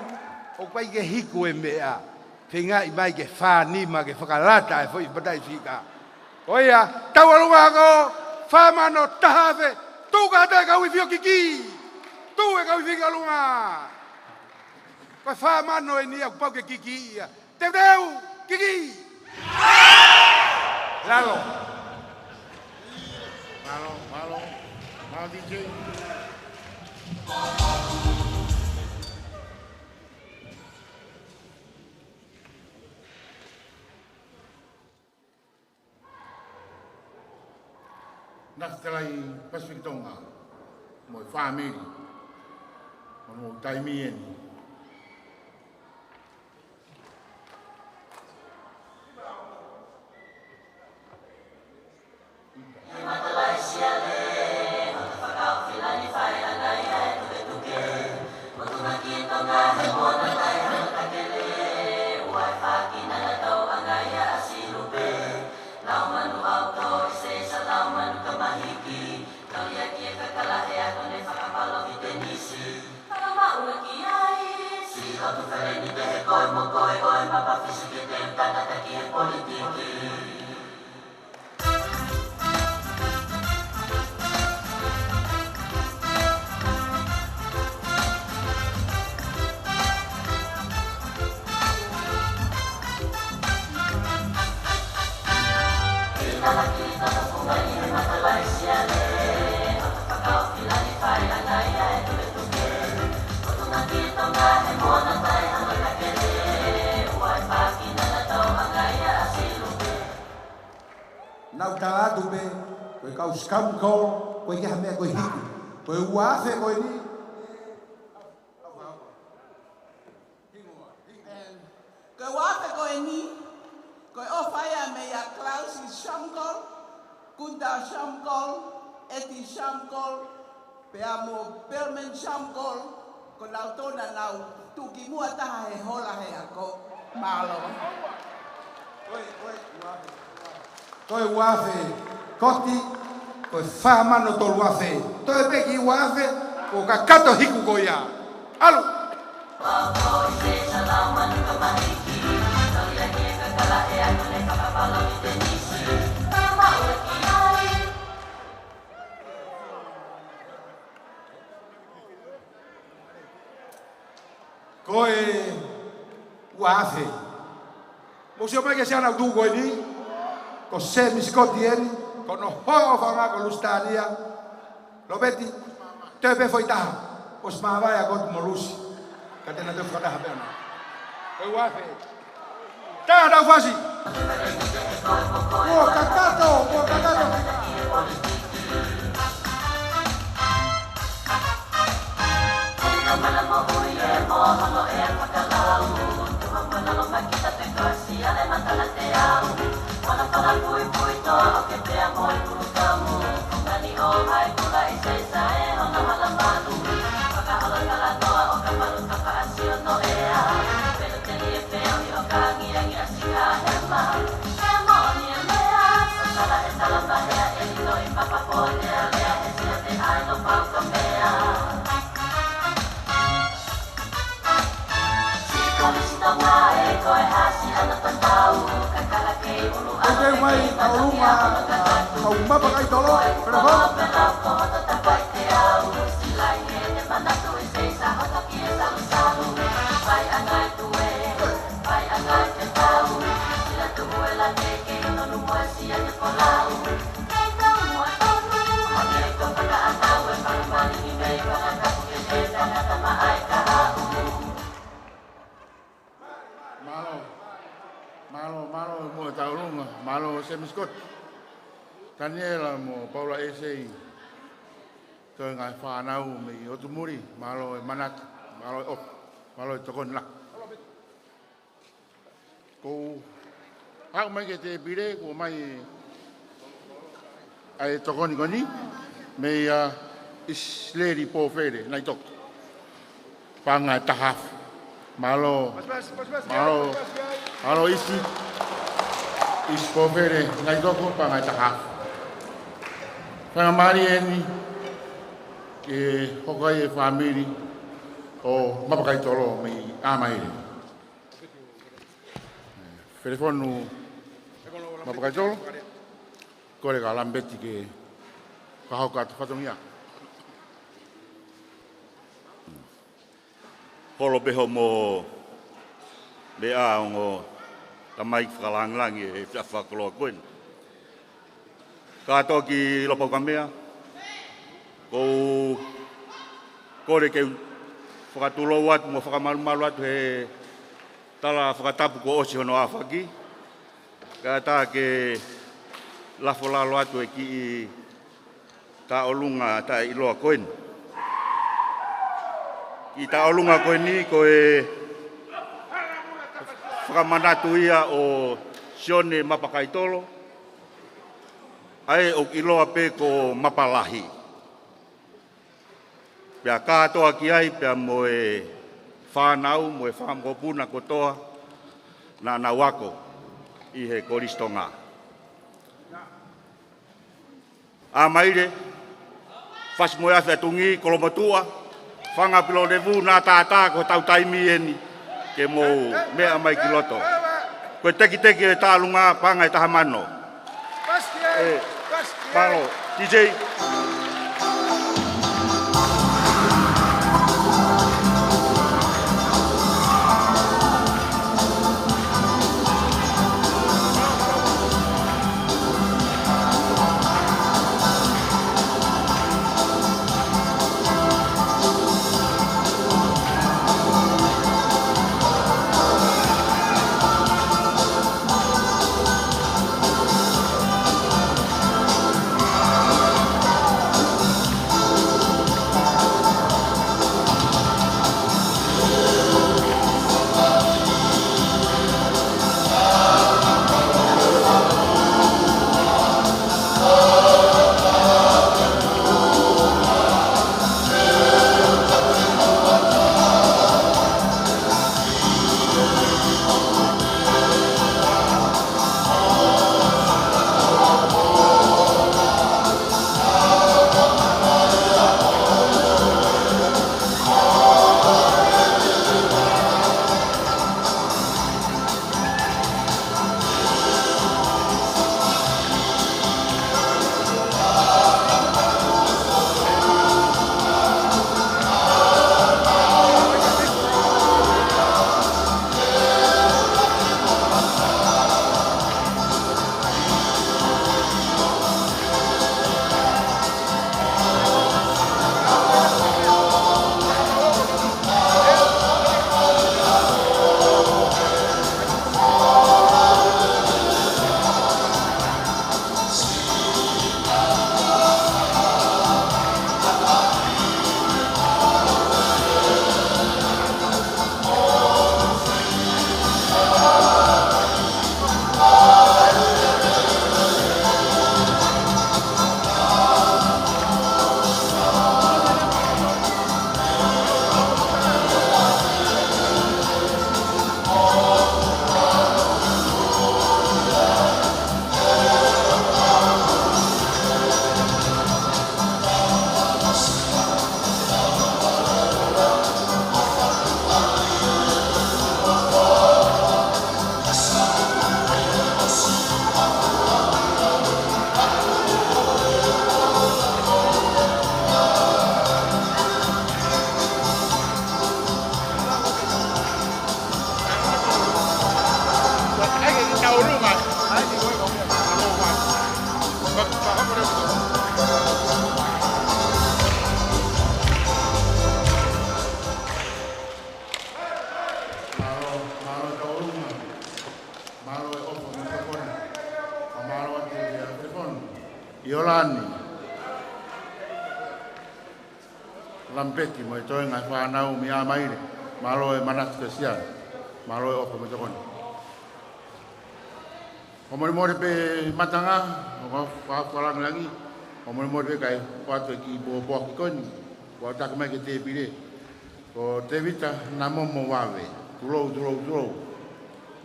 ʻoku ʻikai ke hiku e meʻa. Feingaʻi mai ke fā nima ke fakalata e foʻi mataʻifika. Ko ia, tau ʻalunga ko e fā mano taha afe, tuku atu e kau ifi ʻo kiki. Tuku e kau ifi ki ʻolunga. Ko e fā mano eni ʻoku pau ke kiki ia. Teuteu, kiki. Lalo. Mālō, mālō, mālō D J. Nasi Telai Pacific Tonga mo e fāmili. Mo e taimi eni. Naʻa ku tala atu pē, ko e kau Scrum Call, ko e ʻikai ha meʻa ko e hiku. Ko e ua afe ko eni. Ko e ua afe ko eni, ko e ʻofa ia meia Klaus Scrum Call, Kunta Scrum Call, Eti Scrum Call, pea mo Pelman Scrum Call, ko nautolu naʻa nau tuʻu ki muʻa taha he hola he ako. Mālō. Ko e ua afe, Koti, ko e fā mano tolu afe. Toe pē ki ua afe, kuo kakato hiku ko ia. ʻAlu. Ko e ua afe. Mou sio mai ki he siana ʻoku tuʻu ko eni. Ko Semi Sikoti eni. Ko hono hoa ʻofaʻanga ko Lusitania. Lopeti, toe pē foʻi taha. ʻOsi māvae ʻa Koti mo Lusi. Ka te na toe fakataha pē ʻana. Ko e ua afe. Taha tau fasi. Kuo kakato, kuo kakato. Ko e teu mai, tau ʻalunga, ʻa, kau mapa kai tolo, pera ko. Mālō. Mālō, mālō, mo e tau ʻalunga. Mālō, Semi Sikoti. Taniela mo Paula ʻEsei. Ko e ngaahi fānau mei ʻOtu Muli. Mālō e manatu. Mālō e ʻofa. Mālō e tokoni lahi. Ko e haʻu mai ki he tēpile, kuo ʻomai ʻa e tokoni ko eni, meia ʻIsileli Pōfele, Ngaitoko. Paʻanga ʻe taha afe. Mālō, mālō, mālō ʻIsi, ʻIsi Pōfele, Ngaitoko, paʻanga ʻe taha afe. Faingamālie eni ke hoko ai e fāmili ʻo Mapakaitolo mei ʻAmaile. Felefonu Mapakaitolo, kole kia Lampeti ke fakahoko atu fatongia. Holo pē hoʻomo meʻa ongo tamaiki fakalāngilangi he efiafi fakakoloa ko eni. Kātoa ki Lopaukamea, ʻoku ou kole ke u fakatulou atu mo fakamalumalu atu he tala fakatapu kuo ʻosi hono ʻaofaki, kae ʻatā ke lafo lalo atu e kiʻi tauʻolunga taʻeʻiloa ko eni. Kiʻi tauʻolunga ko eni ko e fakamanatu ia ʻo Sione Mapakaitolo, ʻa ē ʻoku ʻiloa pē ko Mapalahi. Pea kātoa ki ai pea mo e fānau mo e fanga mokopuna kotoa naʻa nau ako ʻi he Kolisi Tonga. ʻAmaile, Fasi-moe-Afi-ʻa-Tuʻungi, Kolomotuʻa, Fanga Pilolevu, Natātā, ko hotau taimi eni ke mou meʻa mai ki loto. Ko e tekiteki e tauʻolunga, paʻanga ʻe taha mano. ʻE, mālō, D J. Mālō, mālō e tauʻolunga. Mālō e ʻofa mo e tokoni. Fakamālō atu kia Felefonu ʻIolani Lampeti mo e toenga e fānau mei ʻAmaile. Mālō e manatu kia Sione. Mālō e ʻofa mo e tokoni. Fakamolemole pē Matanga, ʻo ka fakalangilangi, fakamolemole pē kae ʻoatu e kiʻi pōpoaki ko eni, ʻoatu mai ki he tēpile. Ko Tēvita Namomo Vave, tulou, tulou, tulou.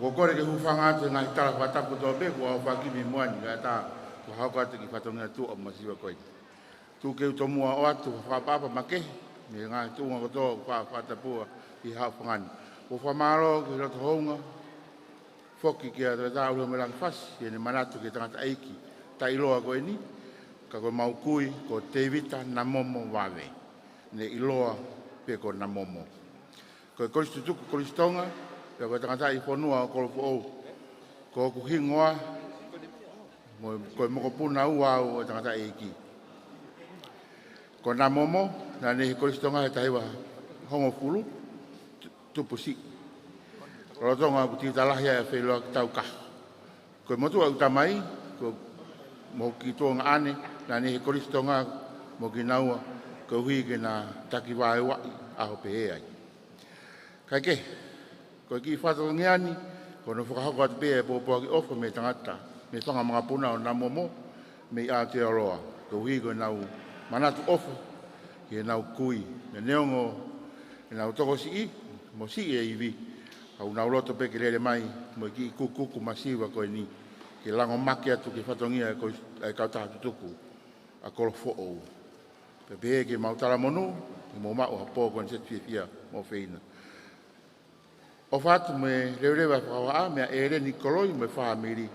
ʻOku ou kole ke u hūfanga atu he ngaahi tala fakatapu kotoa pē kuo ʻaofaki mei muʻa ni, kae ʻatā ke u hoko atu e kiʻi fatongia tuʻa masiva ko eni. Tuku ke u tomuʻa ʻoatu ha fakaʻapaʻapa makehe mei he ngaahi tuʻunga kotoa ʻoku faʻa fakatapua ʻi he haʻofanga ni. ʻOku ou fakamālō ki he loto houngaʻia foki kia Toketā ʻUlihomelangi Fasi ʻi heʻene manatu ki he tangataʻeiki taʻeʻiloa ko eni, ka ko ʻemau kui ko Tēvita Namomo Vave, ne ʻiloa pē ko Namomo. Ko e Kolisi Tutuku Kolisi Tonga, pea ko e tangataʻi fonua ʻo Kolofoʻou. Ko hoku hingoa, mo, ko e mokopuna ua au ʻo e tangataʻeiki. Ko Namomo, naʻa ne ʻi he Kolisi Tonga he taha hiva hongofulu, tu-, tupu siʻi. Lolotonga ʻeku tītalahi ʻa e feʻiloaki taukaha. Ko e motuʻa ʻeku tamai, ko, mo hoku kiʻi tuongaʻane, naʻa ne ʻi he Kolisi Tonga mo kinaua, koeʻuhi ke na taki vaeua ʻi ʻaho pehē ai. Kae kehe, ko e kiʻi fatongia ni, ko hono fakahoko atu pē ʻa e pōpoaki ʻofa mei he tangata, mei he fanga makapuna ʻo Namomo, mei Aotearoa, koeʻuhi ko ʻenau manatu ʻofa ki heʻenau kui, pea neongo ʻenau tokosiʻi mo siʻi e ivi, ka ʻoku nau loto pē ke lele mai mo e kiʻi kukuku masiva ko eni, ke langomaki atu ki he fatongia ʻa e ko-, ʻa e kautaha tutuku ʻa Kolofoʻou. Pea pehē ke mau talamonū, ke mou maʻu ha pō ko eni ʻoku fiefia mo feina. ʻOfa atu mo e leveleva fakavahaʻa meia ʻEleni Koloi mo e fāmili.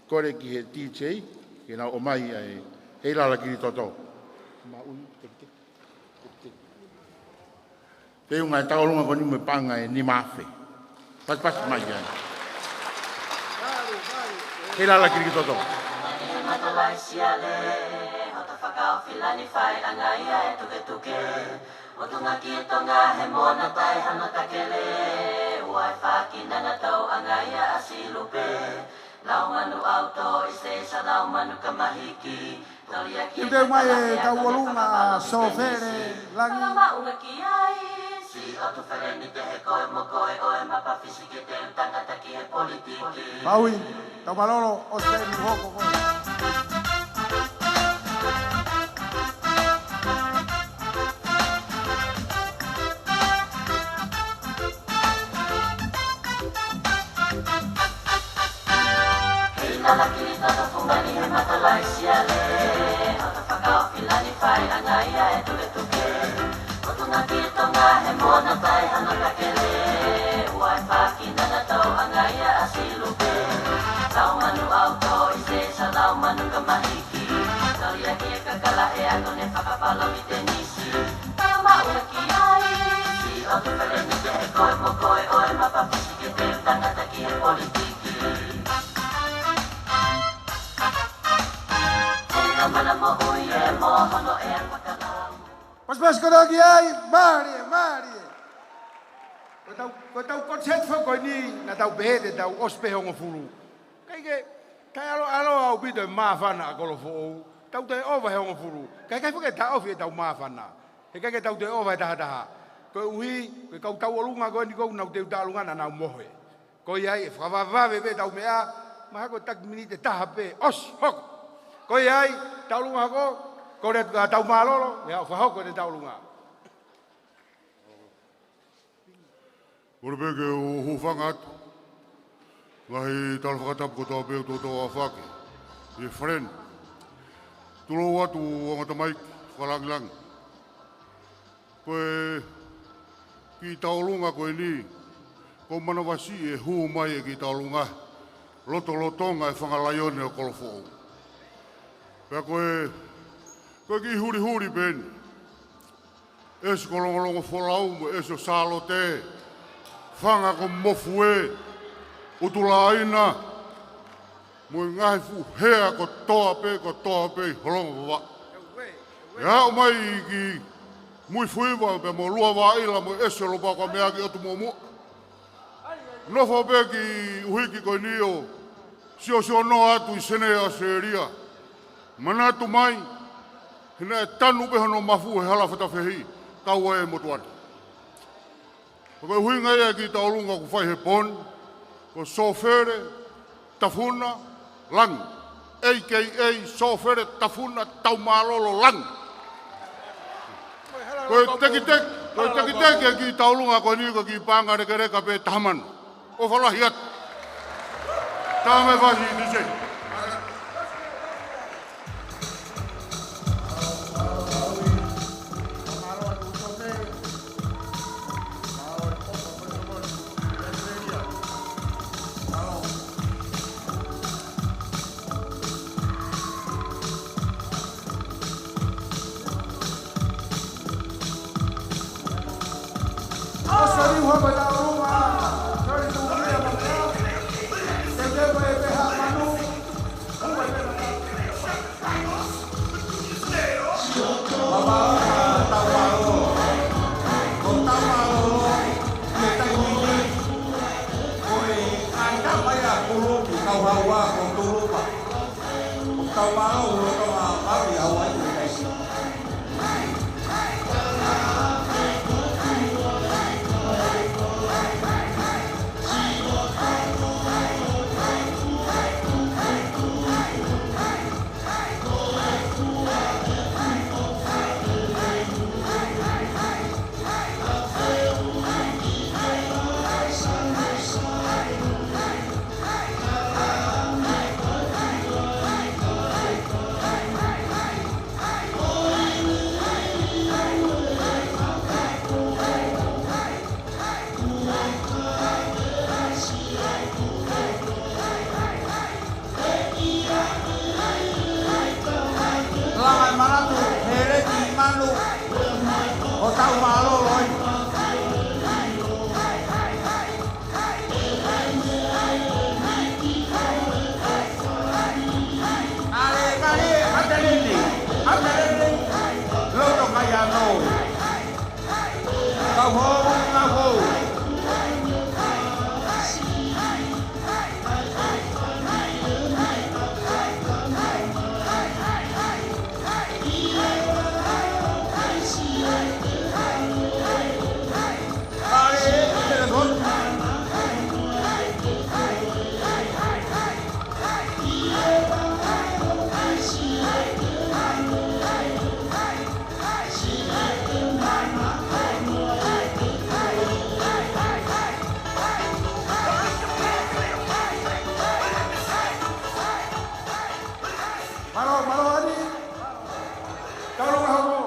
Kole ki he DJ, ke nau ʻomai ʻa e Heilala Kilitoto. Maui, teke, teke, teke. Feʻunga e tauʻolunga ko eni mo e paʻanga ʻe nima afe. Pasipasi mai ai. Heilala Kilitoto. Matalaisiale, hoto fakaofilani fai anga ia e tuketuke. Motunga ki Tonga he mona tae hano takele. Ua e faki nanga tau anga ia ʻa Silupe. Lau manu ʻauto i se sa lau manu kamahiki. Toli aki e teu mai e kakala tauʻolunga ʻa Sofele Langi. Kalama unga ki ai. Si ʻotu feleni te he koe mo koe ʻo e mapa fisike te u tangata ki he politiki. Maui, tau mālōlō ʻo se hoko ko. Heilala Kilitoto fungani he Matalaisiale, hoto fakaofilani fai anga ia e tuketuke. Motunga ki Tonga he mona tae hano takele, ua e faki nanga tau anga ia ʻa Silupe. Lau manu ʻauto i se sa lau manu kamahiki. Toli aki e kakala he ako ne fakapalo ki tenisi. Kalama unga ki ai. Si ʻotu feleni te he koe mo koe ʻo e mapa fisike te u tangata ki he politiki. He ka mana moʻui e mo hono ʻea fakalau. Pasipasi kotoa ki ai, mālie, mālie. Ko ʻetau, ko ʻetau konseti foki ko eni, naʻa tau pehē te tau ʻosi pē hongofulu. Kae kehe, taʻeʻaloʻalo ʻaupito e māfana ʻa Kolofoʻou. Tau toe ʻova he hongofulu. Kae kehe foki ke taʻofi ʻetau māfana. He ʻikai ke tau toe ʻova he tahataha. Koeʻuhi, ko e kau tauʻolunga ko eni ʻoku nau teu tauʻolunga naʻa nau mohe. Ko ia ai, ʻe fakavavevave pē ʻetau meʻa, mahalo ko e taki miniti ʻe taha pē, ʻosi, hoko. Ko ia ai, tauʻolunga hoko, kole atu ka tau mālōlō, ʻe haʻu fakahoko ʻene tauʻolunga. Kole pē ke u hūfanga atu. Ngaahi tala fakatapu kotoa pē ʻoku toutou ʻohake. ʻIo friend. Tulou atu ongo tamaiki, fakalāngilangi. Ko e kiʻi tauʻolunga ko eni, ʻoku ou manavasiʻi e hū mai e kiʻi tauʻolunga, lotolotonga e fanga laione ʻo Kolofoʻou. Pea ko e, ko e kiʻi hulihuli pē eni. ʻEsi ko Longolongofolau mo ʻEsi ʻo Sālote, fanga ko Mofue, ʻUtulāina, mo e ngaahi fuʻu hea kotoa pē, kotoa pē ʻi Holongofolau. ʻE aʻu mai ki Muifuiva pea mo Luavaʻila mo ʻEsi ʻo Lopakoamea ki ʻOtu Muʻomuʻa. Nofo pē ki ʻUhiki ko eni ʻo siosio noa atu ʻi Senē ʻAositelēlia. Manatu mai, he naʻe tanu pē hono mafu he hala fatafehi, kau ai e motuʻa ni. Ko e ʻuhinga ia e kiʻi tauʻolunga ʻoku fai he pō ni, ko Sofele Tafuna Langi, A K A Sofele Tafuna Taumālolo Langi. Ko e tekiteki, ko e tekiteki e kiʻi tauʻolunga ko eni ko e kiʻi paʻanga lekeleka pē taha mano. ʻOfa lahi atu. Taha mai Fasi, D J. Langa e manatu, he leti manu, ʻo tau mālōlō ai. Ale, kale, atelele, atelele, loto kai anō. Kau hou, kau hou. Mālō, mālō, Ani. Tau ʻalu hoko.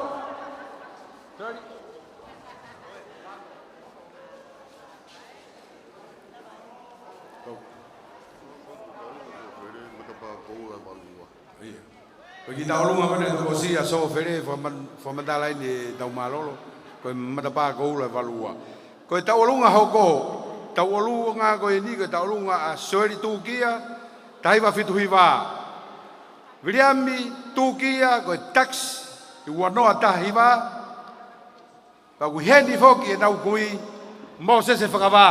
Ko e kiʻi tauʻolunga ko eni ʻoku tau ʻosi ʻa Sōfele, fakaman-, fakamatala ʻeni ʻetau mālōlō, ko e matapā koula ʻe valu ua. Ko e tauʻolunga hoko, tauʻolunga ko eni, ko e tauʻolunga ʻa Soeli Tūkia, taha hiva fitu hiva. Viliami Tūkia, ko e tax, ʻi ua noa taha hiva. Pea ʻoku ʻi heni foki ʻenau kui, Mōsese Fakavā.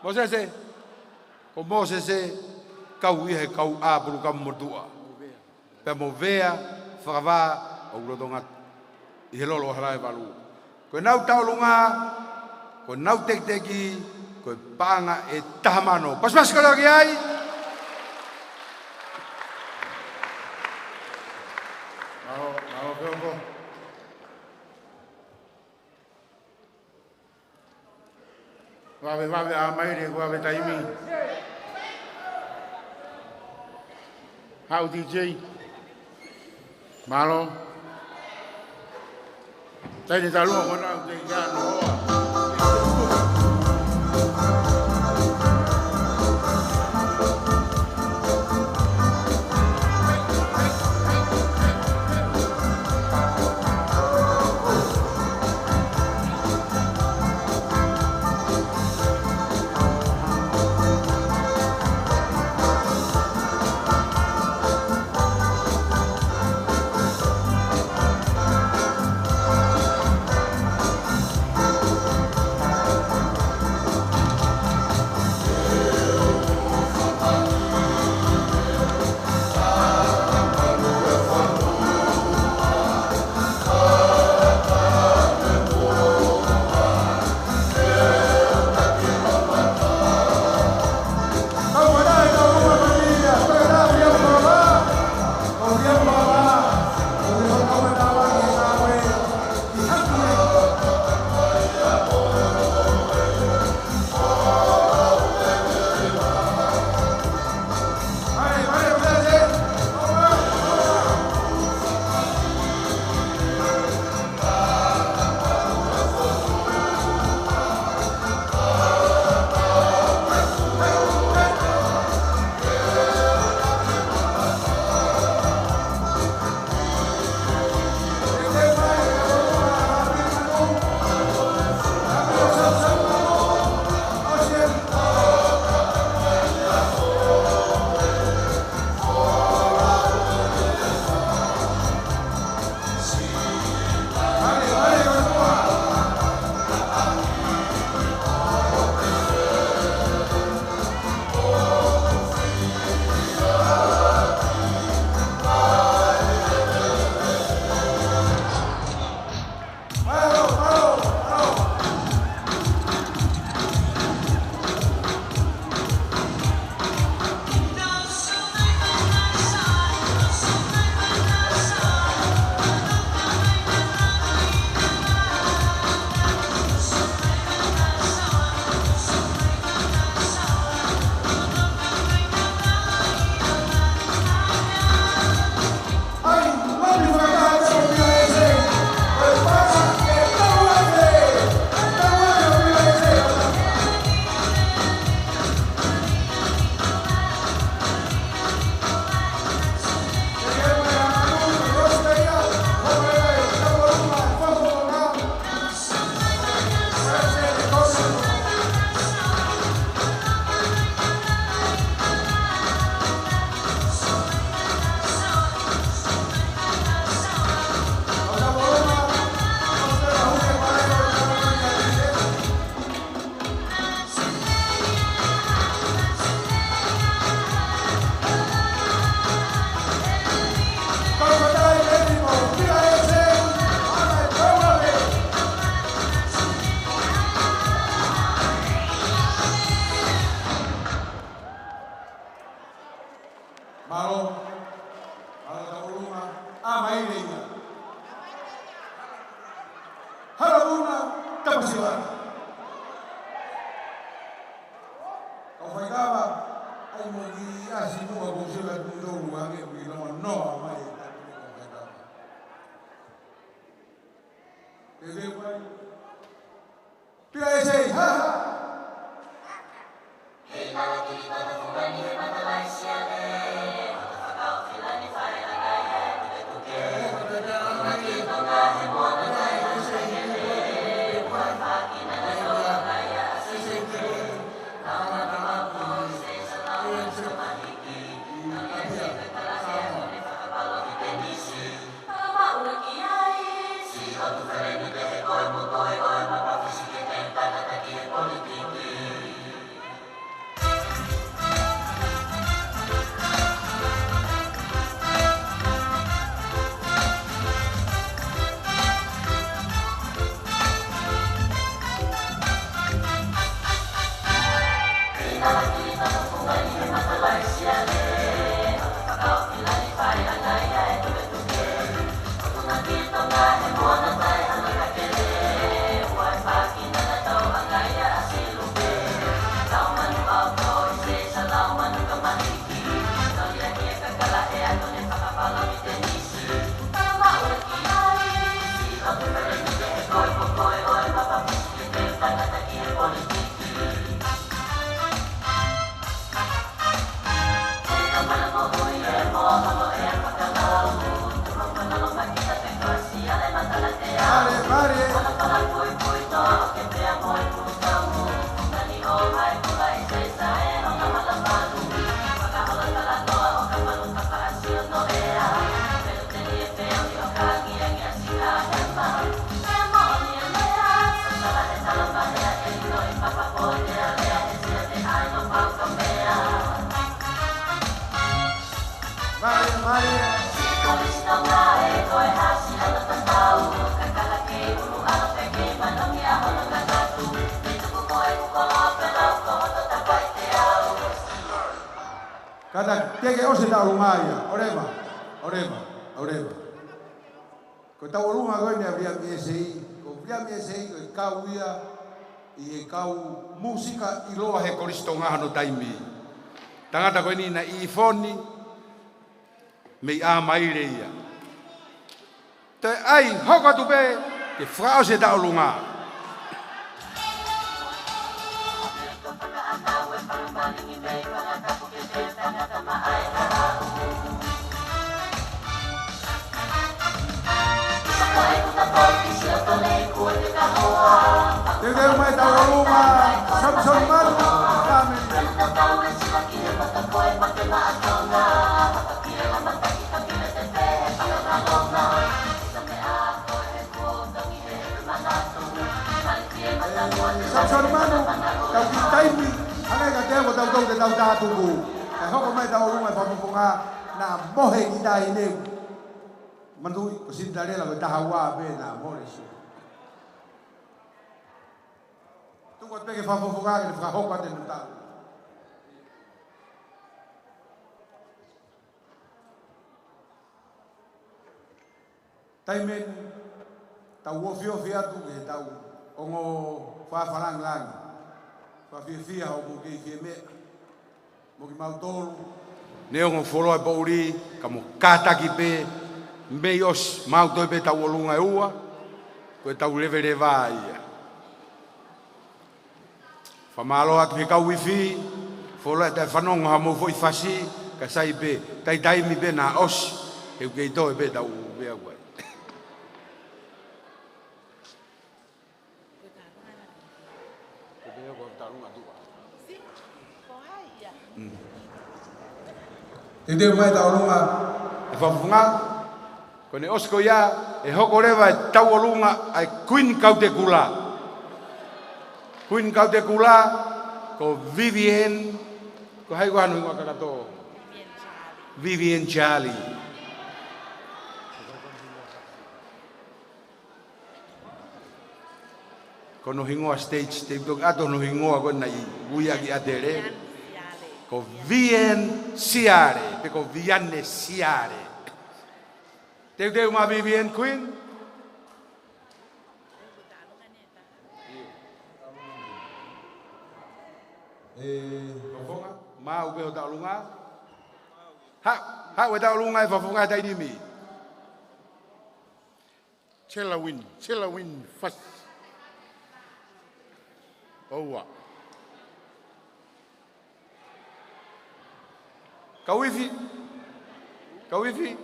Mōsese, ko Mōsese, kau ia he kau ʻā pulukamu motuʻa. Pea mo Vea Fakavā, ʻoku lolotonga ʻi he lolo ʻo Halaevalu. Ko ʻenau tauʻolunga, ko ʻenau tekiteki, ko e paʻanga ʻe taha mano. Pasipasi kole ki ai. Mālō, mālō, Feofo. Vave, vave, ʻā mai leva, vave taimi. Haʻu D J. Mālō. Taimi ni talu ko ena, te ia noa. Mālie, mālie. Kātaki, teʻeki ke ʻosi e tauʻolunga ia. ʻOleva, ʻoleva, ʻoleva. Ko e tauʻolunga ko eni ʻa Viliami ʻEsei, ko Viliami ʻEsei ko e kau ia ʻi he kau mūsika ʻiloa he Kolisi Tonga hono taimi. Tangata ko eni naʻe ʻi Foni, mei ʻAmaile ia. Toe ʻai, hoko atu pē, ke fakaʻosi e tauʻolunga. Teuteu mai tauʻolunga, Samson Manu, family. Samson Manu, tau kiʻi taimi, hangē ka te ako tau tau te tau tā tuku. Kae hoko mai tauʻolunga e fakafofonga, naʻa mohe ki tahi neu. Manatuʻi, ko Cinderella ko e taha ua pē naʻa mole si. Tuku atu pē ki he fakafofonga ke ne fakahoko atu ʻene tau. Taimi eni, tau ofiofi atu ke tau ongo fakafalangilangi. Fakafiefia hoʻomou kei fie meʻa. Mo kimautolu. Neongo fuoloa e poʻuli, ka mou kātaki pē, mei ʻosi, maʻu toe pē tauʻolunga ʻe ua, ko e tau leveleva ia. Fakamālō atu ki he kau uifi, fuoloa e taʻe fanongo haʻamou foʻi fasi, ka sai pē, taimi pē naʻa ʻosi, he ʻoku kei toe pē tau meʻa ua. Teuteu mai tauʻolunga e fakafofonga, ko ʻene ʻosi ko ia, ʻe hoko leva e tauʻolunga ʻa e Kuini Kautekula. Kuini Kautekula, ko Vivian, ko hai ko hono hingoa kakato? Vivian Charlie. Ko hono hingoa stage, te u toki ʻoatu hono hingoa ko ena ʻi ui ʻaki ʻa Tele. Ko Vivian Siale, pe ko Viane Siale. Teuteu mai Vivian Queen. ʻE, fakafofonga, maʻu pē hoʻo tauʻolunga. Haʻu, haʻu e tauʻolunga e fakafofonga he taimi ni. Selawini, Selawini Fasi. ʻOua. Kau ifi. Kau ifi.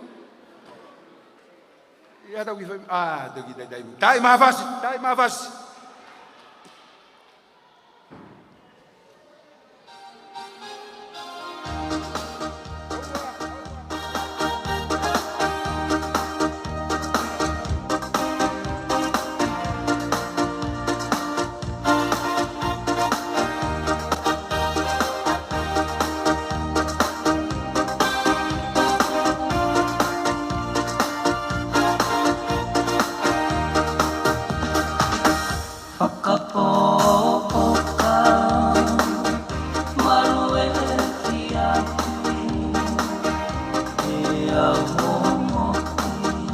ʻIo, tau kiʻi fai, ʻā, tau kiʻi taʻitaʻi. Taʻi maʻa Fasi, taʻi maʻa Fasi. Fakapoʻopoʻo ka malu e fiatu e au momoti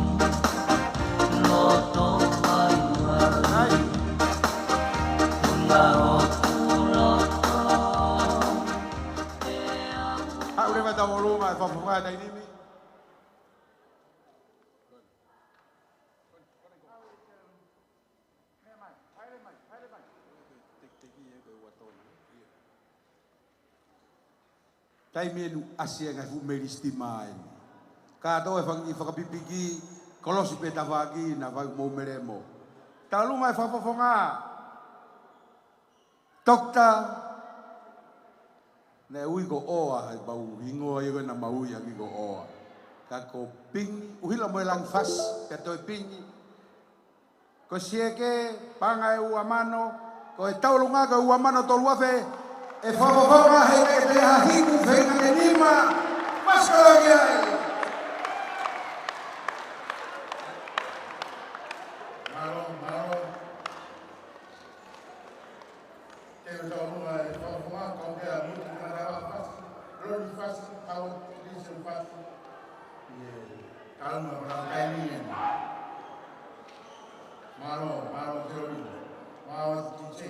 loto vaivai. Pula o kuloto e au. Haʻu leva tau ʻolunga e fakafofonga taimi ni. Taimi ʻeni ʻasi e ngaahi fuʻu melisiti mai. Kātoa e fanga kiʻi fakapipiki, kolosi pē tafaʻaki, naʻa faʻa mou melemo. Tau ʻolunga e fakafofonga. Toketā, naʻe ui ko ʻOa, he pau hingoa ia ko ē naʻa mau ui ʻaki ko ʻOa. Ka ko Pingi, ʻUhila mo e Langi Fasi, pea toe Pingi. Ko e sieke, paʻanga ʻe ua mano, ko e tau ʻolunga ko e ua mano tolu afe, e fakafofonga he ʻikai ke toe ha hiku feinga ke nima, Fasi koloa ki ai. Mālō, mālō. Te u tau ʻolunga e fakafofonga, kau ke a mutu ka rava Fasi, Loni Fasi, Howard Vincent Fasi. ʻIo, tau ma rau taimi ʻeni. Mālō, mālō Kelly, mālō D J.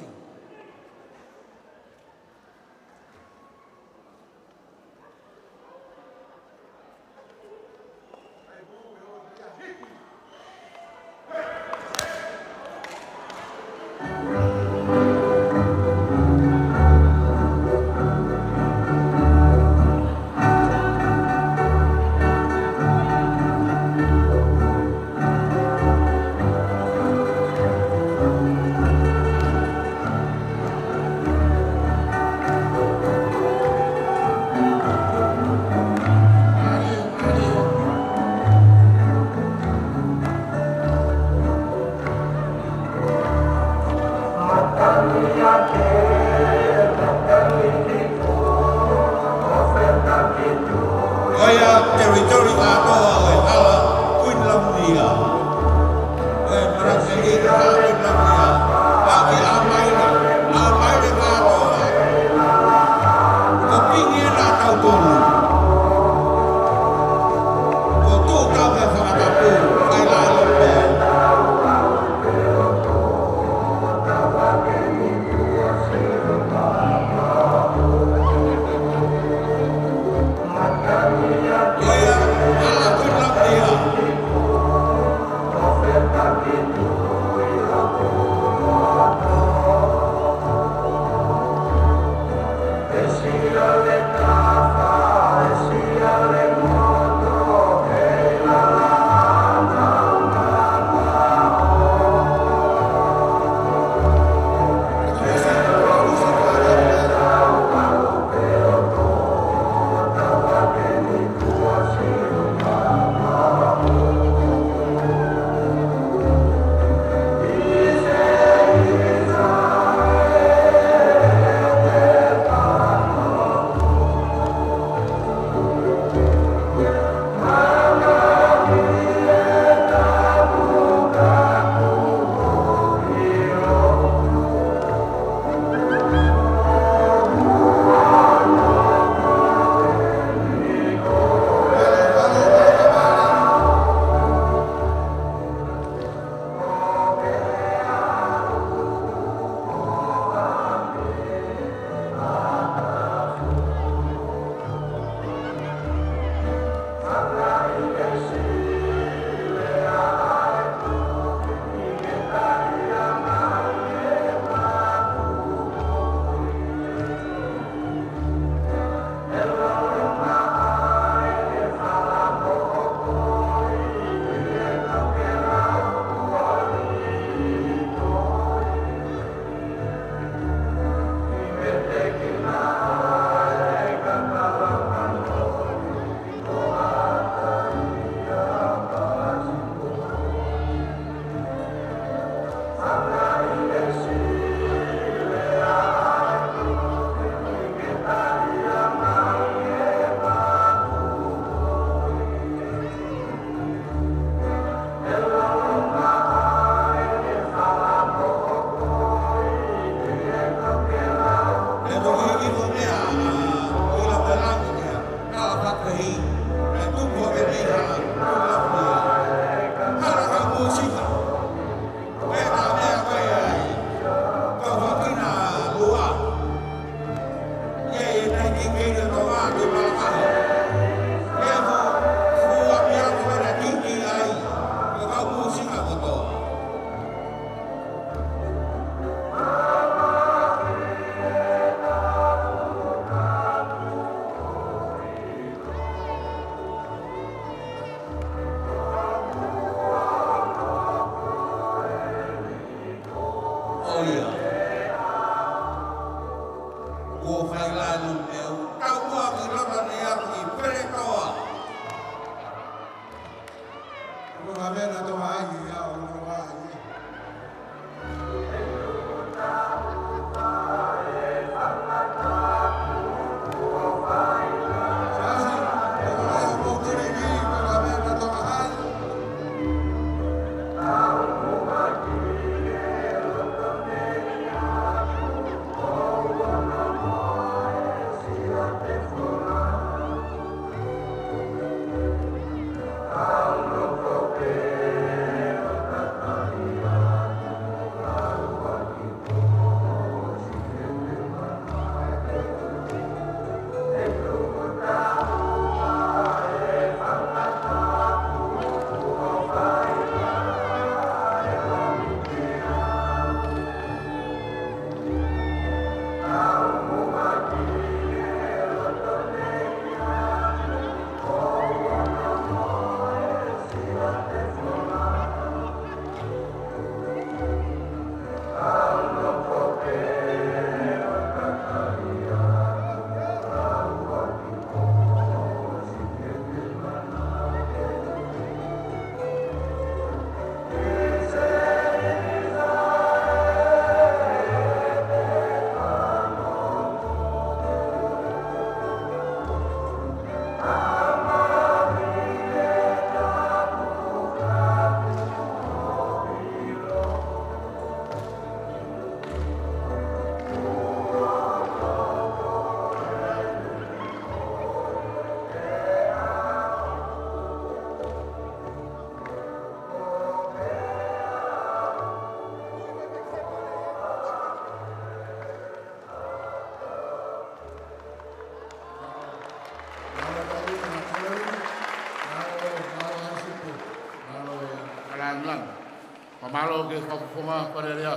Mālō ki he fakafofonga Fale Alea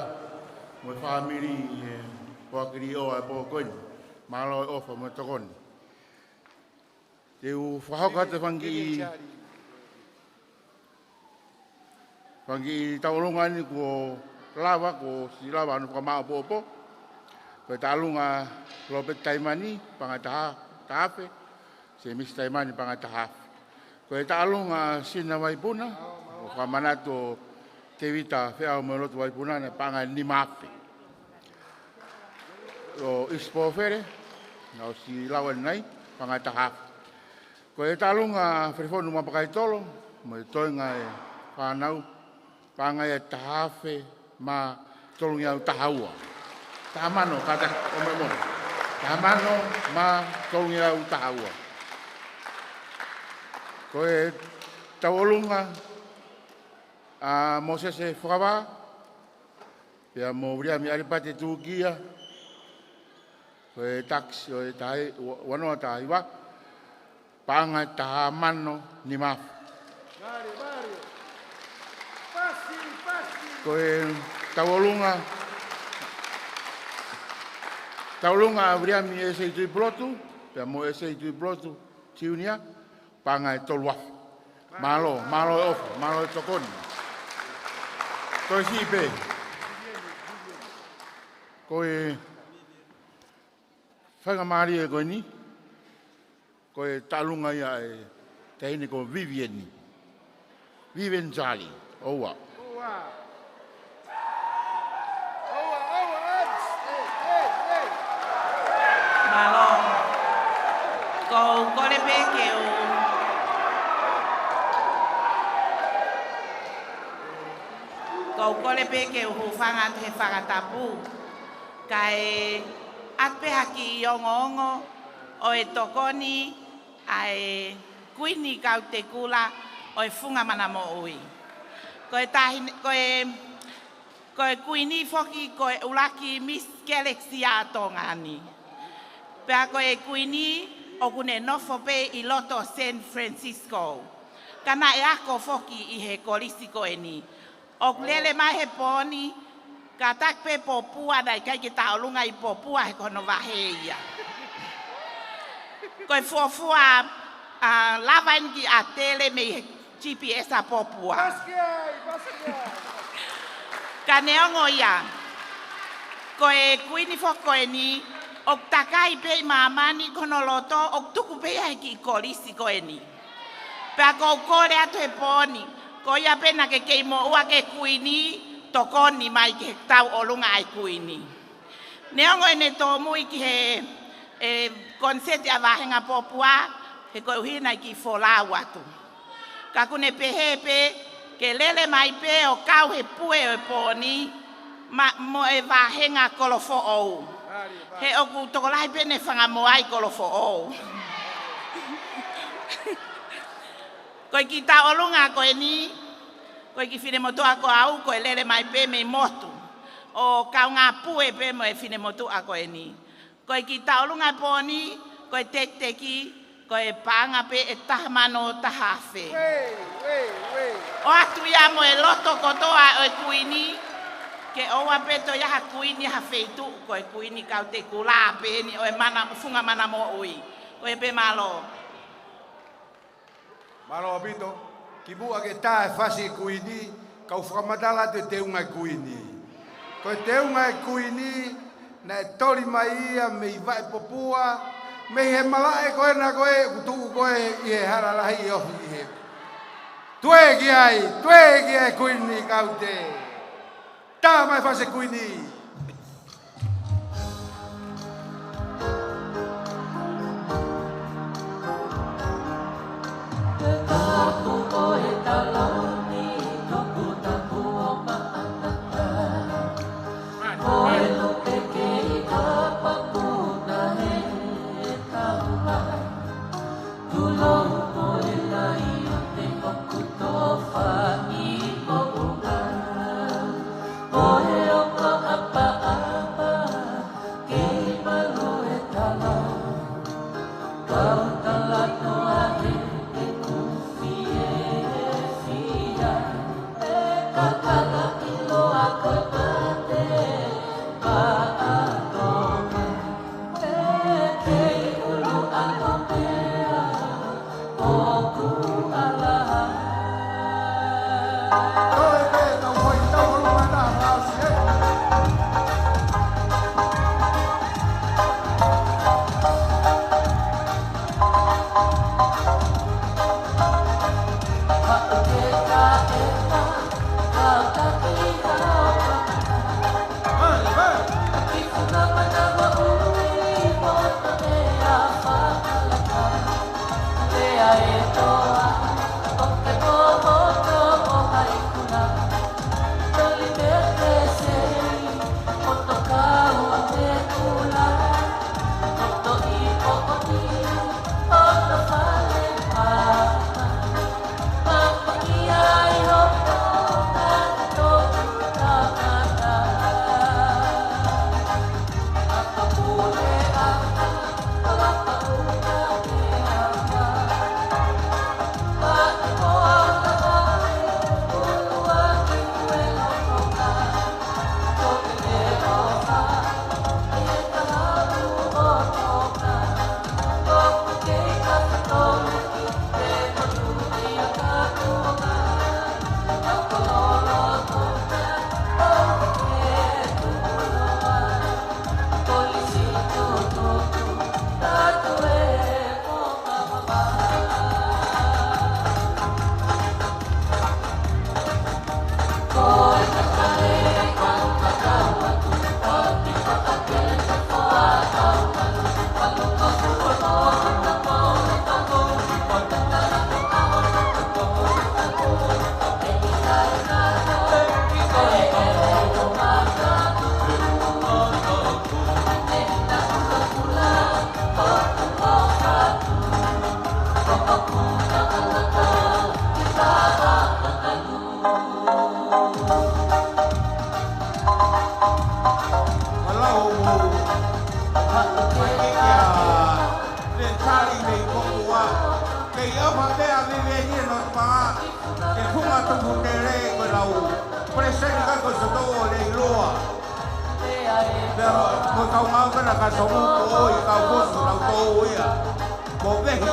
mo e fāmili ʻi he poaki liʻoa ʻo e pō ko eni. Mālō e ʻofa mo e tokoni. Te u fakahoko atu e fanga kiʻi, fanga kiʻi tauʻolunga ni kuo lava, kuo ʻosi lava hono fakamāʻopoʻopo. Ko e tauʻolunga Lopeti Taimani, paʻanga ʻe taha, taha afe, Semisi Taimani, paʻanga ʻe taha afe. Ko e tauʻolunga Sina Vaipuna, ʻo fakamanatu ʻo Tevita Feʻaomoeloto Vaipuna, naʻe paʻanga ʻe nima afe. ʻO ʻIsi Pōfele, naʻe ʻosi lava ʻanenai, paʻanga ʻe taha afe. Ko e tauʻolunga Felefonu Mapakaitolo, mo e toenga e fānau, paʻanga ia ʻe taha afe mā tolungeau taha ua. Taha mano, kātaki, ʻomoʻomo. Taha mano mā tolungeau taha ua. Ko e tauʻolunga ʻa Mōsese Fakavā, pea mo Viliami ʻAlipate Tūkia, ko e tax ʻo e taha, ua noa taha hiva, paʻanga ʻe taha mano nima afe. Ko e tauʻolunga, tauʻolunga ʻa Viliami ʻEsei Tuʻipulotu, pea mo ʻEsei Tuʻipulotu Tiunia, paʻanga ʻe tolu afe. Mālō, mālō e ʻofa, mālō e tokoni. Toe siʻi pē. Ko e faingamālie ko eni, ko e tauʻolunga ia ʻa e taʻahine ko Vivian. Vivian Charlie, ʻoua. Mālō. ʻOku ou kole pē ke u, ʻoku ou kole pē ke u hūfanga atu he fakatapu. Kae ʻoatu pē ha kiʻi ongoongo ʻo e tokoni ʻa e Kuini Kautekula ʻo e Funga Mana Moʻui. Ko e taʻahine, ko e, ko e Kuini foki ko e ʻuluaki Miss Galaxy ʻa Tonga ni. Pea ko e Kuini ʻoku ne nofo pē ʻi loto San Francisco. Ka naʻe ako foki ʻi he kolisi ko eni. ʻOku lele mai he pō ni, kātaki pē Popua, naʻe ʻikai ke tauʻolunga ʻi Popua he ko hono vahe ia. Ko e fuofua, ʻa, lava eni ki ʻAtele mei he G P S ʻa Popua. Ka neongo ia, ko e Kuini foki ko eni, ʻoku takai pē ʻi māmani ko hono loto, ʻoku tuku pē ia he kiʻi kolisi ko eni. Pea ʻoku ou kole atu he pō ni, ko ia pē naʻa ke kei moʻua ke Kuini, tokoni mai ki he tauʻolunga ʻa e Kuini. Neongo ʻene tōmui ki he, e, koniseti ʻa Vāhenga Popua, he koeʻuhi naʻe kiʻi folau atu. Ka ʻoku ne pehē pē, ke lele mai pē ʻo kau he pue ʻo e pō ni, ma, mo e vāhenga kolofoʻou. He ʻoku tokolahi pē ʻene fanga moai kolofoʻou. Ko e kiʻi tauʻolunga ko eni, ko e kiʻi finemotuʻa ko au, ko e lele mai pē mei motu. ʻO kaungā pue pē mo e finemotuʻa ko eni. Ko e kiʻi tauʻolunga pō ni, ko e tekiteki, ko e paʻanga pē ʻe taha mano taha afe. ʻOatu ia mo e loto kotoa ʻo e Kuini, ke ʻoua pē toe ʻi ai ha Kuini ha feituʻu, ko e Kuini Kautekula pē eni ʻo e mana, Funga Mana Moʻui. Ko ia pē, mālō. Mālō ʻaupito, kimuʻa ke tā e fasi Kuini, kau fakamatala atu e teunga e Kuini. Ko e teunga e Kuini, naʻe toli mai ia mei Vaʻe Popua, mei he malaʻe ko ena ko ē ʻoku tuʻu ko ē ʻi he hala lahi ʻi ofi ʻi he. Tuē ki ai, tuē ki ai Kuini Kaute. Tā mai fasi Kuini. Mai ki kia Lentali mei Kokoa. Kei ʻofa pea veve ni no tama. Ke funga tuku tele ko lau. Preseni ka ko soto o le iloa. Pero mo kau ngau kana ka somu ko ʻoi ka kosu lau tō ia. Ko vehi.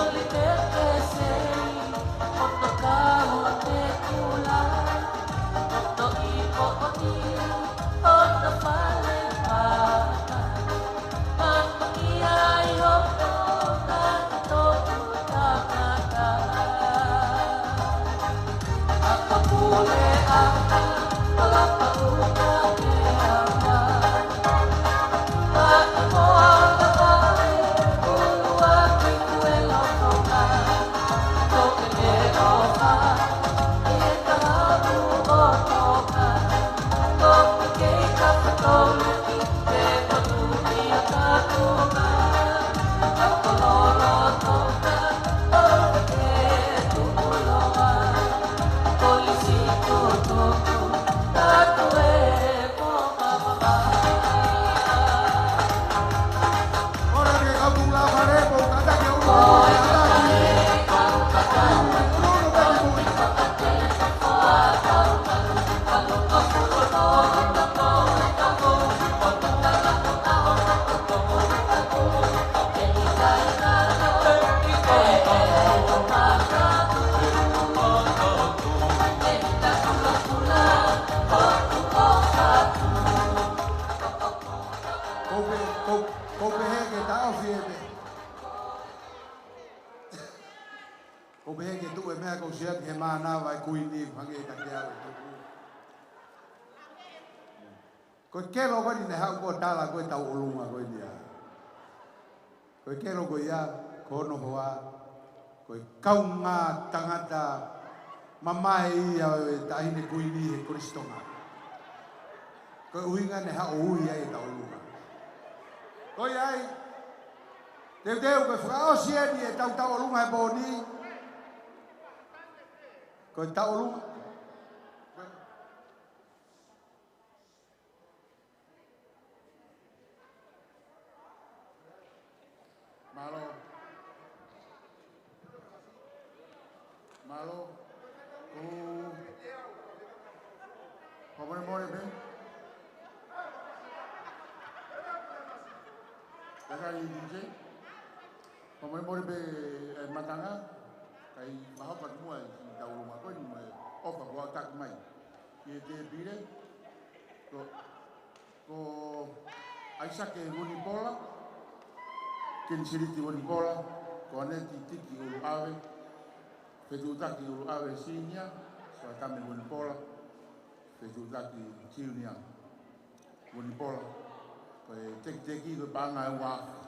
Ko pe, ko, ko pehē ke taʻofi e pe. Ko pehē ke tuʻu e meʻa ko sia ke mānava e kuini, hangē ka ke au e tuku. Ko e kelo ko eni ne haʻu ko tala ko e tauʻolunga ko eni ia. Ko e kelo ko ia, ko hono hoa, ko e kaungā tangata mamae ia ʻo e taʻahine kuini he Kolisi Tonga. Ko e ʻuhinga ne haʻu ui ai e tauʻolunga. Ko ia ai, teuteu ko e fakaʻosi eni e tau tauʻolunga he pō ni, ko e tauʻolunga. Mālō. Mālō. Ko, fakamolemole pē. Ka kai D J. Fakamolemole pē, e, Matanga. Kai mahoka ki muʻa e tauʻolunga ko eni mo e ʻofa kuo taki mai. Ki he tēpile. Ko Ko ʻAisake Vunipola, Kinisiliti Vunipola, ko ʻAneti Tiki ʻUluʻave, Fetuʻutaki ʻUluʻave Sinia, ko ʻAtame Vunipola, Fetuʻutaki Sinia Vunipola, ko e tekiteki ko e paʻanga ʻe ua afe.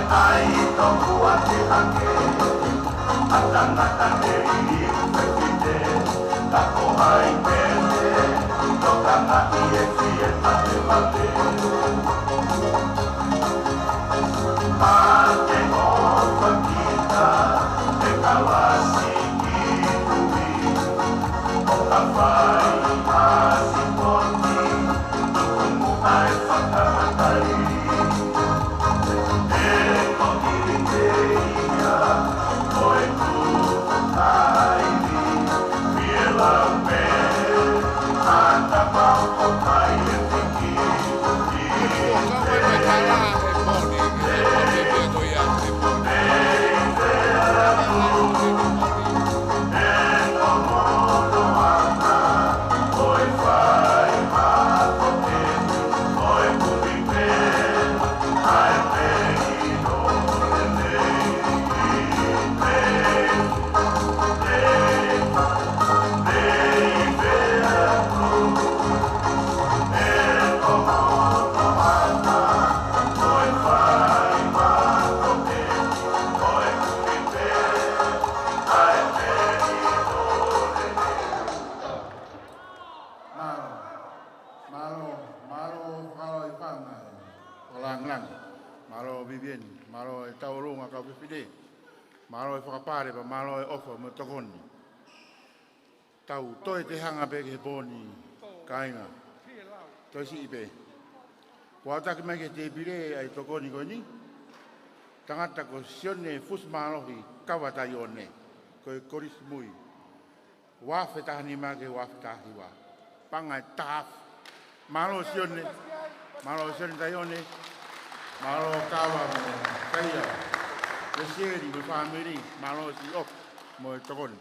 ʻAi tō kuate hake, ʻa tangata mei ʻUpepite, ka ko hai pē te toka maʻi e fie pate pate. Pate o fakita, e kalasi ki tui, o ka fai ʻa sipoti, tukumu ai fakatai. Mālō, mālō, mālō, fakaloa i fanga. Fakalāngilangi. Mālō Vivian, mālō e tauʻolunga kau fefine. Mālō e fakapale, pea mālō e ʻofa mo e tokoni. Tau toe te hanga pē ki he pō ni, kāinga. Toe siʻi pē. Kuo aʻutaki mai ki he tēpile ʻa e tokoni ko eni. Tangata ko Sione Fusimālohi Kava Taione, ko e Kolisi Mui. Ua afe taha nima ki he ua afe taha hiva. Paʻanga ʻe taha afe. Mālō Sione. Mālō Sione Taione. Mālō Kava mo Kaia. Mo Sieli mo e fāmili. Mālō siʻi ʻofa mo e tokoni.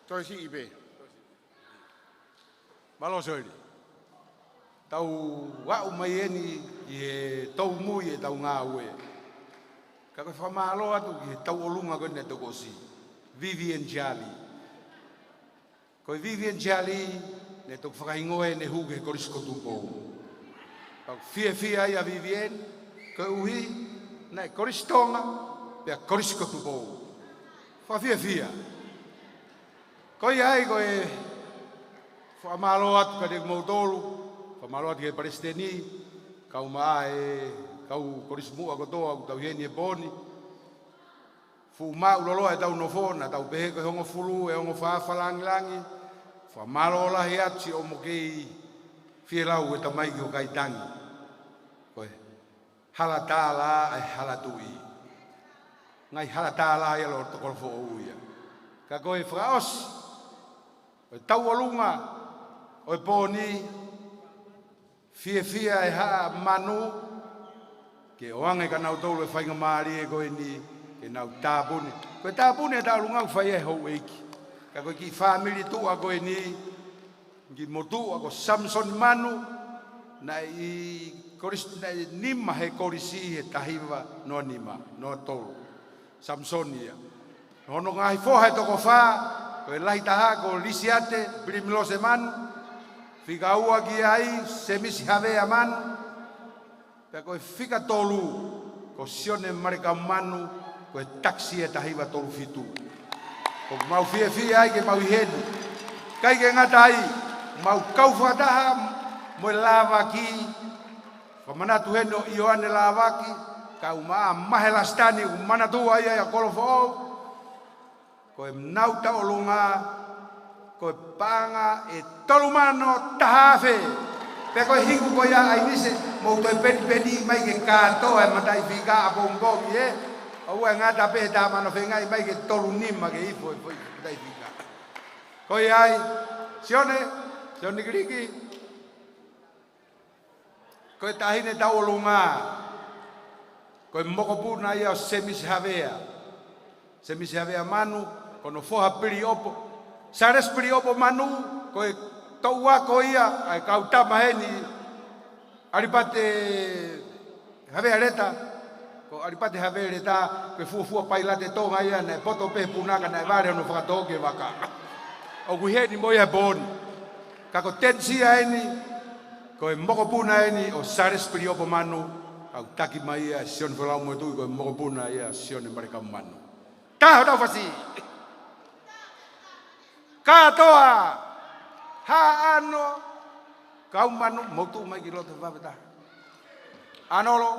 Toe siʻi pē. Mālō Sieli. Tau aʻu mai eni ki he tau mui e tau ngāue. Ka ko e fakamālō atu ki he tauʻolunga ko eni naʻe toki ʻosi. Vivian Charlie. Ko e Vivian Charlie, naʻe toki fakahingoa ʻene hū ki he Kolisi ko Tupou. Pea ʻoku fiefia ai ʻa Vivian, koeʻuhi, naʻe Kolisi Tonga, pea Kolisi ko Tupou. Fakafiefia. Ko ia ai ko e fakamālō atu kiate kimoutolu, fakamālō atu ki he palesiteni, kau mai e kau kolisi muʻa kotoa, ʻoku tau ʻi heni he pō ni. Fuʻu māʻuloloa e tau nofo, naʻa tau pehē ko e hongofulu, ʻe hongofā, fakalāngilangi, fakamālō lahi atu siʻomo kei fielau e tamaiki ʻo Kaitangi. Ko e hala tālā, ʻa e hala tuʻi. Ngaahi hala tālā ia ʻo Tokolofoʻou ia. Ka ko e fakaʻosi, ʻo e tauʻolunga, ʻo e pō ni, fiefia e Haʻa Manu, ke ʻoange kia nautolu e faingamālie ko eni, ke nau tāpuni. Ko e tāpuni e tauʻolunga ʻoku fai ʻe he houʻeiki. Ka ko e kiʻi fāmili tuʻa ko eni, kiʻi motuʻa ko Samisoni Manu, naʻe ʻi Kolisi, naʻe nima he kolisi he taha hiva noa nima, noa tolu. Samisoni ia. Hono ngaahi foha ʻe toko fā, ko e lahi taha ko Lisiate Pilimilose Manu, fika ua ki ai Semisi Havea Manu, pea ko e fika tolu ko Sione Malekau Manu, ko e takisi e taha hiva tolu fitu. ʻOku mau fiefia ai ke mau ʻi heni. ʻIkai ke ngata ai, mau kau fakataha mo e Lāvaki, fakamanatu heni ʻo ʻIoane Lāvaki, kau mai ʻa Mahe Lasitani, ʻoku manatua ia ʻia Kolofoʻou. Ko e nau tauʻolunga, ko e paʻanga ʻe tolu mano taha afe. Pea ko e hiku ko ia ʻa ʻAinise, mou toe penipeni mai ke kātoa e mataʻifika ʻapongipongi ē. ʻOua ʻe ngata pē he tā mano fengai mai ke tolu nima ke ifo e foʻi mataʻifika. Ko ia ai, Sione, Sione Kiliki. Ko e taʻahine tauʻolunga, ko e mokopuna ia ʻo Semisi Havea. Semisi Havea Manu, ko hono foha Piliʻopo. Salesi Piliʻopo Manu, ko e toʻu ako ia, ʻa e kau tama heni, ʻAlipate Havea Leta, ko ʻAlipate Havea Leta, ko e fuofua pailate Tonga ia, naʻe poto pē he punaka, naʻe vale hono fakatōki e vaka. ʻOku ʻi heni mo ia he pō ni. Ka ko Tenisia eni, ko e mokopuna eni ʻo Salesi Piliʻopo Manu, Kau taki mai ia Sione Folau Moetui, ko e mokopuna ia Sione Malekau Manu. Taha hotau fasi. Kātoa, Haʻano, Kaumanu, mou tuʻu mai ki loto, vave taha. ʻAnolo,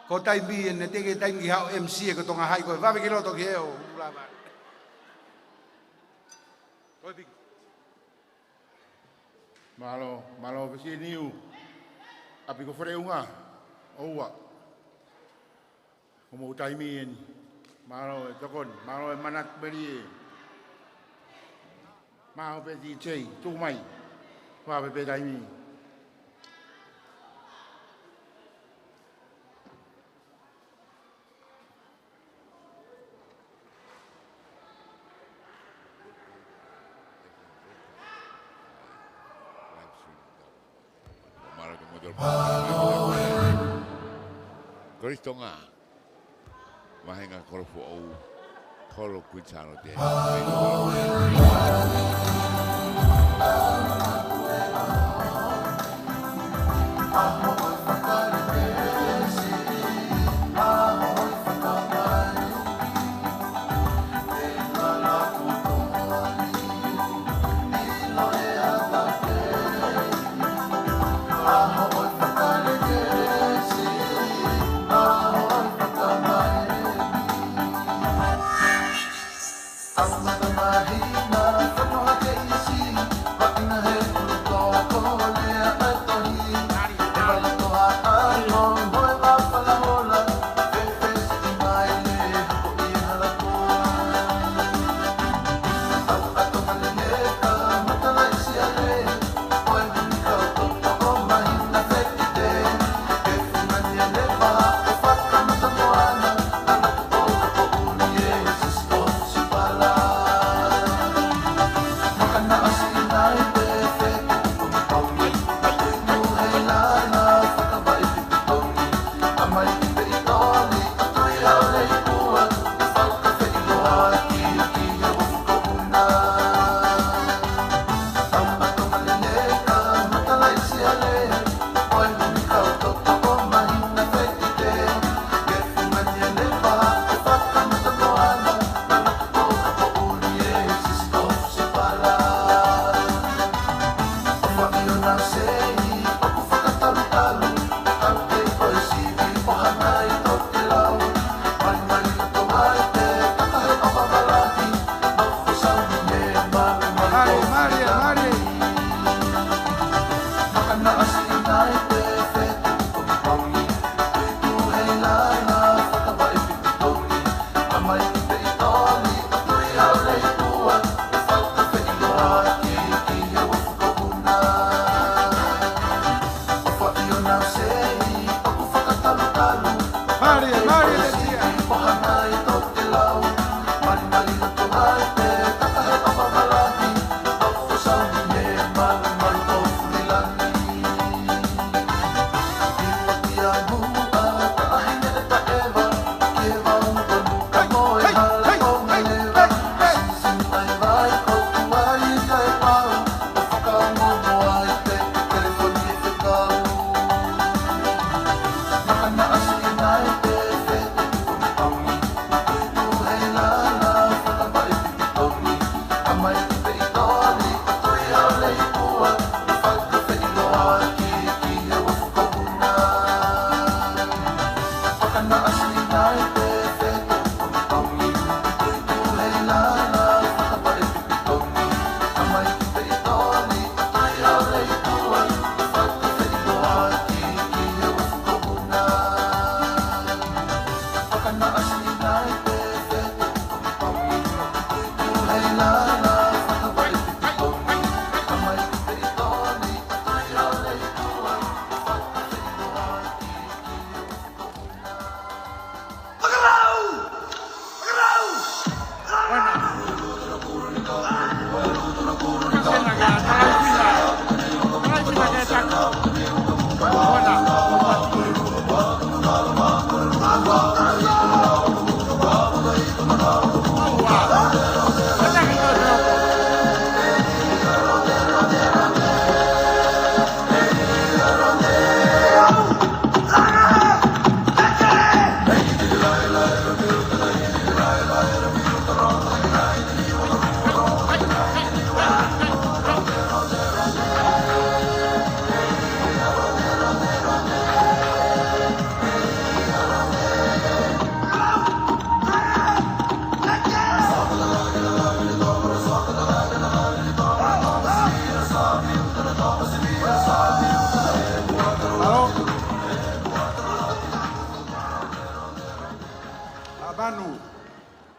ko e taimi eni, teʻeki ke taimi ki haʻo M C ē, ko Tonga Hai, ko e vave ki loto ki he ʻo lava. Ko e piki. Mālō, mālō Fesi Niu. ʻApiko Faleunga. ʻOua. Ko hoʻomou taimi eni. Mālō e tokoni, mālō e manatu melie. Mālō pē D J, tuʻu mai. Vave pē taimi. Kolisi Tonga. Vāhenga kolo foʻou, kolo Kuini Sālote.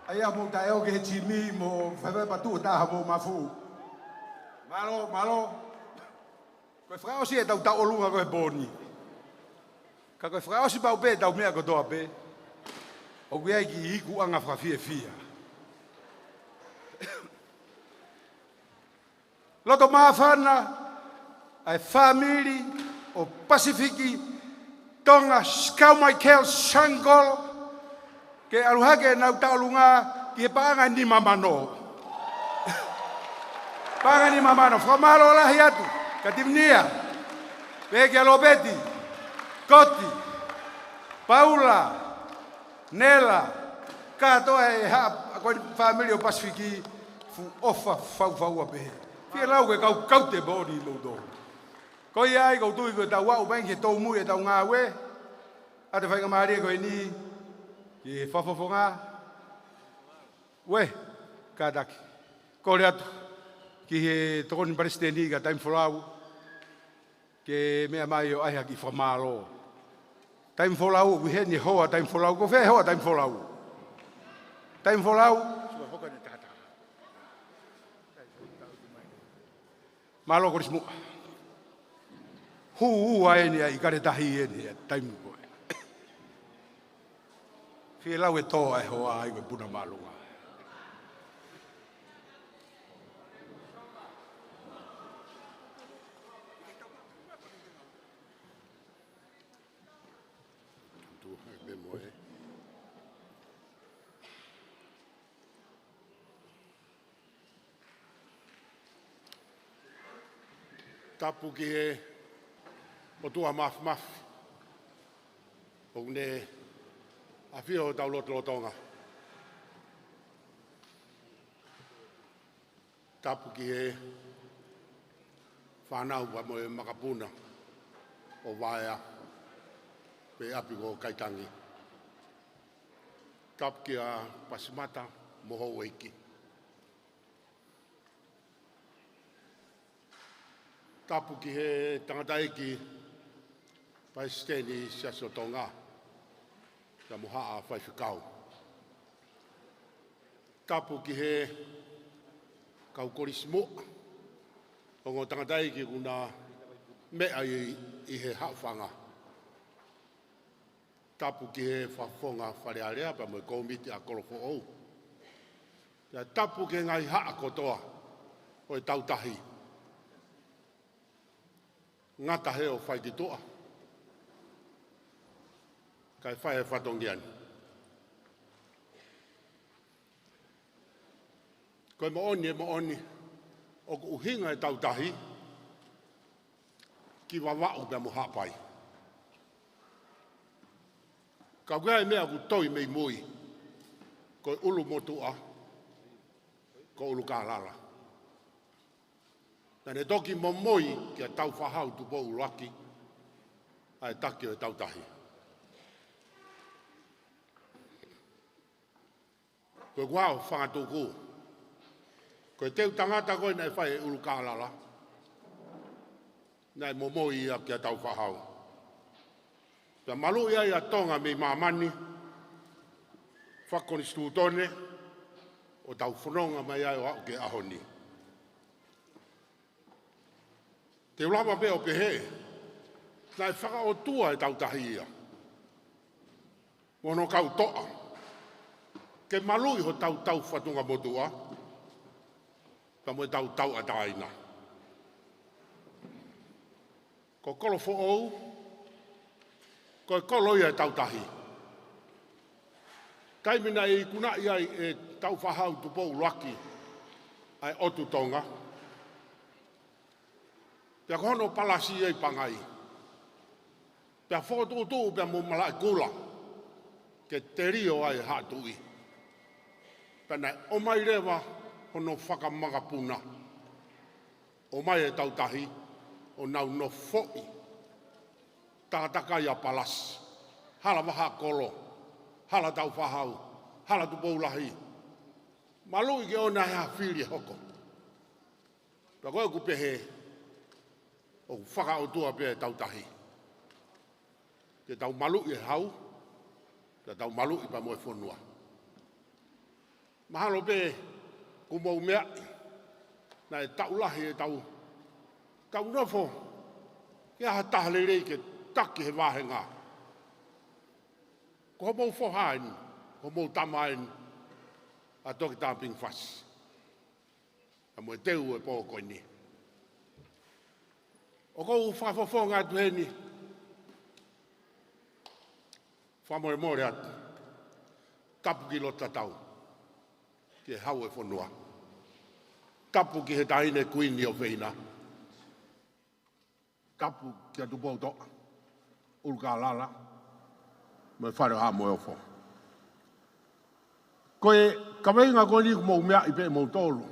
ʻAi ā mou taʻe ō ki he timi mo fai patu ʻo taha mo mafu. Mālō, mālō. Ko e fakaʻosi ʻetau tauʻolunga ko e pō ni. Ka ko e fakaʻosi pau pē ʻetau meʻa kotoa pē. ʻOku ʻi ai e kiʻi ikuʻanga fakafiefia. Loto māfana ʻa e fāmili ʻo Pasifiki Tonga Scout Michael Sangolo ke ʻalu hake ʻenau tauʻolunga ki he paʻanga ʻe nima mano. Paʻanga ʻe nima mano. Fakamālō lahi atu kia Timinia, pehē kia Lopeti, Koti, Paula, Nela, kātoa e haʻa ko e fāmili ʻo Pasifiki, fuʻu ʻofa faufaua pehē. Fie lau ke kau kaute pō ni louto. Ko ia ai ʻoku ou tui ko e tau aʻu mai ki he tōmui ʻetau ngāue ʻa e faingamālie ko eni ki he fakafofonga. Uē, kātaki. Kole atu ki he tokoni palesiteni kia Taimi Folau ke meʻa mai ʻo ʻai ha kiʻi fakamālō. Taimi Folau, ʻoku ʻi heni e hoa ʻo Taimi Folau, ko fē e hoa ʻo Taimi Folau? Taimi Folau. Mālō Kolisimuʻa. Hū ua eni ʻa e ʻIkale Tahi eni ʻa e taimi ko ē. Fie lau e tō ʻa e hoa ai ko e puna māʻolunga. Tapu ki he ʻOtua Māfimafi ʻoku ne ʻafio ʻi hotau lotolotonga. Tapu ki he fānau pea mo e makapuna ʻo Vaea pea ʻapi ko Kaitangi. Tapu kia Pasimata mo houʻeiki. Tapu ki he tangataʻeiki palesiteni Siasi ʻo Tonga pea mo haʻa faifekau. Tapu ki he kau Kolisimuʻa, ongo tangataʻeiki ʻoku na meʻa ʻi, ʻi he haʻofanga. Tapu ki he fakafofonga Fale Alea pea mo e kōmiti ʻa Kolofoʻou. Pea tapu ki he ngaahi haʻa kotoa ʻo e Tautahi. Ngata he ʻoku fai ki tuʻa, kae fai e fatongia ni. Ko e moʻoni, e moʻoni, ʻoku ʻuhinga e Tautahi ki Vavaʻu pea mo Haʻapai. Ka ko e meʻa ʻoku toi mei mui, ko e ʻulumotuʻa, ko ʻUlukālala. Naʻa ne toki momoi kia Tāufaʻāhau Tupou ʻUluaki ʻa e taki ʻo e Tautahi. Ko e kuo fangatuku. Ko e teu tangata ko ē naʻe fai ʻe ʻUlukālala, naʻe momoi ia kia Tāufaʻāhau. Pea maluʻi ai ʻa Tonga mei māmani, fakakonisitūtone, ʻo tau fononga mai ai ʻo aʻu ki he ʻaho ni. Te u lava pē ʻo pehē, naʻe fakaʻotua e Tautahi ia mo hono kau toʻa ke maluʻi hotau tau fatungamotuʻa pea mo ʻetau tauʻatāina. Ko Kolofoʻou, ko e kolo ia e Tautahi. Taimi naʻe ikunaʻi ai ʻe Tāufaʻāhau Tupou ʻUluaki ʻa e ʻOtu Tonga, pea ko hono palasi ʻi Pangai, pea fokotuʻutuʻu pea mo Malaʻekula ke telio ai e Haʻa Tuʻi. Pea naʻe ʻomai leva hono fakamakapuna, ʻomai e Tautahi ʻo nau nofoʻi, takatakai ʻa palasi, hala Vahaʻakolo, hala Tāufaʻāhau, hala Tupoulahi. Maluʻi ke ʻoua naʻa ʻi ai ha fili ʻe hoko. Pea ko e ʻoku pehē, ʻoku fakaʻotua pē e Tautahi ke tau maluʻi e hau, ke tau maluʻi pea mo e fonua. Mahalo pē kuo mou meaʻi, naʻe taʻu lahi ʻetau, tau nofo ke ʻi ai ha taha lelei ke taki he vāhenga. Ko hoʻomou foha eni, ko hoʻomou tama eni, ʻa Toketā Pingi Fasi. Ka mo e teu e pō ko eni. ʻOku ou fakafofonga atu heni, fakamolemole atu, tapu ki loto tatau, ki he Hau ʻo e fonua. Tapu ki he Taʻahine Kuini ʻofeina. Tapu kia Tupoutoʻa, ʻUlukālala, mo e Fale ʻo Haʻa Moheofo. Ko e kaveinga ko eni kuo mou meaʻi pē moutolu.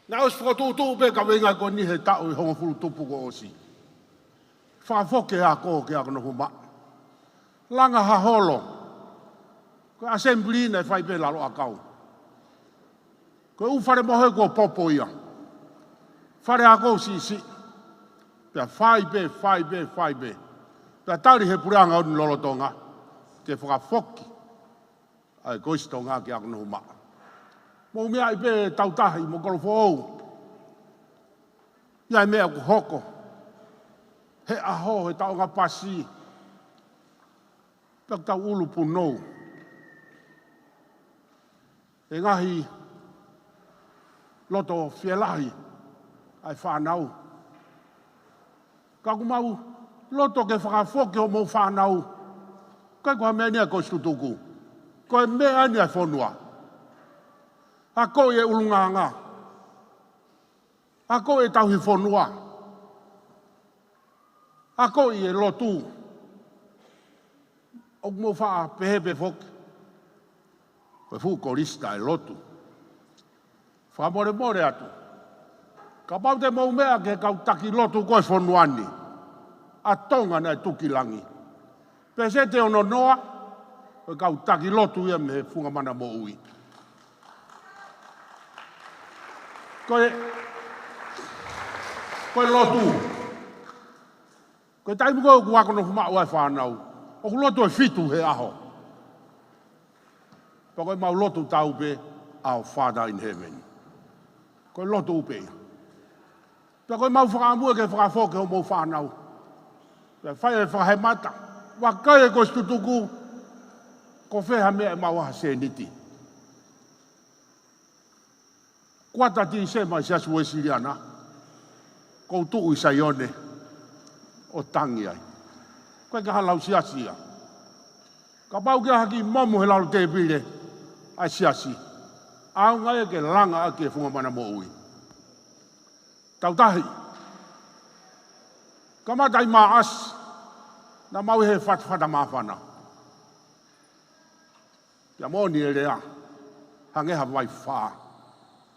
Naʻe ʻosi fokotuʻutuʻu pē kaveinga ko eni he taʻu ʻe hongofulu tupu kuo ʻosi. Fakafoki e ako ki he ako nofo maʻa. Langa ha holo. Ko e assembly naʻe fai pē lalo ʻakau. Ko e ʻū fale mohe kuo popo ia. Fale ako siʻisiʻi. Pea fai pē, fai pē, fai pē. Pea tali he puleʻanga ʻo e lolotonga ke fakafoki ʻa e Kolisi Tonga ki he ako nofo maʻa. Mou meaʻi pē Tautahi mo Kolofoʻou. ʻI ai e meʻa kuo hoko he ʻaho, he taʻonga pasi. Pea tau ʻulu punou. He ngaahi loto fielahi ʻa e fānau. Ka ʻoku mau loto ke fakafoki hoʻomou fānau. ʻIkai ko ha meʻa eni ʻa e Kolisi Tutuku. Ko e meʻa eni ʻa e fonua. Akoʻi e ʻulungaanga. Akoʻi e tauhi fonua. Akoʻi e lotu. ʻOku mou faʻa pehē pē foki, ko e fuʻu kolisi taʻelotu. Fakamolemole atu, kapau te mou meʻa ki he kau taki lotu ko ē ʻo e fonua ni, ʻa Tonga naʻe tuki langi, peseti ʻe ono noa ko e kau taki lotu ia mei he Funga Mana Moʻui. Ko e, ko e lotu. Ko e taimi ko ē ʻoku ako nofo maʻa ai e fānau, ʻoku lotu ʻe fitu he ʻaho. Pea ko ʻemau lotu tau pē, Our Father in Heaven. Ko e lotu pē ia. Pea ko ʻemau fakaʻamu ia ke fakafoki hoʻomou fānau. Pea fai e fakahemata, vakai e Kolisi Tutuku, ko fē ha meʻa ʻemau ʻai ha sēniti. Kuata Tīsema ʻi he Siasi Uēsiliana, ʻoku ou tuʻu ʻi Saione ʻo tangi ai. ʻOku ʻikai ke ʻi ai ha lau siasi ia. Kapau ʻoku ʻi ai ha kiʻi momo he lalo tēpile ʻa e siasi, ʻaonga ia ke langa ʻaki e Funga Mana Moʻui. Tautahi, kamata ʻi Maʻasi, naʻa mau ʻi he fatafata māfana. Pea moʻoni e lea, hangē ha vai fā,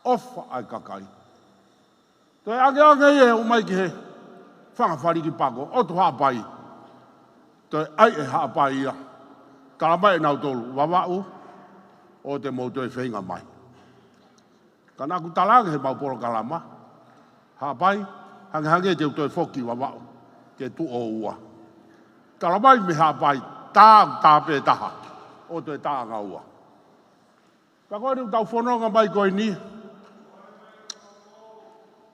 ʻofa ʻa e kakai. Toe ʻangeʻange ia ʻo ʻomai ki he fanga faliki pako, ʻotu Haʻapai. Toe ʻai ʻe Haʻapai ia. Talamai ʻe nautolu, Vavaʻu, ʻoua te mou toe feinga mai. Ka naʻa ku talaange heʻemau polokalama, Haʻapai, hangehangē te u toe foki Vavaʻu ke tuʻo ua. Talamai mei Haʻapai, tā, tā pē taha, ʻoua toe tā ʻanga ua. Ka ko eni ʻoku tau fononga mai ko eni,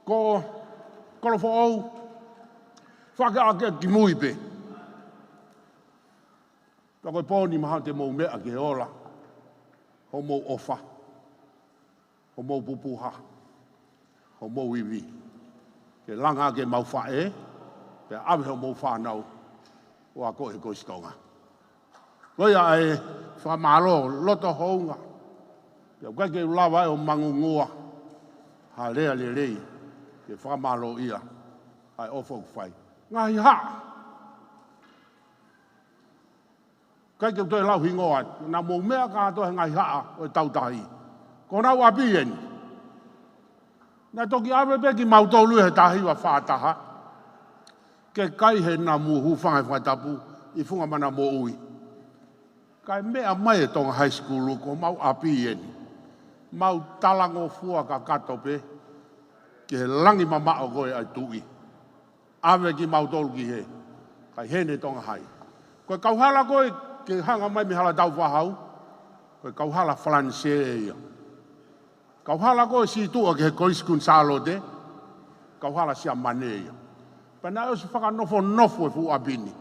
ko Kolofoʻou, fakaʻakeʻa ki mui pē. Pea ko e pō ni mahalo te mou meʻa ki he ola hoʻomou ʻofa, hoʻomou pupuha, hoʻomou ivi, ke langa ʻaki ʻemau faʻē, pea ʻave hoʻomou fānau ʻo akoʻi he Kolisi Tonga. Ko ia ai, fakamālō, loto hounga. Pea ʻoku ʻikai ke u lava ai ʻo mangungua ha lea lelei ke fakamālōʻia ʻa e ʻofa ʻoku fai. Ngaahi haʻa. ʻIkai ke u toe lau hingoa, naʻa mou meʻa kātoa he ngaahi haʻa ʻo e Tautahi. Ko honau ʻapi eni. Naʻe toki ʻave pē kimautolu he taha hiva fā taha ke kai he namu, hūfanga he fakatapu ʻi Funga Mana Moʻui. Kae meʻa mai e Tonga High School, ko homau ʻapi eni. Mau talangofua kakato pē ki he langi mamaʻo ko ē ʻa e Tuʻi. ʻAve kimautolu ki hē, kai heni Tonga High. Ko e kauhala ko ē ke hanga mai mei Halatau Fahau, ko e kauhala Falanisē ia. Kauhala ko ē sītuʻa ki he Kolisi Kuini Sālote, kauhala Siamane ia. Pea naʻe ʻosi fakanofonofo e fuʻu ʻapi ni.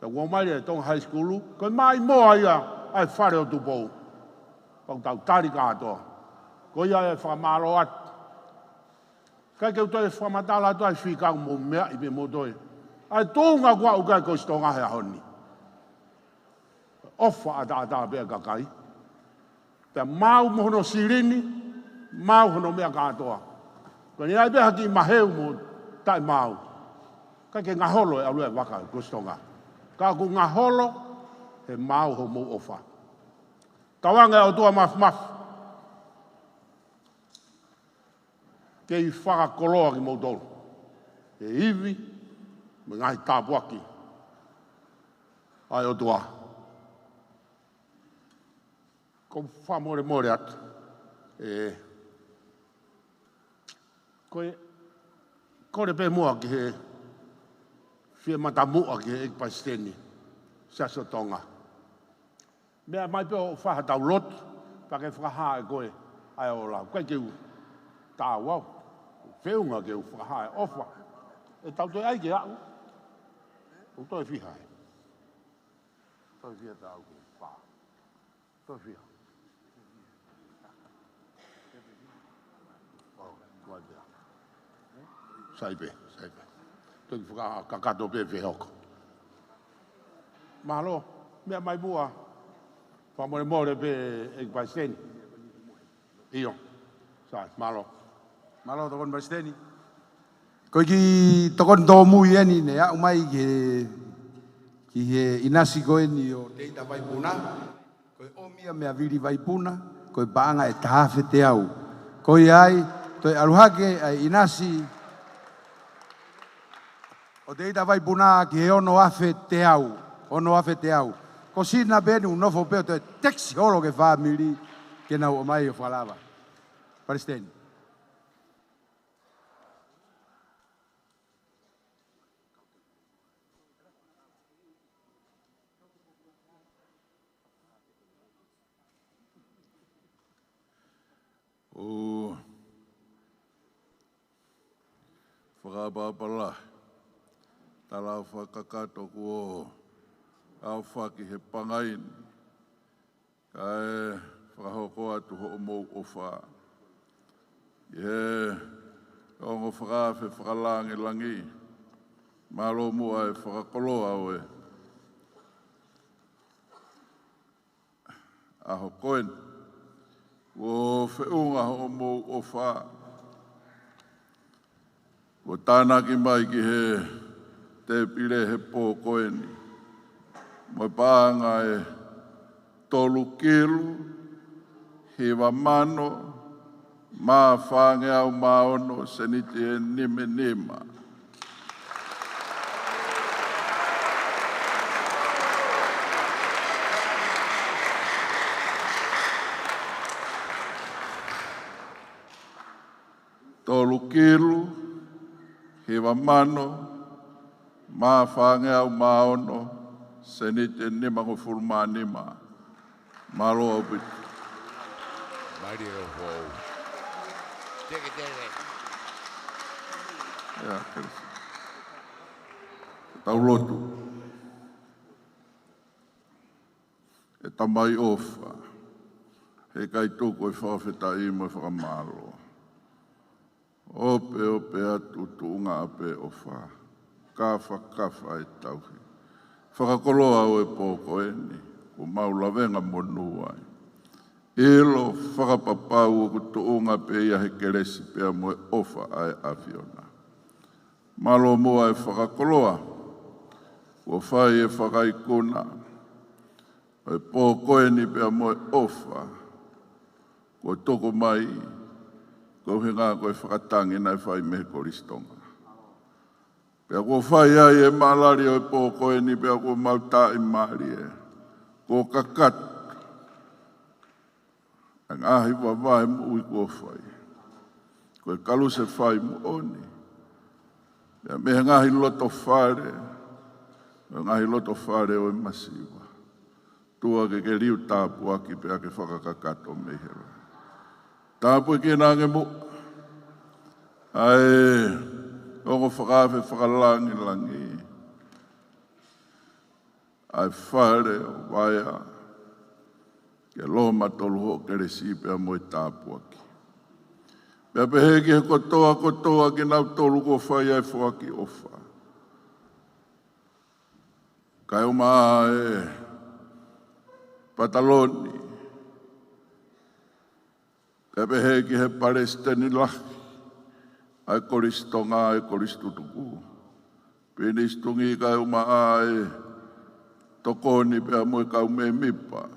Pea ʻomai e Tonga High School, ko e maʻimoa ia ʻa e fale ʻo Tupou. Pea ʻoku tau tali kātoa. Ko ia e fakamālō atu. Kae ke u toe fakamatala atu ai fika ʻoku mou meaʻi pē moutolu. ʻA e tuʻunga kuo aʻu ki ai e Kolisi Tonga he ʻaho ni. ʻOfa ʻataʻatā pē ʻa e kakai. Pea maʻu mo hono silini, maʻu hono meʻa kātoa. Ko eni ai pē ha kiʻi maheu mo taʻemaʻu. Kae ke ngaholo e ʻalu e vaka ʻo e Kolisi Tonga. Ka ʻoku ngaholo, he maʻu hoʻomou ʻofa. Tauange ʻa e ʻOtua Mafimafi. Kei fakakoloa kimoutolu he ivi mo e ngaahi tāpuaki ʻa e ʻOtua. Ko e fakamolemole atu. ʻE, ko e, kole pē muʻa ki he fie matamuʻa ki he ʻEiki Palesiteni Siasi ʻo Tonga. Meʻa mai pē ʻo fai haʻatau lotu, pea ke fakahā ʻe koe ʻa e ola. ʻOku ʻikai ke u taau au. Feʻunga ke u fakahā e ʻofa. ʻE tau toe ʻai ke aʻu. ʻOku toe fiha ē. Toe fiha taau ke fā. Toe fiha. ʻO, ko ia. Sai pē, sai pē. Toki fakakakato pē fehoko. Mālō, meʻa mai muʻa. Fakamolemole pē ʻEiki Palesiteni. ʻIo. Sai, mālō. Mālō, Tokoni Palesiteni. Ko e kiʻi tokoni tōmui eni, ne aʻu mai ki he, ki he ʻinasi ko eni ʻo Teita Vaipuna. Ko e ʻomi ia meia Vili Vaipuna, ko e paʻanga ʻe taha afe teau. Ko ia ai, toe ʻalu hake ʻa e ʻinasi ʻo Teita Vaipuna ki he ono afe teau, ono afe teau. Ko Sina pē eni ʻoku nofo pē ʻo toe tekisi holo ki he fāmili, ke nau ō mai ʻo fakalava. Palesiteni. ʻOku fakaʻapaʻapa lahi, tala ʻofa kakato kuo ʻofa ki he pangai ni, kae fakahoko atu hoʻomou ʻofa. ʻI he ongo fakaafe fakalāngilangi, mālō muʻa e fakakoloa ʻo e ʻaho ko eni. Kuo feʻunga hoʻomou ʻofa. Kuo tānaki mai ki he tēpile he pō ko eni mo e paʻanga ʻe tolu kilu, hiva mano, mā fāngeau mā ono seniti ʻe nima nima. Tolu kilu, hiva mano, mā fāngeau mā ono, seniti ʻe nimangofulu mā nima. Mālō ʻaupito. Maile o hou. Teke tele. ʻIa, kelesi. Tau lotu. ʻE Tamai ʻofa, heʻikai tuku e fakafetaʻi mo e fakamālō. Ope, ope atu tuʻunga ʻapē ʻofa. Kafakafa e tauhi. Fakakoloa ʻo e pō ko eni, kuo mau lavenga monū ai. ʻIlo fakapapau ʻoku tuʻunga pē ia he kelesi pea mo e ʻofa ʻa e ʻAfiona. Mālō muʻa e fakakoloa, kuo fai e fakaikuna ʻo e pō ko eni pea mo e ʻofa kuo tuku mai, ko e ʻuhinga ko e fakatangi naʻe fai mei he Kolisi Tonga. Pea kuo fai ai e maʻalali ʻo e pō ko eni pea kuo mau taaʻi mālie. Kuo kakato ʻa e ngaahi vavae moʻui kuo fai. Ko e kalusefai moʻoni. Pea mei he ngaahi loto fale, mei he ngaahi loto fale ʻo e masiva. ʻOtua ke ke liu tāpuaki pea ke fakakakato mei hēvani. Tāpuekina ange muʻa ʻa e ongo fakaafe fakalangilangi, ʻa e fale ʻo Vaea, ke Loma tolu hoʻo kelesi pea mo e tāpuaki. Pea pehē ki he kotoa kotoa kinautolu kuo fai ʻa e foaki ʻofa, kae ʻumaʻā e pataloni, pea pehē ki he palesiteni lahi ʻa e Kolisi Tonga, ʻa e Kolisi Tutuku, Pilinisi Tuʻi, kae ʻumaʻā e tokoni pea mo e kau mēmipa,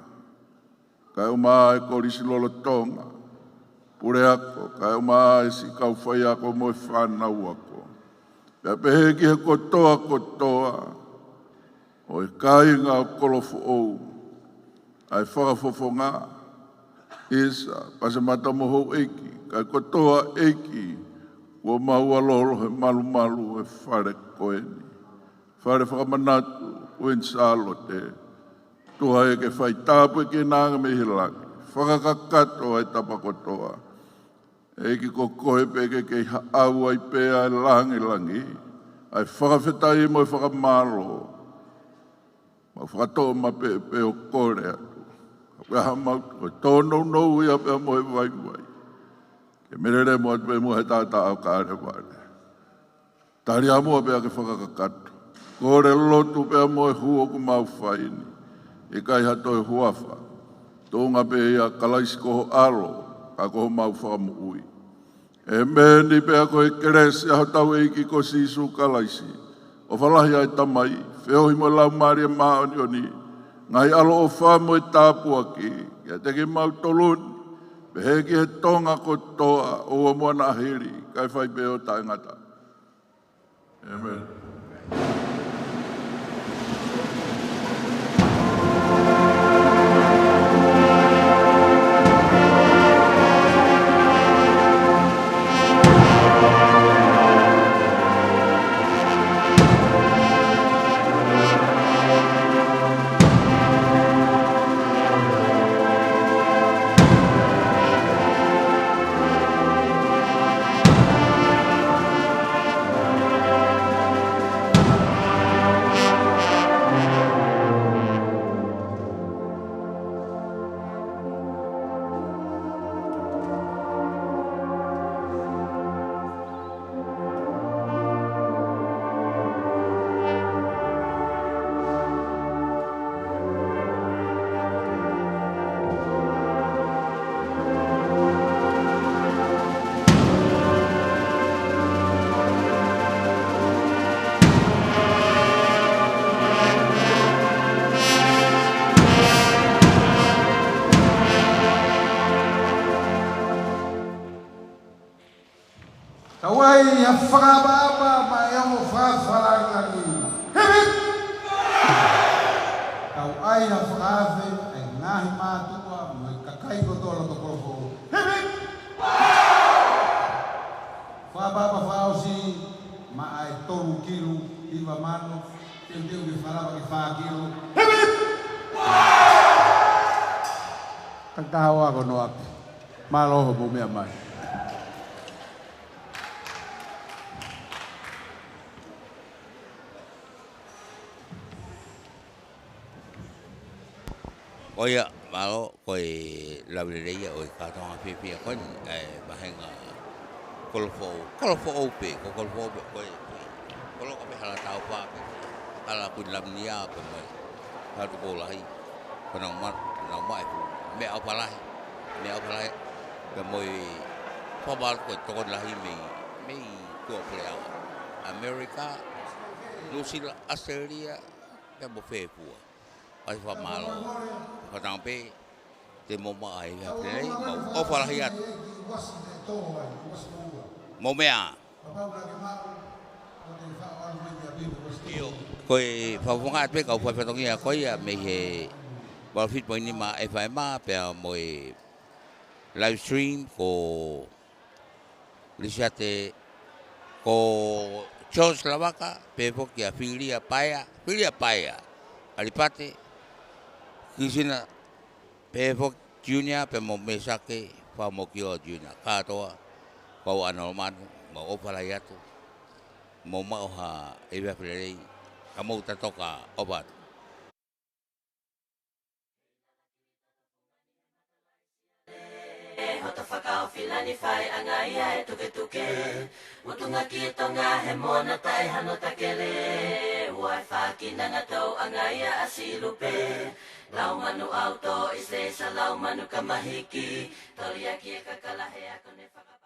kae ʻumaʻā e Kolisi lolotonga, puleako, kae ʻumaʻā e siʻi kau faiako mo e fānau ako. Pea pehē ki he kotoa kotoa ʻo e kāinga ʻo Kolofoʻou, ʻa e fakafofonga, ʻisa, Pasemata mo houʻeiki, kae kotoa ʻeiki kuo mau ʻalu ʻo lolo he malumalu ʻo e fale ko eni, fale fakamanatu, Kuini Sālote. ʻOtua ē, ke fai tāpuekina ange mei he langi, fakakakato ʻa e tapa kotoa. ʻEiki, ko koe pē ke kei haʻau ai pē ʻa e langilangi, ʻa e fakafetaʻi mo e fakamālō. Mau fakatoʻo maʻu pē, pē ʻo kole atu, ka ʻoku ʻi ai haʻamau, ko e tōnounou ia pea mo e vaivai, ke melemo atu pē muʻa he taʻataʻa ʻo Kalevale. Tali ā muʻa pea ke fakakakato. Kole lotu pea mo e hū ʻoku mau fai ni, ʻikai ha toe huafa, tuʻunga pē ʻia Kalaisi ko ho ʻAlo, ka ko homau Fakamoʻui. ʻĒmeni. Pea ko e kelesi ʻa hotau ʻEiki ko Sīsū Kalaisi, ʻofa lahi ʻa e Tamai, feohi mo e Laumālie Māʻoniʻoni, ngaahi ʻaloʻofa mo e tāpuaki, kiate kimautolu ni, pehē ki he Tonga kotoa ʻo ua mo ana hili, kae fai pē ʻo taʻengata. ʻĒmeni. Tau ʻai ha fakaʻapaʻapa maʻa e ongo fakaafe fakalangilangi. Hip, hip! Tau ʻai ha fakaafe ʻa e ngaahi mātuʻa mo e kakai kotoa loto Kolofoʻou. Hip, hip! Fakaʻapaʻapa fakaʻosi maʻa e tolu kilu hiva mano, teuteu ke fakalava ki he fā kilu. Hip, hip! Takitaha ʻo ako noa pē. Mālō hoʻomou meʻa mai. ʻIo, mālō, ko e lau lelei ia ʻo e kātoanga fiefia ko eni, ʻa e vāhenga Kolofoʻou, Kolofoʻou pē, ko Kolofoʻou pē, ko e, ko e, ko e loka pē hala tau pā pē, hala Kuini Lavinia pē mo e, hala Tupou Lahi, ko nau ma-, nau maʻu e fuʻu meʻaʻofa lahi, meʻaʻofa lahi, pea mo e fakamālō ko e tokoni lahi mei, mei tuʻapuleʻanga, ʻAmelika, Nuʻusila, ʻAositelēlia, pea mo fē fua. ʻAi fakamālō. Fakatauange pē te mou maʻu ai ha lelei, mau ʻofa lahi atu. Mou meʻa. ʻIo, ko e fakafofonga atu pē kau fai fatongia ko ia mei he valu fitu poini nima FM pea mo e live stream ko Lisiate, ko George Lavaka, pea foki ʻa Filia Paea, Filia Paea, ʻAlipate, Kisina, pehē foki Junior, pea mo Mesake, Fakamokio Junior. Kātoa, kau ʻAnalomanu, mau ʻofa lahi atu. Mau maʻu ha efiafi lelei, ka mou tatoka ʻofa atu. E hoto fakaofi lani fai ʻanga ia e tuketuke. Utunga ki Tonga he mona taʻe hano takele. Ua e fākinanga tau ʻanga ia ʻa Silupe. Laumanu ʻauto i se sa laumanu ka mahiki. Toli ʻaki e kakala he ako ne faka-